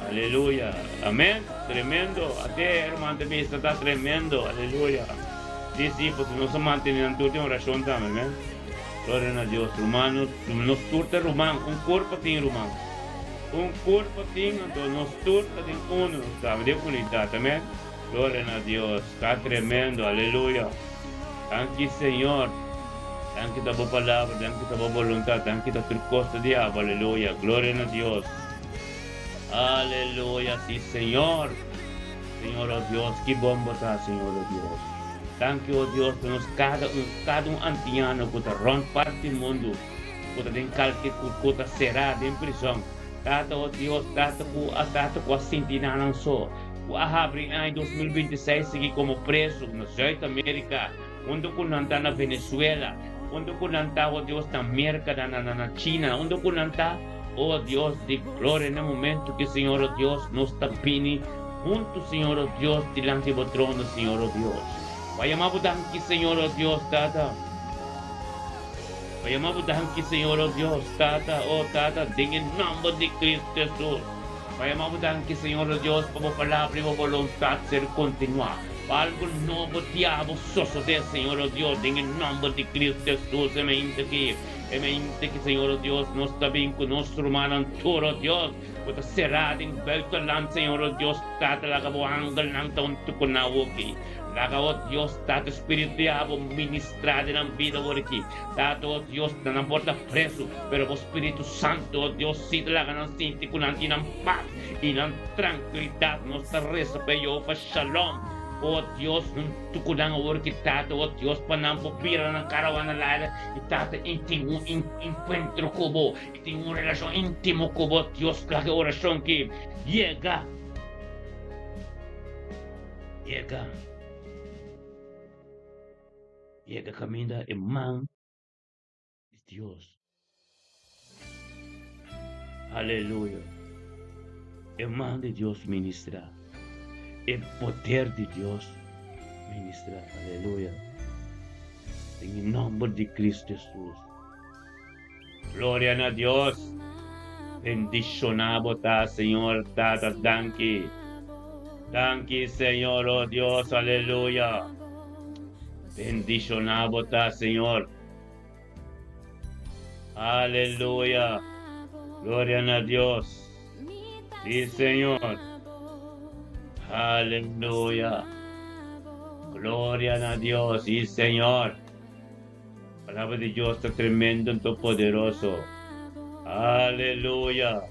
Aleluya. Amen. Tremendo. Ate herman ta bisa ta tremendo. Aleluya. Sí, sí, pasobra nos a mantené nan tur den orashon tambe. Amen. Gloria na Dios. Ruman, nos tur ta ruman. Un kurpo tin, ruman. Un kurpo tin, anto nos tur ta den uno. Nos ta den unidat. Amen. Gloria na Dios, ta tremendo, aleluya. Danki Señor, danki ta bo palabra, danki ta bo boluntad, danki ta tur cos ta di abo, aleluya. Gloria na Dios. Aleluya, si Señor. Señor, oh Dios, ki bon bo ta, Señor, oh Dios. Danki, oh Dios, pa nos cada un, cada un antiano cu ta rond parti mundo, cu ta den calke cu ta cera den prison. Tata, oh Dios, tata cu a tata cu a sinti nan nan so. Ku a habri en aña 2026 sigui komo prezu na Zuid Amerika, unda ku nan ta na Venezuela, unda ku nan ta, oh Dios, na Merka, na na na China, unda ku nan ta, oh Dios di gloria, na momento ki Señor, oh Dios, nos ta bini huntu, Señor, oh Dios, dilanti bo trono, Señor, oh Dios. Pa yama bo danki, Señor, oh Dios, Tata. Pa yama bo danki, Señor, oh Dios, Tata, oh Tata, den e nomber di Cristo Jesus. Pa yama bo danki, Señor o Dios, pa bo palabra i bo boluntat ser kontinuá. Pa algu nobo diabo sosodé, Señor o Dios, den e nòmber di Cristo Jesus, e mente aki, e mente ki, Señor o Dios, nos ta bin ku nos rumannan tur, o Dios, ku ta será den buitenland, Señor o Dios, Tata, laga bo angelnan ta huntu ku nan awoki. Laga, o Dios, Tata, Spiritu di abo ministrá den nan bida awor aki. Tata, o Dios, nan a por ta presu, pero bo Spiritu Santu, o Dios, si ta laga nan sinti ku nan tin nan pas i nan trankilidat. Nos ta resa pa Jehová Shalom, o Dios, huntu ku nan awor ki, Tata, o Dios, pa nan por bira nan karawan na laira i, Tata, i tin un enkuentro ku bo, i tin un relashon íntimo ku bo, Dios. Laga e orashon ki yega, yega. Yega kaminda e man di Dios. Aleluya. E man di Dios ministra. E poder di Dios ministra. Aleluya. Den e nomber di Cristo Jesus. Gloria na Dios. Bendiciona bo ta, Señor Tata. Danki. Danki, Señor, oh Dios. Aleluya. Bendiciona bo ta, Señor. Aleluya. Gloria na Dios. Sí, Señor. Aleluya. Gloria na Dios. Sí, Señor. Palabra di Dios ta tremendo anto poderoso. Aleluya.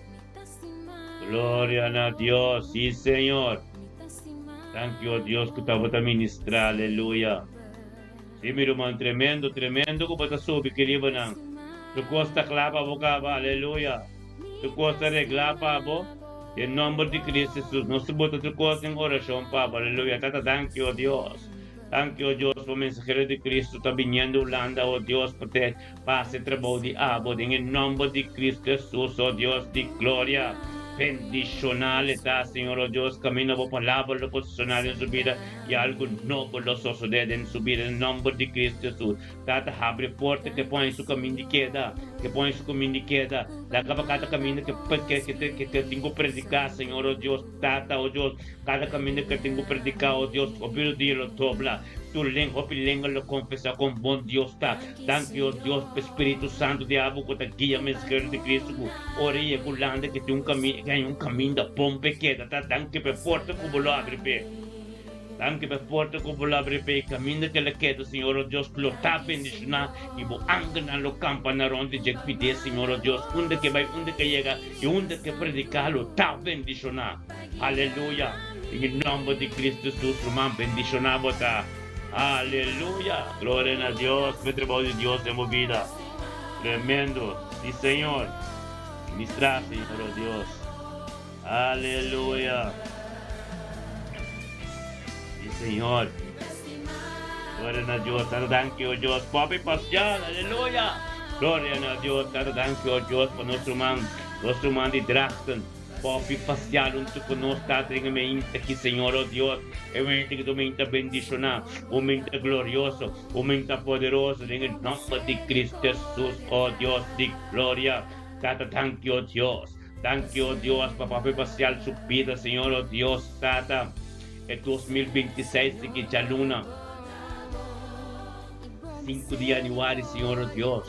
Gloria na Dios. Sí, Señor. Thank you, oh Dios, ku tabata ministra. Aleluya. Sí, mi ruman, tremendo, tremendo ku bo ta subi keribanan. Tur kos ta kla pa bo kaba. Aleluya. Tur kos ta reglá pa bo. Den nomber di Cristo Jesus. Nos ta bota tur kos den orashon pa bo. Aleluya. Tata, thank you, oh Dios. Danki, o Dios, pa mensahero di Cristo ta biniendo Hulanda, o Dios, pa te pa hasi e trabou di abo, den e nomber di Cristo Jesus, o Dios di gloria. Bendishoná le ta, Señor o Dios, kaminda bo palabra lo por soná den su bida i algu nobo lo sosodé den su bida den nòmber di Cristo Jesus. Tata, habri porta ke pon su kamin di keda, ke pon su kamin di keda. Laga pa kada kaminda ke ke ke ke tin ku prediká, Señor o Dios, Tata o Dios, kada kaminda ke tin ku prediká, o Dios, hopi dia lo dobla, tur len hopi lenga lo konfesá kon bon Dios ta. Danki, o Dios, pa Spiritu Santu di abo ku ta guia mensahero di Cristo ku ora e yega Hulanda ke tin un kaminda, ke haña un kaminda bon p'e keda. Ta danki pa e porta ku bo lo abri p'e. Danki pa e porta ku bo lo abri p'e i kaminda ke lo keda, Señor, o Dios, lo ta bendishoná i bo angelnan lo kampa na rònt di dje kuid'é, Señor, o Dios, unda ke bai, unda ke yega i unda ke prediká lo ta bendishoná. Aleluya! Den e nòmber di Cristo Jesus, ruman, bendishoná bo ta. Aleluya! Gloria na Dios pa e trabou di Dios den bo bida. Tremendo! Si Señor! Ministra Señor o Dios. Aleluya! Si Señor! Gloria na Dios. Tata danki o Dios. Papi Pascal. Aleluya! Gloria na Dios. Tata danki o Dios pa nos ruman, nos ruman di Drachten. Popi pasial huntu ku nos Tata den e meinta aki, Señor, o Dios, e meinta ki ta un meinta bendishoná, un meinta glorioso, un meinta poderoso, den e nomber di Cristo Jesus, o Dios di gloria. Tata, danki, o Dios. Danki, o Dios, pa Papi Pasial su bida, Señor, o Dios, Tata, e 2026 di ki djaluna, 5 di januari, Señor, o Dios.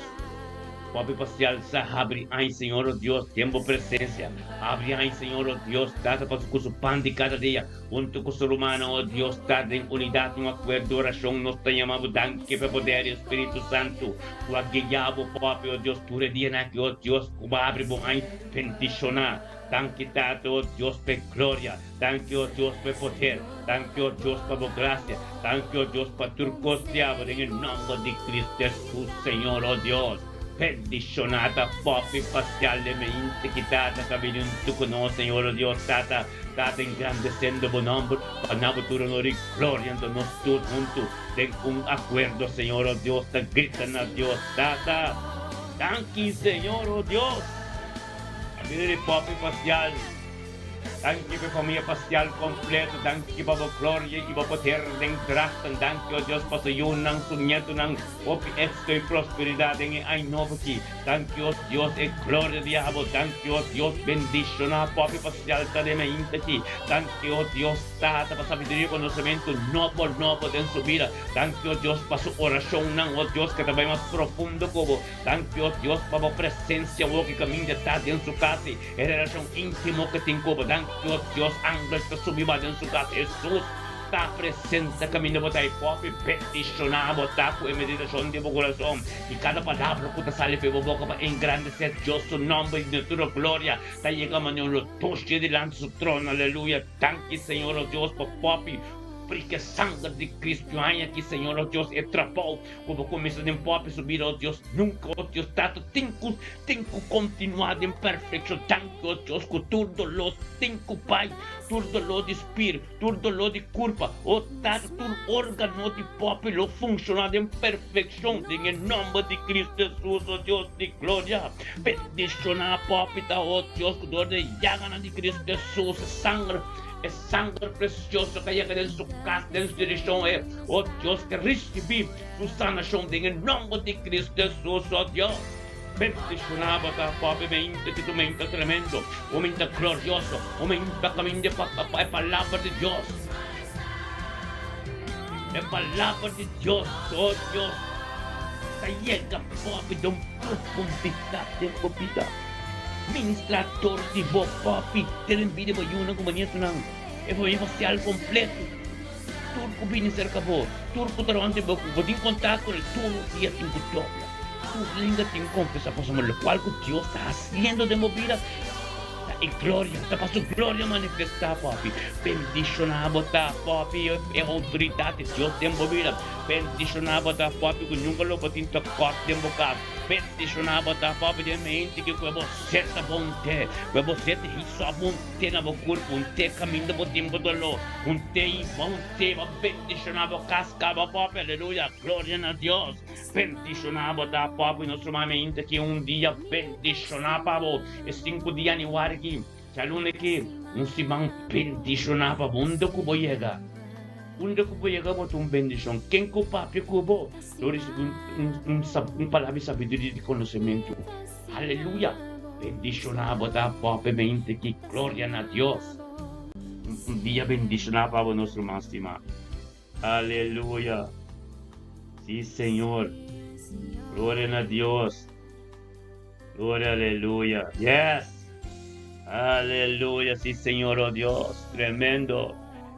Papi pa si alsa habri ai Señor o Dios den bo presencia habri ai Señor o Dios Tata pa su cu su pan di cada dia hunto cu su rumannan o Dios Tata den unidad un acuerdo oracion nos ta yama bo danki pa e poder di e Spiritu Santo cu a guia bo papi o Dios tur e dianan aki o Dios cu bo habri bo ai bendiciona danki Tata o Dios pa e gloria danki o Dios pa e poder danki o Dios pa bo gracia Danki, o Dios, pa tur kos di abo den e nomber di Cristo Jesus, Señor, o Dios. Bendiciona ta popi pacial de mente ki Tata ta bini huntu cu nos, Señor, o Dios, Tata, Tata engrandecendo bo nomber, pa na bo tur honor y gloria, anto nos tur huntu den un acuerdo, Señor, o Dios, ta grita na Dios, Tata, danki, Señor, o Dios. A bini di popi pacial. Danki pa e famia pastial kompleto. Danki pa bo gloria i bo poder den Drachten. Danki, o Dios, pa su yunan, su nietunan, hopi éksito i prosperidat den e aña nobo aki. Danki, o Dios, e gloria di abo. Danki, o Dios, bendishoná popi pastial ta den mainta aki. Danki, o Dios, Tata, pa sabiduria i konosementu nobo nobo den su bida. Danki, o Dios, pa su orashonnan, o Dios, ke ta bai mas profundo ku bo. Danki, o Dios, pa bo presensia awor ki kaminda ta den su kas i E relashon íntimo ku tin ku bo dan ku Dios, angel ta subi ba den su kas. Hesus ta presente kaminda bo ta i popi bendishoná bo ta ku e meditashon di bo kurason i kada palabra ku ta sali for bo boka pa engrandesé Dios su nòmber i duna tur gloria ta yega manera un lotoshi dilanti su trono. Aleluya! Danki Señor o Dios pa popi prike sanger di Cristo haña aki Señor o Dios e trabou Ku bo kuminsá den popi su bida, o Dios, nunka, o Dios, Tata, tin ku, tin ku kontinuá den perfekshon. Danki, o Dios, ku tur doló tin ku bai, tur doló di spir, tur doló di kurpa, o Tata, tur órgano di popi lo funshoná den perfekshon, den e nòmber di Kristu Hesus, o Dios di gloria. Bendishoná popi ta, o Dios, ku dor di e yaganan di Kristu Hesus, e sanger, E sanger precioso ka yega den su cas, den su direccion, e, oh Dios, ke ricibi su sanacion den e nomber di Cristo Jesus, oh Dios. Bendiciona bo ta pobre mente, ki tu mente tremendo, un mente glorioso, un mente caminda pa, pa, pa e palabra di Dios. E palabra di Dios, oh Dios, ta yega pobre den profundidad den bo bida. Ministra dor di bo papi te den bida bo yunan ku bo nietunan, e familia sosial kompleto. Tur ku bini serka bo, tur ku ta rònt di bo ku bo tin kontakto ku el, tur dia tin ku dobla, tur lenga tin ku konfesá pasobra lokual ku Dios ta hasiendo den bo bida ta e gloria, ta pa su gloria manifestá, papi. Bendishoná bo ta, papi, e outoridat di Dios den bo bida. Bendishoná bo ta, papi, ku nunka lo bo tin tokòrt den bo kas. Bendishoná bo ta papi den mente ki ku e bo seta bo un te, ku e bo seta hisa bo un te na bo kurpo, un te kaminda bo tin bo doló, un te i bo un te bo bendishoná bo kas kaba papi, aleluya, gloria na Dios. Bendishoná bo ta papi nos ruman mente ki un dia bendishoná pa bo e sinku di yanüari ki. Djaluna aki, un siman bendishoná pa bo unda ku bo yega. Unda ku bo yega bo ta un bendishon. Ken ku papia ku bo lo risibí un un palabra di sabiduria i di konosementu. Aleluya! Bendishoná bo ta propiamente aki. Gloria na Dios! Un dia bendishoná pa bo nos ruman stimá. Aleluya! Sí, Señor! Gloria na Dios! Gloria, aleluya. Yes. Aleluya, sí, Señor, oh Dios. Tremendo.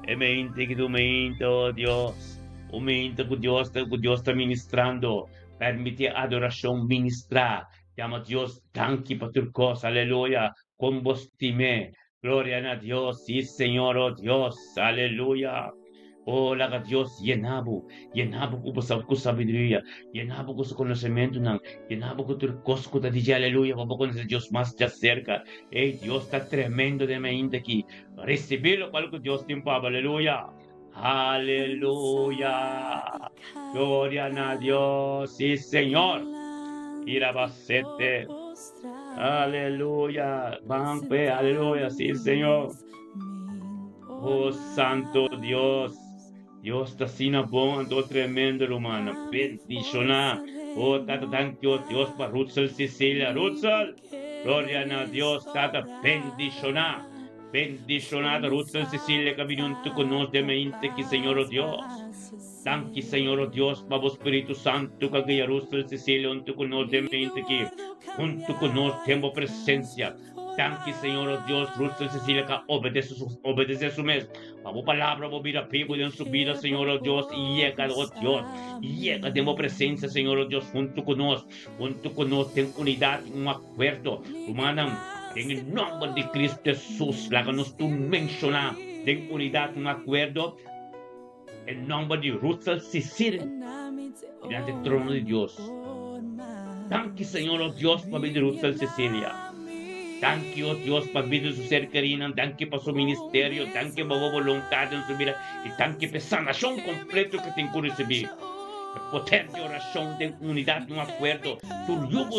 E mente que tu mente, oh Dios. O mente que Dios está, que Dios está ministrando. Permite adoración ministrar. Llama Dios, danki pa tur cosa. Aleluya. Con vos time. Gloria na Dios, sí, Señor, oh Dios. Aleluya. Oh, laga Dios yena bo, yena bo ku bo ku sabiduria, yena bo ku su konosementunan, yena bo ku tur kos ku ta di dje, aleluya, pa bo konosé Dios mas djaserka. Ey, Dios ta tremendo den mainta aki. Risibí lokual ku Dios tin pa bo, aleluya. Aleluya. Gloria na Dios, sí, Señor. Irabasete. Aleluya. Ban fe, aleluya, sí, Señor. Oh, Santo Dios. Dios ta asina bon, anto tremendo, rumana. Bendiciona. Oh, Tata, thank you, Dios, pa Rutsel Cecilia. Rutsel, gloria na Dios, Tata, bendiciona. Bendiciona Rutsel Cecilia, que vino junto con nos de mente, que Señor, oh Dios. Danki, Señor, oh Dios, pa bo Spiritu Santu ku a guia Russell Cecilia huntu ku nos den mente aki, huntu ku nos den bo presensia. Danki, Señor, oh Dios, Russell Cecilia ka obedece su, obedece su mes. Pa bo palabra bo bira bibu den su bida, Señor, oh Dios, i yega, oh Dios, yega den bo presensia, Señor, oh Dios, huntu ku nos, huntu ku nos den unidat i un akuerdo. Rumannan, den e nomber di Cristo Jesus, laga nos tur menshoná den unidat un akuerdo. E nomber di Russell Cecil dilanti e trono di Dios. Danki Señor o Dios pa bida di Russell Cecilia. Danki o Dios pa bida di su ser kerinan, danki pa su ministerio, danki pa bo boluntad den su bida i danki pa e sanashon kompleto ke tin ku risibí. E poder di orashon den unidat un akuerdo, tur yugo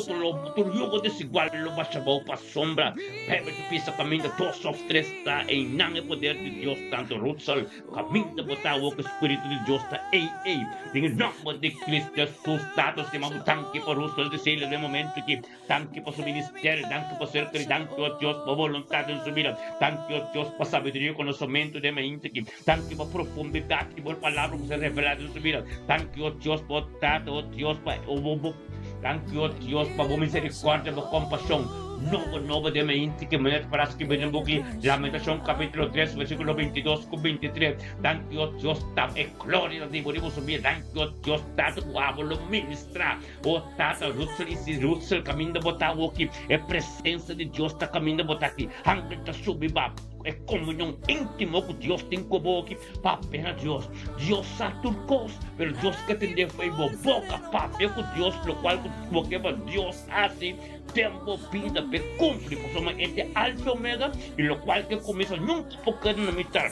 tur yugo desigual lo basha bou pa sombra. Bijbel ta bisa kaminda dos òf tres ta einan e poder di Dios tantu Russell Kaminda bo ta awor ku Spiritu di Dios ta ei ei. Den e nòmber di Cristo Jesus, Tata stima bo danki pa Russell Cecilia den e momento aki. Danki pa su ministerio, danki pa ser keri, danki o Dios pa boluntat den su bida. Danki o Dios pa sabiduria i konosementu den e mainta aki. Danki pa profundidat di bo palabra ku ser revelá den su bida. Danki o Dios pa o Tata, o Dios pa bo. Danki o Dios pa bo misericordia, bo compasion nobo nobo den mi inti ki manera para skibi den buki Lamentacion capitulo 3 versiculo 22 cu 23. Danki o Dios ta e gloria di bo riba su bida. Danki o Dios Tata cu abo lo ministra. O Tata Rutsel y si Rutsel caminda bo ta awoki e presencia di Dios ta caminda bo ta aki. Angel ta subi ba e comunion intimo cu Dios tin cu bo aki. Papia na Dios. Dios sa tur kos, pero Dios ke tende fo'i bo boka. Papia ku Dios lokual ku bo ke pa Dios hasi den bo bida p'e kumpli, pasobra e ta e Alfa i Omega i lokual ke kuminsá nunka por keda na mitar.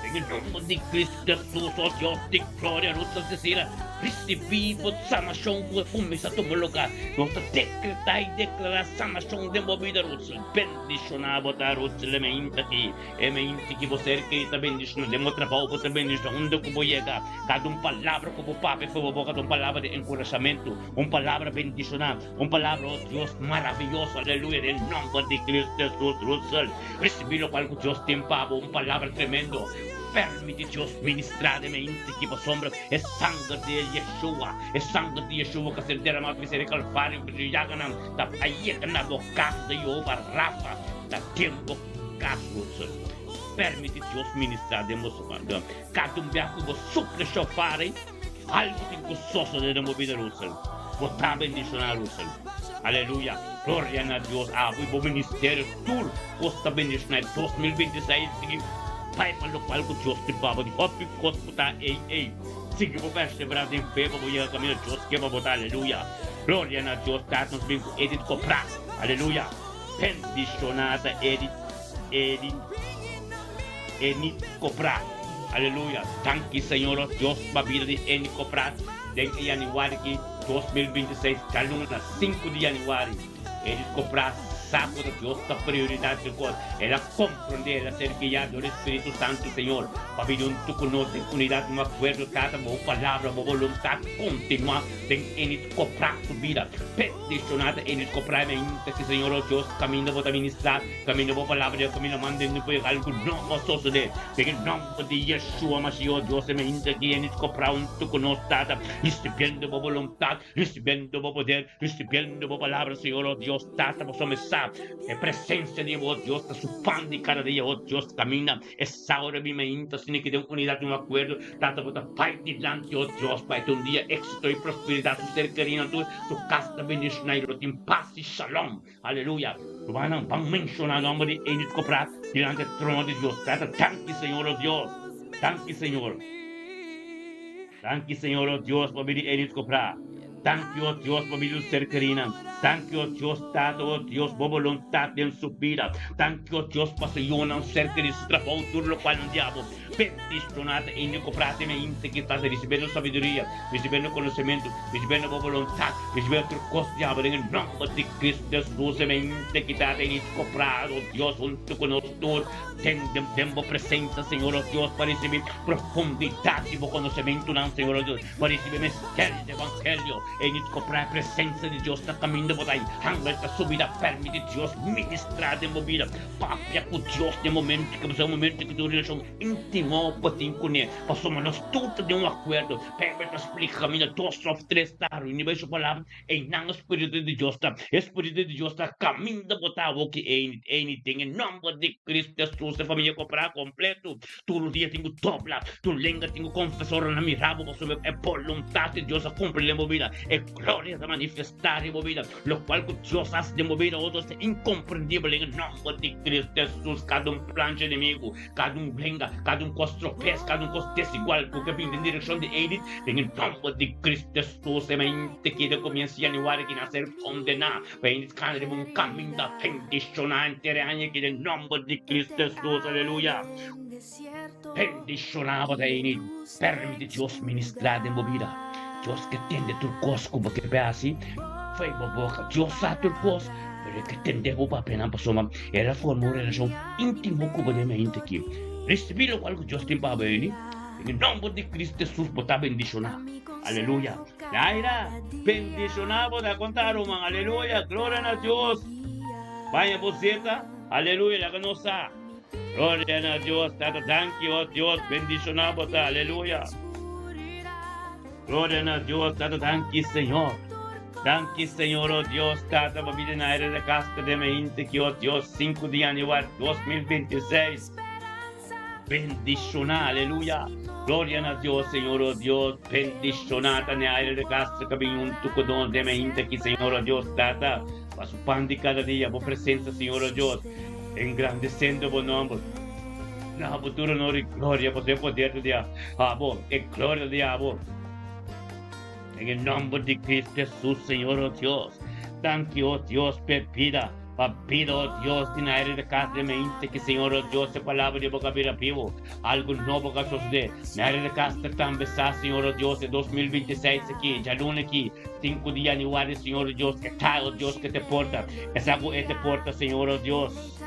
Den e nomber di Cristo Jesus, o Dios di gloria, nos ta desea risibí bo sanashon ku a kuminsá tuma lugá. Nos ta dekretá i deklará sanashon den bo bida, Russell. Bendishoná bo ta, Russell, e mainta aki. E mente ki bo ser keri ta bendiciona den bo trabao, bo ta bendiciona unda ku bo yega. Kada un palabra ku bo papia for bo boka ta un palabra di enkurashamentu, un palabra bendiciona, un palabra, oh Dios maraviyoso, aleluya, den nomber di Cristo Jesus. Russell, ricibi lokual ku Dios tin pa bo, un palabra tremendo. Permiti Dios ministra den mente ki pasobra e sanger di Yeshua, e sanger di Yeshua ku a ser derama bisa den Kalvario, ku su yaganan ta a yega na bo kas di Jehovah Rafa, ta den bo. Kas boso. Permiti Dios ministra den boso banda. Kada un bia ku bo supla shofar ei, algu tin ku sosode den bo bida, Russell. Bo ta bendishoná, Russell. Aleluya! Gloria na Dios! Abo i bo ministerio tur kos ta bendishoná. E 2026 sigui bai pa lokual ku Dios tin pa bo. Di hopi kos ku ta ei ei, sigui bo perseverá den fe pa bo yega kaminda Dios ke pa bo ta. Aleluya! Gloria na Dios! Tata nos bin ku Edith Koprá. Aleluya! Bendiciona ta Edith Edith Enid Coprat Aleluya danki Señor oh Dios pa bida di Enid Coprat den e januari ki 2026 djaluna 5 di januari Edith Coprat. sa ku ta Dios ta prioridat den kos. El a komprondé, el a ser guiá dor e Spiritu Santu, Señor, pa bini huntu ku nos den unidat, un akuerdo, Tata, bo Palabra, bo boluntat kontinuá den Enid Koprá su bida. Bendishoná ta Enid Koprá e mainta ki, Señor, o Dios, kaminda bo ta ministrá, kaminda bo Palabra dje kaminda manda hende por yega algu nobo a sosodé. Den e nòmber di Yeshua Mashiach, o Dios, e mainta ki Enid Koprá huntu ku nos, Tata, risibiendo bo boluntat, Ricibiendo bo poder, ricibiendo bo palabra, Señor, oh Dios, Tata, pasobra mi sa e presencia di bo, oh Dios, ta su pan di cada dia, oh Dios, caminda e sa ora mi mainta, asina ki den unidad, un acuerdo, Tata, bo ta bai dilanti, oh Dios, pa e ta un dia exito y prosperidad, su ser kerinan tur, su cas ta bendiciona y lo tin paz y shalom. Aleluya! Rumannan, ban menciona nomber di Edith Coprat dilanti e trono di Dios. Tata, danki, Señor, oh Dios. Danki, Señor. Danki, Señor, oh Dios, pa bidi Edith Coprat. Danki, oh Dios, pa bidi su ser kerinan. Danki, oh Dios, Tata, oh Dios, bo boluntad den su bida. Danki, oh Dios, pa su yunan, su ser kerí, su trabou, tur locual nan di abo. Bendicioná ta hende ku prata i mente ki ta risibiendo sabiduria, risibiendo konosementu, risibiendo bo boluntat, risibiendo tur kos di abo den e nòmber di Kristu Hesus. E mente ki ta tene koprá, o Dios, huntu ku nos tur den den bo presensia, Señor, o Dios, pa risibí profundidat di bo konosementunan, Señor, o Dios, pa risibí misterio di evangelio. E nit koprá e presensia di Dios na kaminda bo ta i hangel ta subi ta permití Dios ministrá den bo bida. Papia ku Dios den momento ku bo momento ku tin un relashon íntimo bo tin kuné, pasobra nos tur ta den un akuerdo. Beibel ta splika kaminda dos òf tres ta reuní bai su palabra, einan e spiritu di Dios ta. E spiritu di Dios ta kaminda bo ta awor ki eini den e nòmber di Kristu Hesus e famia koperá kompletu. Tur dia tin ku dobla, tur lenga tin ku konfesá ora nan mira bo pasobra e boluntat di Dios a kumpli den bo bida, e gloria ta manifestá den bo bida. Lokual ku Dios hasi den bo bida otro ta inkomprendibel den e nòmber di Kristu Hesus. Kada un plancha enemigu, kada un renga, kada un kos tropes, kada un kos desigual ku ke bin den direkshon di Edith, den e nòmber di Kristu Hesus e mente keda kumiensa yanüari ki nan ser kondená pa Edith kana riba un kaminda bendishoná henter e aña aki den nòmber di Kristu Hesus. Aleluya! Bendishoná bo ta Edith. Permiti Dios ministrá den bo bida. Dios ke tende tur kos ku bo ke pe hasi fo'i bo boka. Dios sa tur kos, pero e ke tende bo papianan pasobra el a forma un relashon íntimo ku bo den mente aki. Risibí lokual ku Dios tin pa bo, Eni. Den e nòmber di Kristu Hesus bo ta bendishoná. Aleluya. Naira, bendishoná bo ta konta, ruman. Aleluya. Gloria na Dios. Baña bo zeta. Aleluya. Laga nos sa. Gloria na Dios, Tata, danki, oh Dios, bendiciona bo ta, aleluya. Gloria na Dios, Tata, danki, Señor. Danki, Señor, oh Dios, Tata, pa bida na aire de casa de mente ki, oh Dios, 5 di januari 2026. Bendiciona, aleluya. Gloria na Dios, Señor, oh Dios, bendiciona ta ne aire de casa que bin junto con nos de mente ki, Señor, oh Dios, Tata, pa su pan di cada dia, bo presencia, Señor, oh Dios. Engrandesendo bo nomber. Na bo tur honor i gloria, pasobra e poder ta di abo, e gloria ta di abo. Den e nomber di Cristo Jesus, Señor, o Dios. Danki, o Dios, p'e bida, pa bida, o Dios, di na aire di kas di mente, ki Señor, o Dios, e palabra di bo ka bira bibu. Algu nobo ka sosodé. Na aire di kas ta tambe sa, Señor, o Dios, e 2026 aki, djaluna aki, 5 di januari, Señor, o Dios, e ta, o Dios, ke te porta. Esa ku e te porta, Señor, o Dios.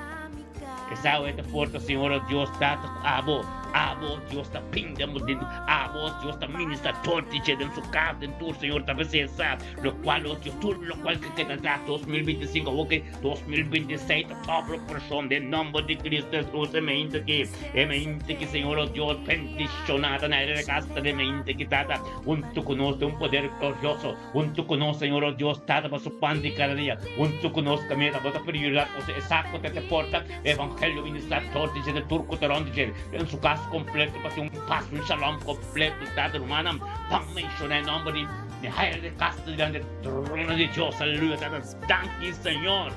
Esa ku e te porta, Señor, o Dios, Tata, ku abo, abo, Dios, ta pinda mo den, abo, Dios, ta ministra torti dje den su kas, den tur, Señor, ta p'esei sa, lokual, o Dios, tur lokual ke keda tras 2025, awor ke 2026 ta tòp opreshon den nòmber di Cristo Jesus, e mente ki, e mente ki, Señor, o Dios, bendishoná ta na e kas ta den mente ki, Tata, huntu ku nos den un poder glorioso. Huntu ku nos, Señor, o Dios, Tata, pa su pan di kada dia. Huntu ku nos kaminda, bo ta prioridad ku e saku ta te porta, evangelio ministra tur di dje, tur ku ta rond di dje, den su kas kompleto pa tin un pas, un shalom kompleto. Tata, rumannan, ban menshoná e nòmber di Mihail de Castro dilanti e trono di Dios. Aleluya, Tata, danki, Señor.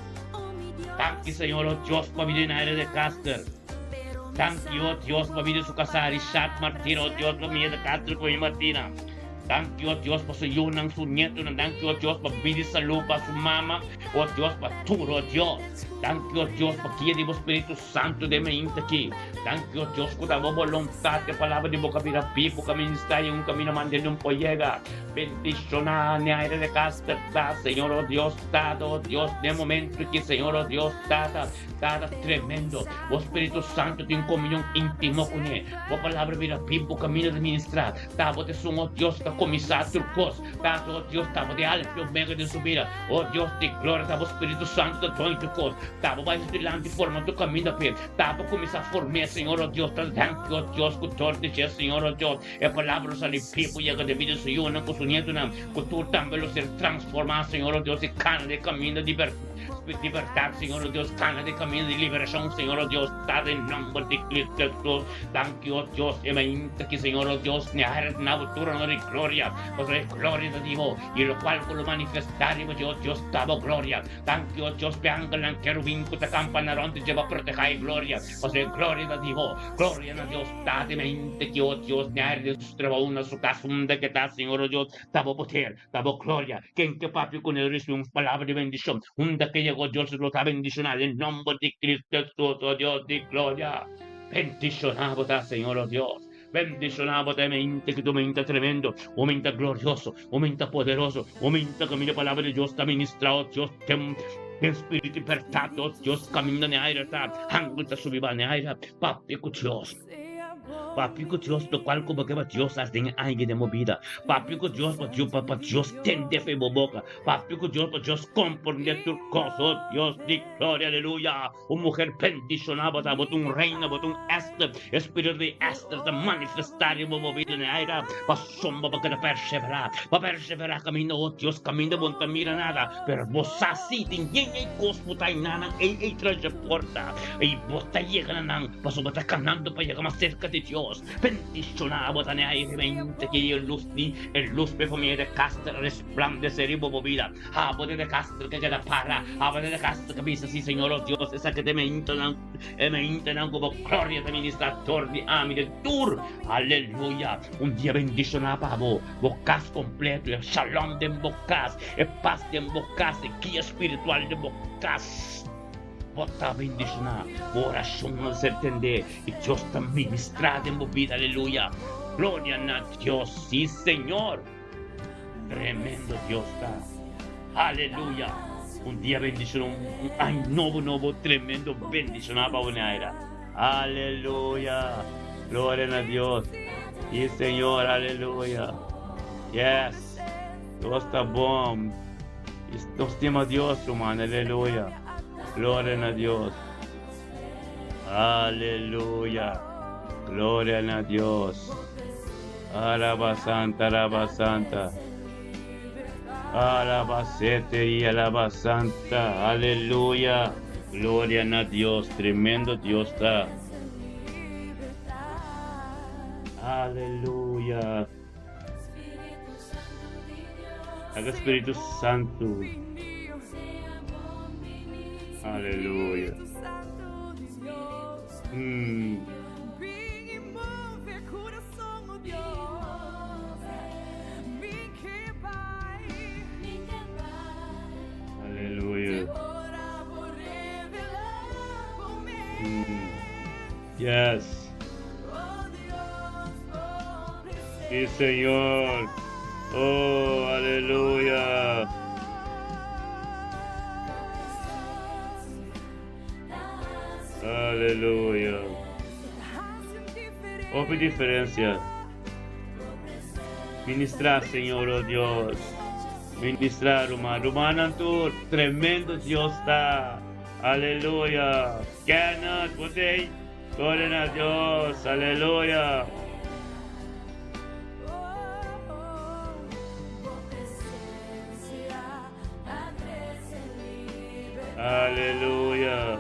Danki, Señor, o Dios, pa bida di Naira de Castro. Danki, o Dios, pa bida di su kasá, Richard Martina, o Dios, pa Mia de Castro ku mi Martina. Danki, o Dios, pa su yunan, su nietonan. Danki, o Dios, pa bida i salú pa su mama, o Dios, pa tur, o Dios. Danki, o Dios, pa guia di bo Spiritu Santu den mainta aki. Danki, o Dios, ku ta bo boluntat e palabra di bo ka bira bibu, ka ministrá i un kaminda manda el un por yega. Bendishoná Neaira de Castro ta, Señor, o Dios, Tata, o Dios, den momento aki, Señor, o Dios, Tata, Tata tremendo. Bo Spiritu Santu tin komunion íntimo kuné. Bo palabra bira bibu, kaminda di ministrá. Ta bo ta esun, o Dios, ta kuminsá tur kos. Ta bo, o Dios, ta bo ta e Alfa i Omega den su bida. O Dios di gloria, ta bo Spiritu Santu ta doño tur kos. Ta bo bai su dilanti forma tur kaminda p'e. Ta bo kuminsá form'é, Señor, o Dios. Ta danki, o Dios, ku dor di dje, Señor, o Dios, e palabra lo sali bibu yega den bida di su yunan ku su nietunan, ku tur tambe lo ser transformá, Señor, o Dios, i kana den kaminda di di bèrdat, Señor, o Dios, kana den kaminda di liberashon, Señor, o Dios. Ta den nòmber di Cristo Hesus. Danki, o Dios, e mainta ki, Señor, o Dios, ne a na bo tur honor i gloria, pasobra e gloria ta di bo, i lokual ku lo manifestá riba dje, o Dios, ta bo gloria. Danki, o Dios, p'e angelnan kerubin ku ta kampa na rònt di dje pa protehá e gloria, pasobra e gloria ta di bo. Gloria na Dios Tata, e mainta ki, o Dios, ne a den su trabou na su kas unda ke ta, Señor, o Dios, ta bo poder, ta bo gloria. Ken ke papia ku ne risibí un palabra di bendishon, unda ke yega, o Dios, lo ta bendishoná den nòmber di Cristo Hesus, o Dios di gloria. Bendishoná bo ta, Señor, o Dios. Bendishoná bo ta e mente ku ta un mente tremendo, un mente glorioso, un mente poderoso, un mente kaminda e palabra di Dios ta ministrá, o Dios, den den spiritu i bèrdat, o Dios, kaminda n'e aire ta, hangel ta subi ba n'e aire, papia ku Dios. Papia ku Dios lokual ku bo ke pa Dios hasi den e aña den bo bida. Papia ku Dios pa Dios pa Dios tende fe bo boka. Papia ku Dios pa Dios komprende tur kos. Oh Dios di gloria, aleluya. Un muher bendishoná bo ta, bo ta un reina, bo ta un Ester. E spiritu di Ester ta manifestá riba bo bida den e aire. Pasobra bo keda perseverá, bo perseverá kaminda, oh Dios, kaminda bo no ta mira nada, pero bo sa si tin yen ei kos ku ta einan ei ei tras dje porta, i bo ta yega na nan, pasobra bo ta kanando pa yega mas serka di Dios. Bendishoná bo ta n'e airemente ki e lus di e lus p'e famia de Castro a resplandesé riba bo bida. Abo ta de Castro ke keda para, abo ta de Castro ke bisa, Si, Señor, oh Dios, esaki ta e mentonan, e mentonan ku bo gloria ta ministrá dor di ami den tur. Aleluya! Un dia bendishoná pa bo, bo kas kompleto, e shalom den bo kas, e pas den bo kas, e guia spiritual den bo kas. Bo ta bendishoná, bo orashonnan ser tendé i Dios ta ministrá den bo bida. Aleluya! Gloria na Dios! Sí, Señor! Tremendo Dios ta. Aleluya! Un dia bendishoná, un aña nobo nobo tremendo bendishoná pa bo Neaira. Aleluya! Gloria na Dios. Sí, Señor, aleluya. Yes. Dios ta bon. Nos stima Dios, ruman. Aleluya. Gloria na Dios. Aleluya. Gloria na Dios. Alaba Santa, alaba Santa. Alaba Sete y alaba Santa. Aleluya. Gloria na Dios. Tremendo Dios ta. Aleluya. Haga Spiritu Santu. Aleluya. Mm. Aleluya. Mm. Yes. Sí, Señor. Oh, aleluya. Aleluya. Hopi diferencia. Ministra, Señor, oh Dios. Ministra, ruman. Rumannan tur. Tremendo Dios ta. Aleluya. Kenneth, bo t'ei? Gloria na Dios. Aleluya. Aleluya.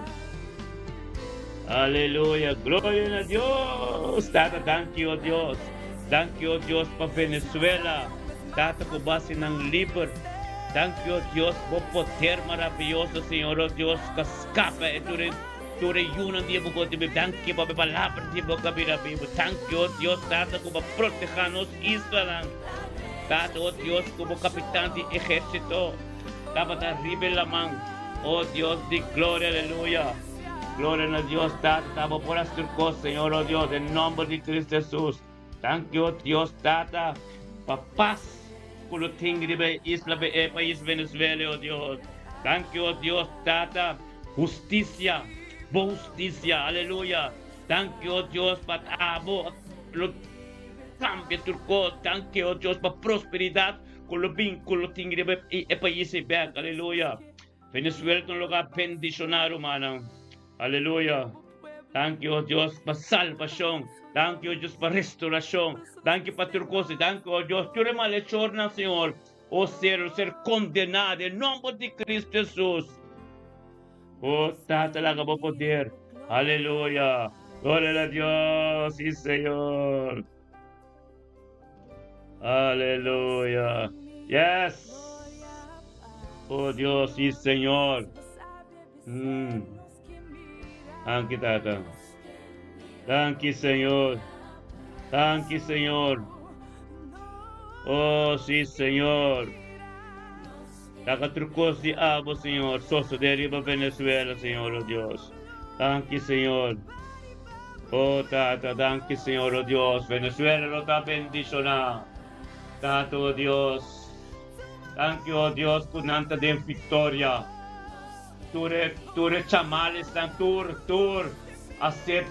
Aleluya. Gloria na Dios. Tata, danki, oh Dios. Danki, oh Dios, pa Venezuela. Tata, ku base nan liber. Danki, oh Dios, bo poder maraviyoso, Señor, oh Dios, ka skapa e tur e tur e yunan di e bo di Danki pa bo palabra di bo ka bira bibu. Danki, oh Dios, Tata, ku bo proteha nos islanan. Tata, o Dios, ku bo kapitan di ehérsito tabata riba e laman. O Dios di gloria, aleluya. Gloria na Dios, Tata, ta bo por hasi tur kos, Señor, o Dios, den nòmber di Cristo Hesus. Danki, o Dios, Tata, pa pas ku lo tin riba e isla, e pais Venezuela, o Dios. Danki, o Dios, Tata, hustisia, bo hustisia, aleluya. Danki, o Dios, pa abo lo kambia tur kos. Danki, o Dios, pa prosperidat ku lo bin, ku lo tin riba e pais ei bek. Aleluya. Venezuela ta un lugar bendishoná, rumannan. Aleluya. Danki, o Dios, pa salbashon. Danki, o Dios, pa restorashon. Danki pa tur kos. Danki, o Dios, tur e malechornan, Señor, o ser, lo ser kondená den nòmber di Kristu Hesus. O Tata, laga bo poder. Aleluya. Gloria na Dios, sí, Señor. Aleluya. Yes. Oh Dios, sí, Señor. Danki, Tata. Danki, Señor. Danki, Señor. Oh, sí, Señor. Laga tur kos di abo, Señor, sosodé riba Venezuela, Señor, oh Dios. Danki, Señor. Oh, Tata, danki, Señor, oh Dios. Venezuela lo ta bendishoná. Tata, oh Dios. Danki, oh Dios, ku nan ta den viktoria. Tur e, tur e chamalesnan, tur, tur a ser,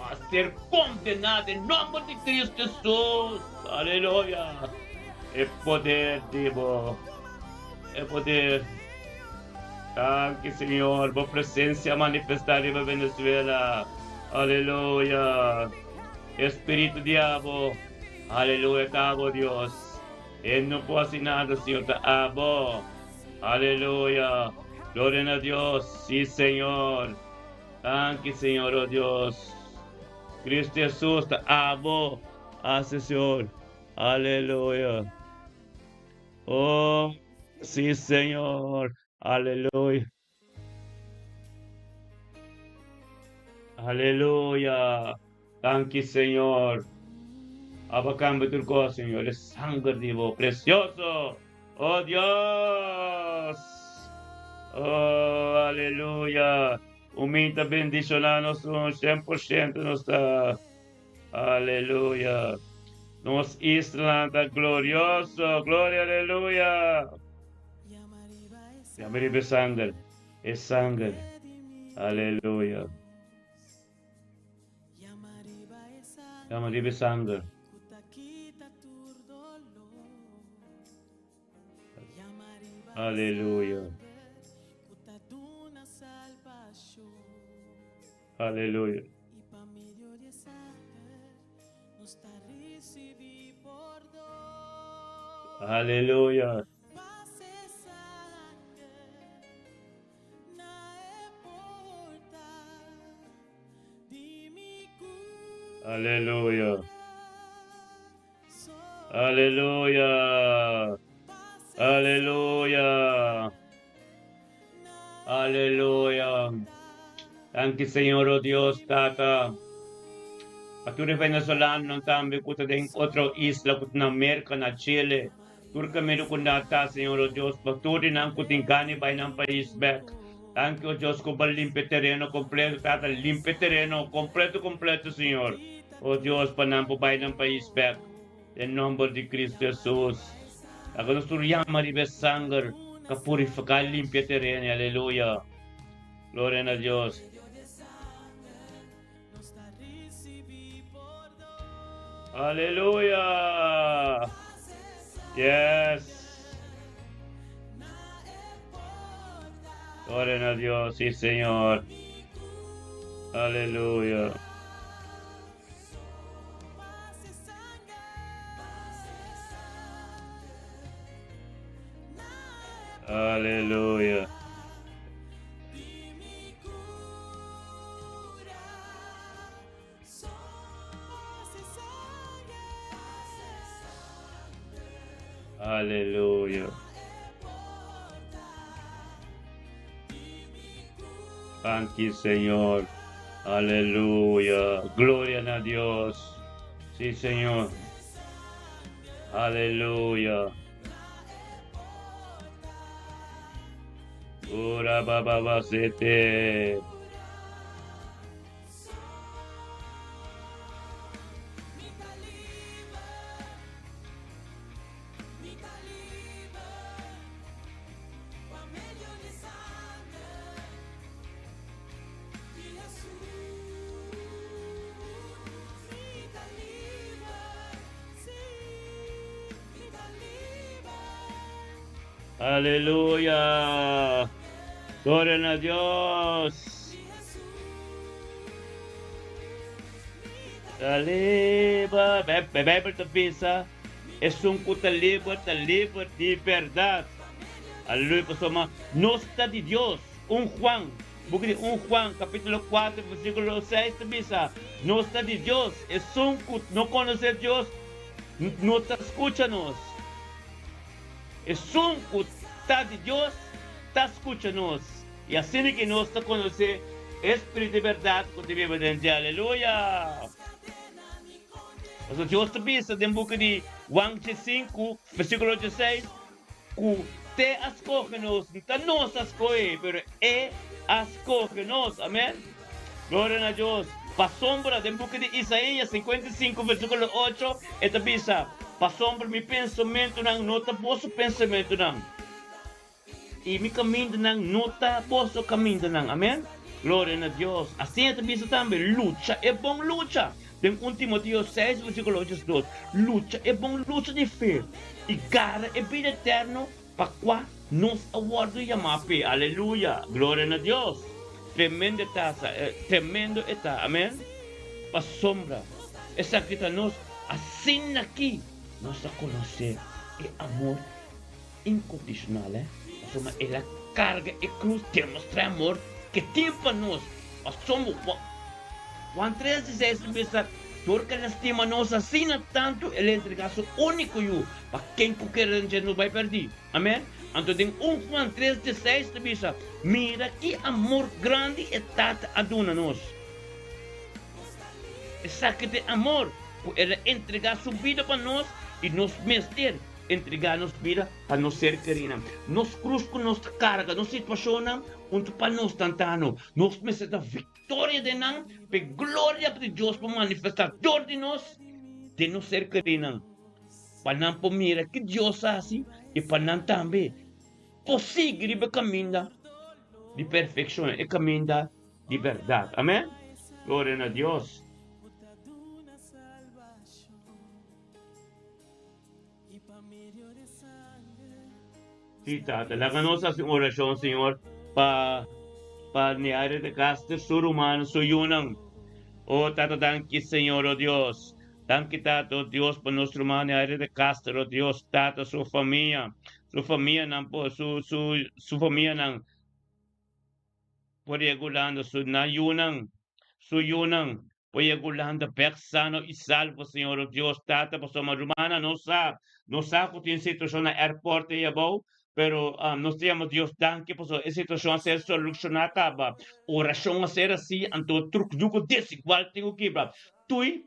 a ser kondená den nòmber di Kristu Hesus. Aleluya! E poder di bo, e poder. Danki, Señor, bo presensia manifestá riba Venezuela. Aleluya! E spiritu di abo, aleluya, ta abo, Dios. E no por hasi nada, Señor, ta abo. Aleluya! Gloria na Dios! Sí, Señor! Danki, Señor, oh Dios. Cristo Jesús ta abo. Hasi, Señor. Aleluya. Oh, sí, Señor. Aleluya. Aleluya. Danki, Señor. Abo cambia tur cos, Señor. E sanger di bo precioso. Oh, Dios. Oh, aleluya. Un ta bendiciona nos un 100% nos ta. Aleluya. Nos isla ta glorioso. Gloria, aleluya. Yama riba e sanger. E sanger. Aleluya. Yama riba e sanger. Aleluya. Aleluya. Aleluya. Aleluya. Aleluya. Aleluya. Aleluya. Danki Señor, oh Dios, Tata. Pa tur e venezolanonan tambe ku ta den otro isla, ku ta na Merka, na Chile, tur kaminda ku nan ta, Señor, oh Dios, pa tur di nan ku tin gana di bai nan pais bek. Danki, oh Dios, ku bo a limpia e tereno kompleto, Tata, limpia e tereno kompleto, kompleto, Señor, oh Dios, pa nan por bai nan pais bek. Den nomber di Cristo Jesus. Laga nos tur yama riba e sanger ka purifica y limpia tereno. Aleluya. Gloria na Dios. Aleluya. Yes. Gloria na Dios, sí Señor. Aleluya. Aleluya. Aleluya. Danki Señor. Aleluya. Gloria na Dios. Sí, Señor. Aleluya. Ora baba basete. Aleluya. Gloria na Dios. Ta liber. E Bijbel ta bisa, esun ku ta liber, ta liber di berdad. Aleluya, pasobra nos ta di Dios. Un Juan, buki di Un Juan, kapítulo 4, versíkulo 6 ta bisa, Nos ta di Dios, esun ku no konosé Dios no ta skucha nos. Esun ku ta di Dios ta skucha nos, i asina ki nos ta konosé e Spiritu di bèrdat ku ta biba den dje. Aleluya! Pasobra Dios ta bisa den buki di Juan 5, versíkulo 16, Ku te a skohe nos, no ta nos a skohe, pero E a skohe nos. Amen. Gloria na Dios. Pasobra den buki di Isaías 55 versíkulo 8 e ta bisa, Pasobra mi pensamentunan no ta boso pensamentunan, i mi kamindanan no ta boso kamindanan. Amen. Gloria na Dios. Asina e ta bisa tambe, Lucha e bon lucha. Den 1 Timoteo 6, versíkulo 8 es 2, Lucha e bon lucha di fe i gara e bida eterno pa kua nos a wòrdu yamá p'e. Aleluya! Gloria na Dios! Tremendo e ta, tremendo e ta. Amèn. Pasobra esaki ta nos, asin'aki nos a konosé e amor inkondishonal, eh, pasobra el a karga e krus demostrá e amor ke tin pa nos. Pasobra Juan 3, 16 ta bisa, Dor ke el a stima nos asina tantu, el a entregá su úniko Yu, pa ken ku kere den dje no bai pèrdí. Amèn. Anto den 1 Juan 3, 16 ta bisa, Mira ki amor grandi e Tata a duna nos. Esaki ta e amor, ku el a entregá su bida pa nos, i nos mester Entregá nos bida pa nos ser kerínan. Nos krus ku nos ta karga, nos situashonnan, huntu pa nos tantano. Nos mester ta viktoria den nan, pa e gloria di Dios por manifestá dor di nos den nos ser kerínan, pa nan por mira ki Dios a hasi i pa nan tambe por sigui riba e kaminda di perfekshon, e kaminda di bèrdat. Amèn. Gloria na Dios. Sí, Tata, laga nos hasi un orashon, Señor, pa pa Neaira de Castro, su ruman, su yunan. Oh, Tata, danki, Señor, oh Dios. Danki, Tata, oh Dios, pa nos ruman Neaira de Castro, oh Dios, Tata, su famia, su famianan, su, su, su famianan. Por yega Hulanda su nan yunan, su yunan por yega Hulanda bek sano y salvo Señor o Dios Tata pasobra rumannan no sa, no sa cu tin situacion na airport ey abou pero nos ta yama Dios danki pasobra e situacion a ser soluciona caba, oracion a ser haci anto tur yugo desigual tin cu kibra tuy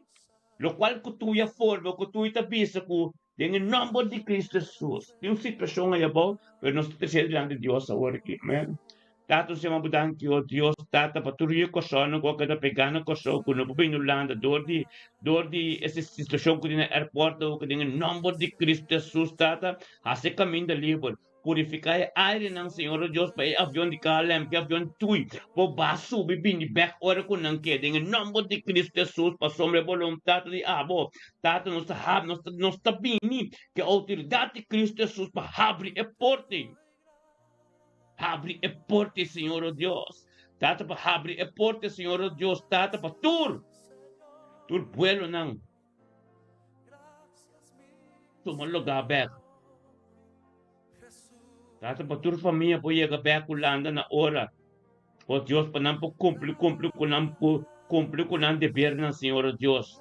locual cu tuy a forma cu tuy ta bisa cu Den e nomber di Cristo Jesus. Tin un situacion aya abou, pero nos ta trece dilanti di Dios awor aki. Amen. Tata, nos yama bo danki, o Dios, Tata, pa tur yu Kòrsounan ku a keda pegá na Kòrsou, ku no por bini Hulanda dor di, dor di e situacion ku tin na airport awor aki. Den e nomber di Cristo Jesus, Tata, hasi e kaminda liber. Purifiká e airenan, Señor o Dios, pa e avion di KLM, ki avion tui, por baha subi bini bèk ora ku nan ke, den e nòmber di Kristu Hesus, pasobra e boluntat di abo. Tata, nos ta habri, nos ta, nos ta bini ku e outoridat di Kristu Hesus pa habri e porte. Habri e porte, Señor o Dios. Tata, pa habri e porte, Señor o Dios, Tata, pa tur, tur buelonan Tuma lugá bèk. Tata pa tur famia por yega bèk Hulanda na ora. O Dios, pa nan por kumpli kumpli ku nan ku kumpli ku nan debernan, Señor o Dios.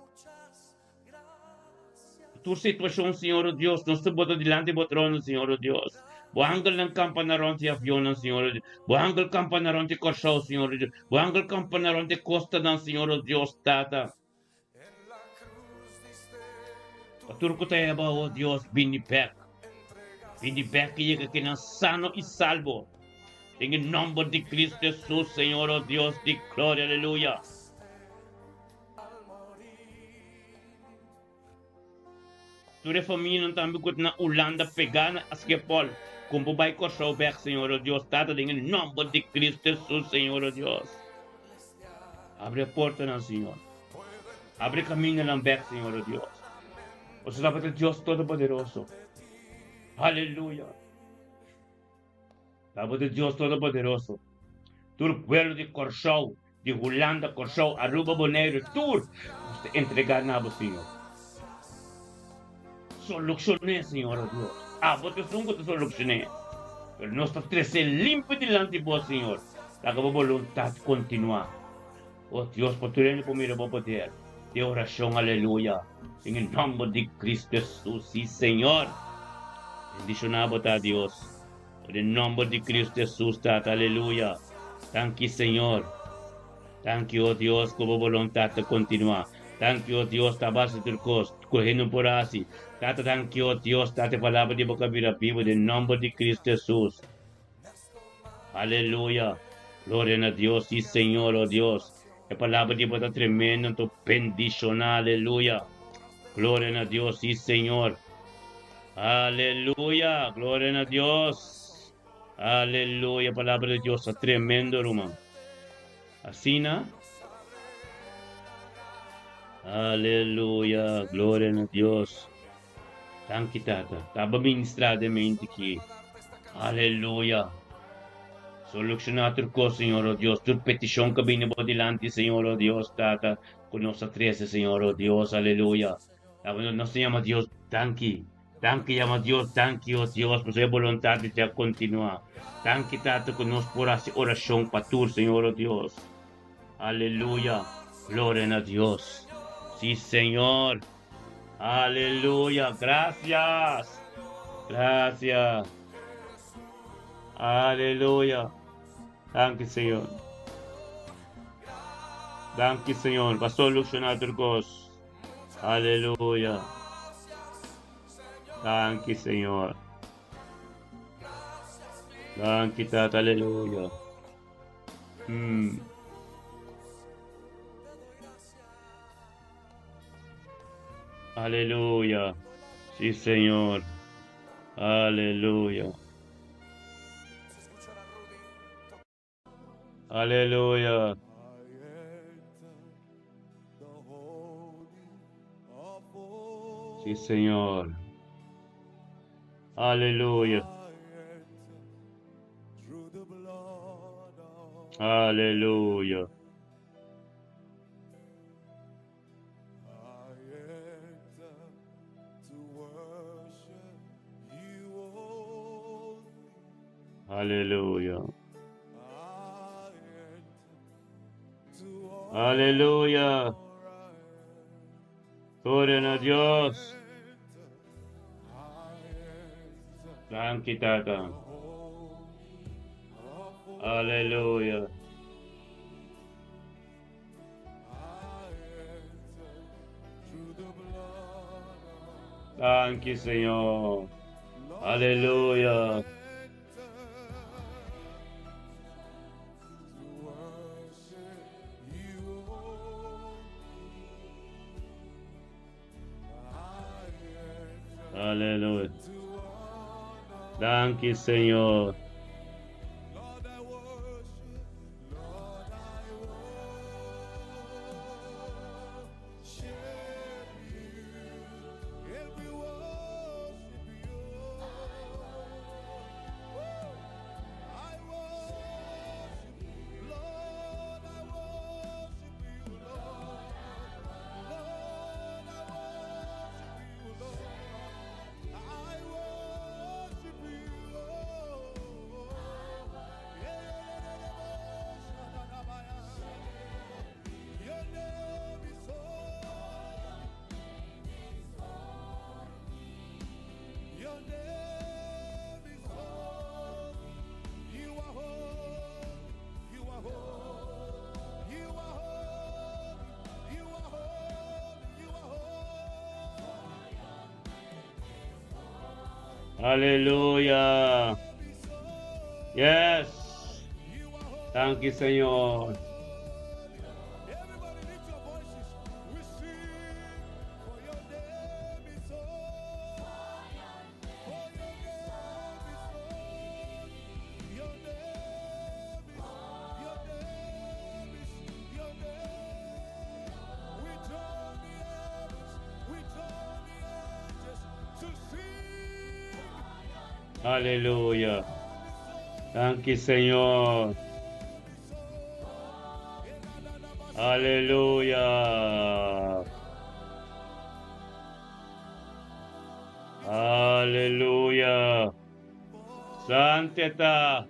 Tur situashon, Señor o Dios, nos ta bota dilanti bo trono, Señor o Dios. Bo angelnan kampa na rònt di avionnan, Señor o Dios. Bo angel kampa na rònt di Kòrsou, Señor o Dios. Bo angel kampa na rònt di kostanan, Señor o Dios, Tata. Pa tur ku ta eba, o Dios, bini bek. Bini bek i yega kinan sano i salbo. Den e nomber di Cristo Jesus, Señor, o Dios di gloria, aleluya. Tur e famianan tambe ku ta na Hulanda pegá na Schiphol, kon por bai Kòrsou bèk, Señor o Dios Tata, den e nòmber di Cristo Hesus, Señor o Dios. Abri e portanan, Señor. Abri e kamindanan bèk, Señor o Dios. Boso tabata Dios Todopoderoso. Aleluya. Tabata Dios Todopoderoso. Tur pueblo di Kòrsou, di Hulanda, Kòrsou, Aruba, Boneiru, tur nos ta entregá na bo, Señor. Solushon'é, Señor, o Dios. Abo ta esun ku ta solushon'é. Pero nos ta tres'é limpi dilanti bo, Señor. Laga bo boluntat kontinuá. O Dios, pa tur hende por mira bo poder den orashon. Aleluya. Den e nòmber di Kristu Hesus, sí, Señor. Bendishoná bo ta, Dios. Den nòmber di Kristu Hesus, Tata. Aleluya. Danki, Señor. Danki, o Dios, ku bo boluntat ta kontinuá. Danki, o Dios, ta base tur kos ku hende no por hasi. Tata, danki, o Dios, Tata, e palabra di bo ka bira bibu den nòmber di Kristu Hesus. Aleluya! Gloria na Dios, sí Señor, oh Dios. E palabra di bo ta tremendo, anto bendiciona, aleluya. Gloria na Dios, sí Señor. Aleluya, gloria na Dios. Aleluya, palabra di Dios ta tremendo, ruman. Asina. Aleluya, gloria na Dios. Danki Tata. Taba ministra den mente ki. Aleluya. Soluciona tur cos, Señor, oh Dios. Tur peticion que bini bo dilanti, Señor, oh Dios, Tata. Cu nos a trece, Señor, oh Dios. Aleluya. Taba nos ta yama Dios danki. Danki yama Dios danki, oh Dios, pasobra e boluntad di ta continua. Danki, Tata, cu nos por haci oracion pa tur, Señor, oh Dios. Aleluya. Gloria na Dios. Sí, Señor. Aleluya. Gracias. Gracias. Aleluya. Danki, Señor. Danki, Señor. Pa soluciona tur cos. Aleluya. Danki, Señor. Danki, Tata. Aleluya. Aleluya. Sí, Señor. Aleluya. Aleluya. Sí, Señor. Aleluya. Aleluya. Aleluya. Aleluya. Gloria na Dios. Danki, Tata. Aleluya. Danki, Señor. Aleluya. Aleluya. Danki, Señor. Aleluya. Yes. Danki Señor. Aleluya. Danki Señor. Aleluya. Aleluya. Santu e ta.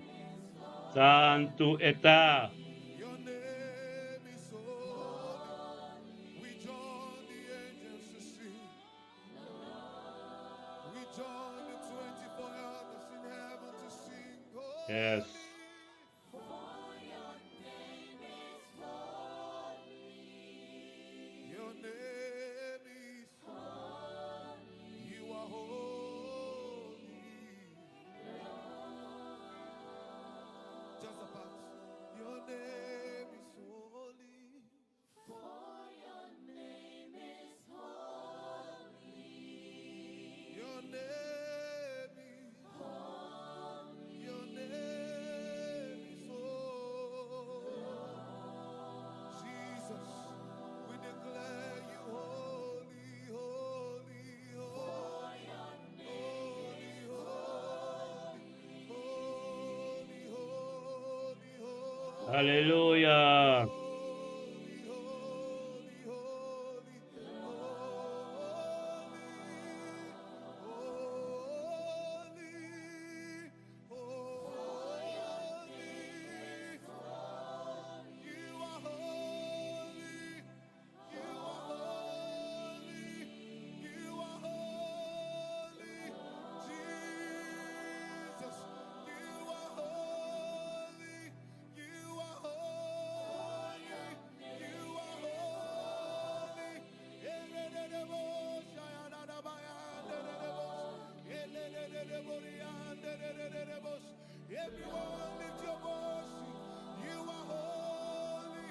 Santu e ta. Yes. Aleluya. Everyone lift your voice. You are holy.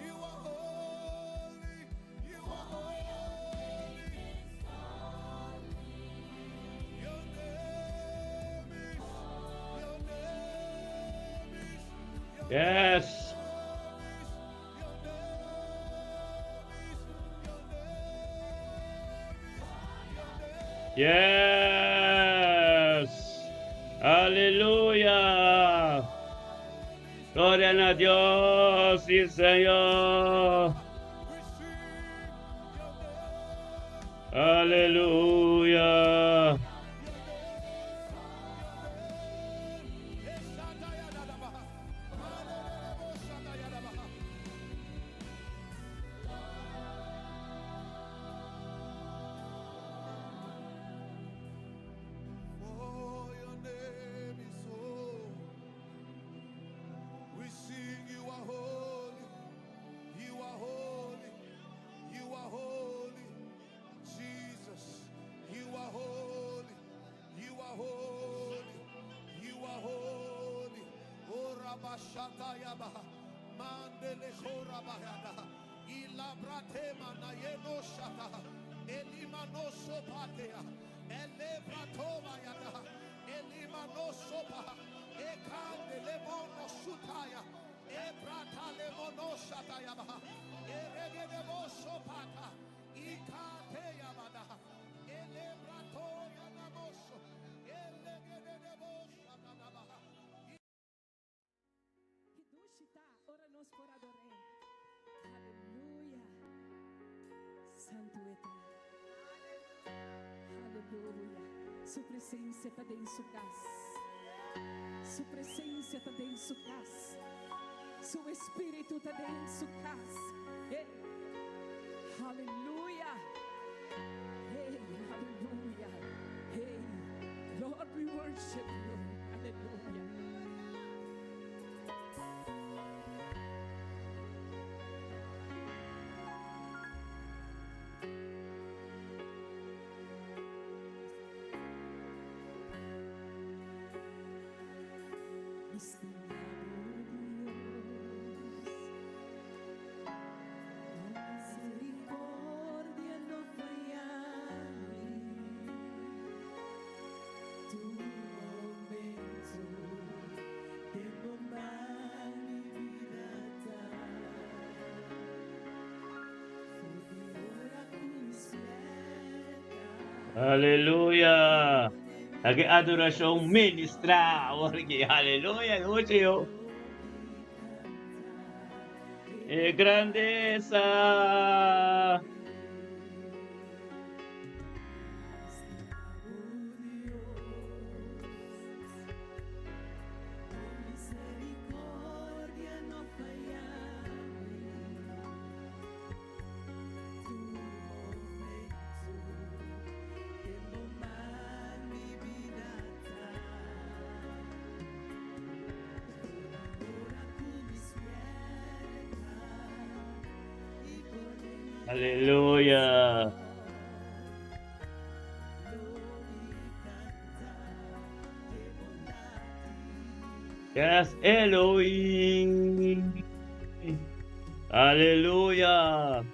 You are holy. You are holy. Your name is. Your name is. Your Yes. Your name is. Your name is. Your name. Yes. Aleluya. Gloria na Dios, si Señor. We sing your name. Aleluya. For your name is holy. We sing you are holy. You are holy. You are holy. Jesus, you are holy. You are holy. You are holy. Oh Rabashatayaba. Mandele Korabayada. Ilabratema nayeno shata. Elimano sopatea. Elebratoma yada. Elimano sopa. Ekande lemono sutaya. Ebrata lemono shatayaba. Eregedebo sopata. Ikate yabada. Elebrato yanamoso. Elegedebo shatadaba. Ki dushi ta ora nos por ador'é. Aleluya. Santu e ta. Aleluya. Su presensia ta den su kas. Su presensia ta den su kas. Su spiritu ta den su kas. Hey. Aleluya. Hey, aleluya. Hey, Lord, we worship you. Aleluya. Aleluya! Aki adorashon ministrá awor aki. Aleluya! Lucha yo. E grandesa. Aleluya. Yes, Elohim. Aleluya.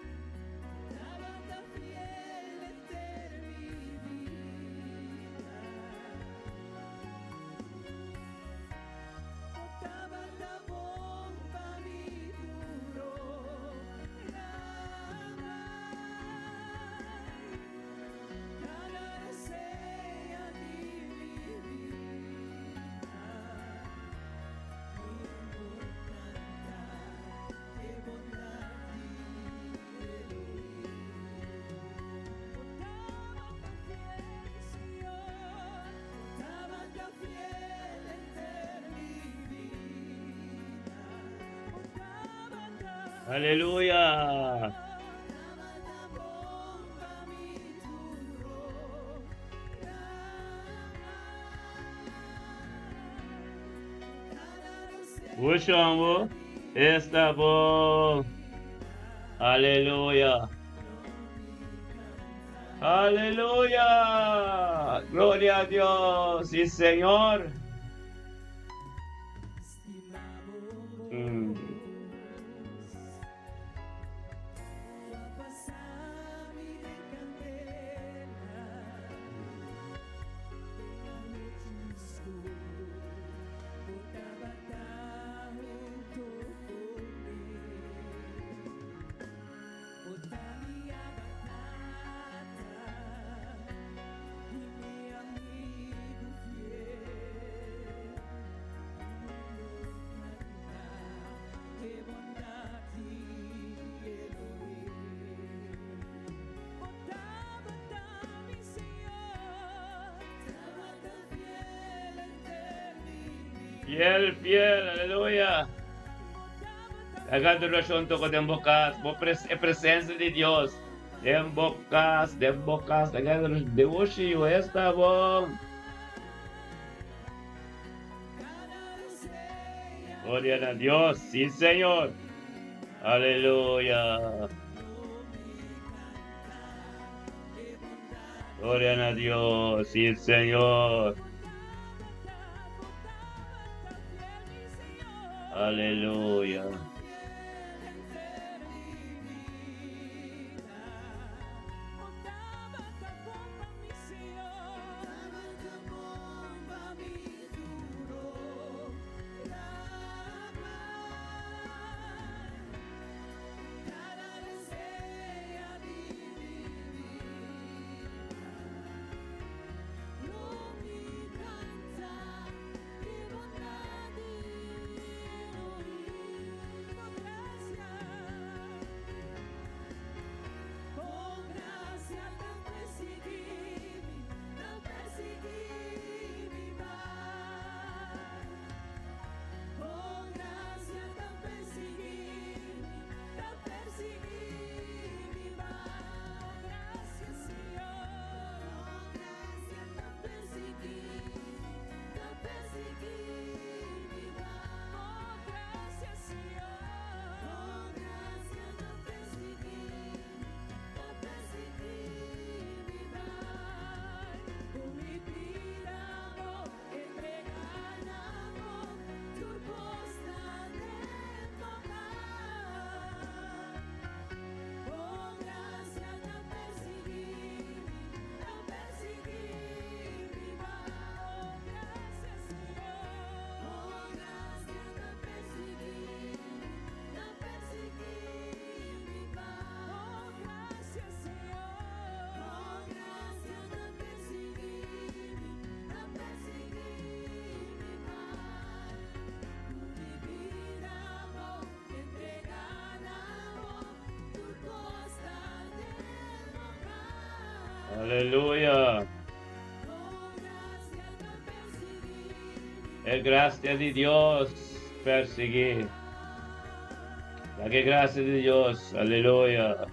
Aleluya. Ushambo está bom. Aleluya. Aleluya. Gloria a Dios. Sí, Señor. Fiel, fiel, aleluya. Laga adorashon toka den bo kas, bo pres e presensia di Dios den bo kas, den bo kas. Laga adorashon devoshi yu esta bon. Gloria na Dios, sí Señor. Aleluya. Gloria na Dios, sí Señor. Aleluya. Aleluya. E gracia di Dios persigui. La que gracia di Dios. Aleluya.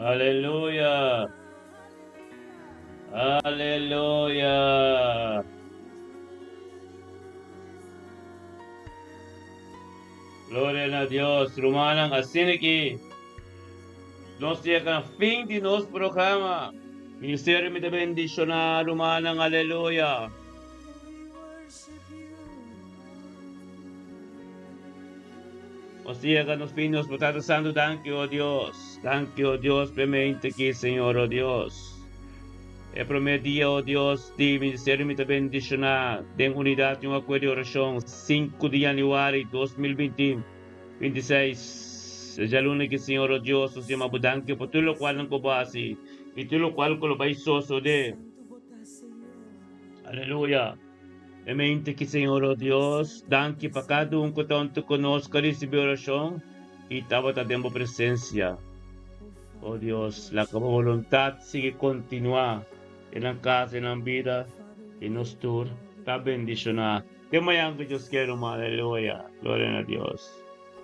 Aleluya. Aleluya. Gloria na Dios. Rumannan, asina ki nos yega na fin di nos programa. Ministerio mi ta bendiciona, rumannan. Aleluya. Nos yega nos fin nos Tata Santo, danki, oh Dios. Danki, oh Dios, p'e mente aki, Señor, oh Dios. E promé dia, o Dios, di ministerio mi ta bendishoná den unidat i un akuerdo di orashon, sinku di yanüari 2020, 26, e djaluna ki Señor o Dios nos yama bo danki pa tur lokualnan ku bo hasi i tur lokual ku lo bai sosodé. Aleluya! E mente ki Señor o Dios, danki pa kada un ku ta huntu ku nos ku a risibí orashon i tabata den bo presensia. O Dios, laga bo boluntat sigui kontinuá den nan kas, den nan bida, i nos tur ta bendishoná. Te mañan ku Dios kier, ruman. Aleluya! Gloria na Dios.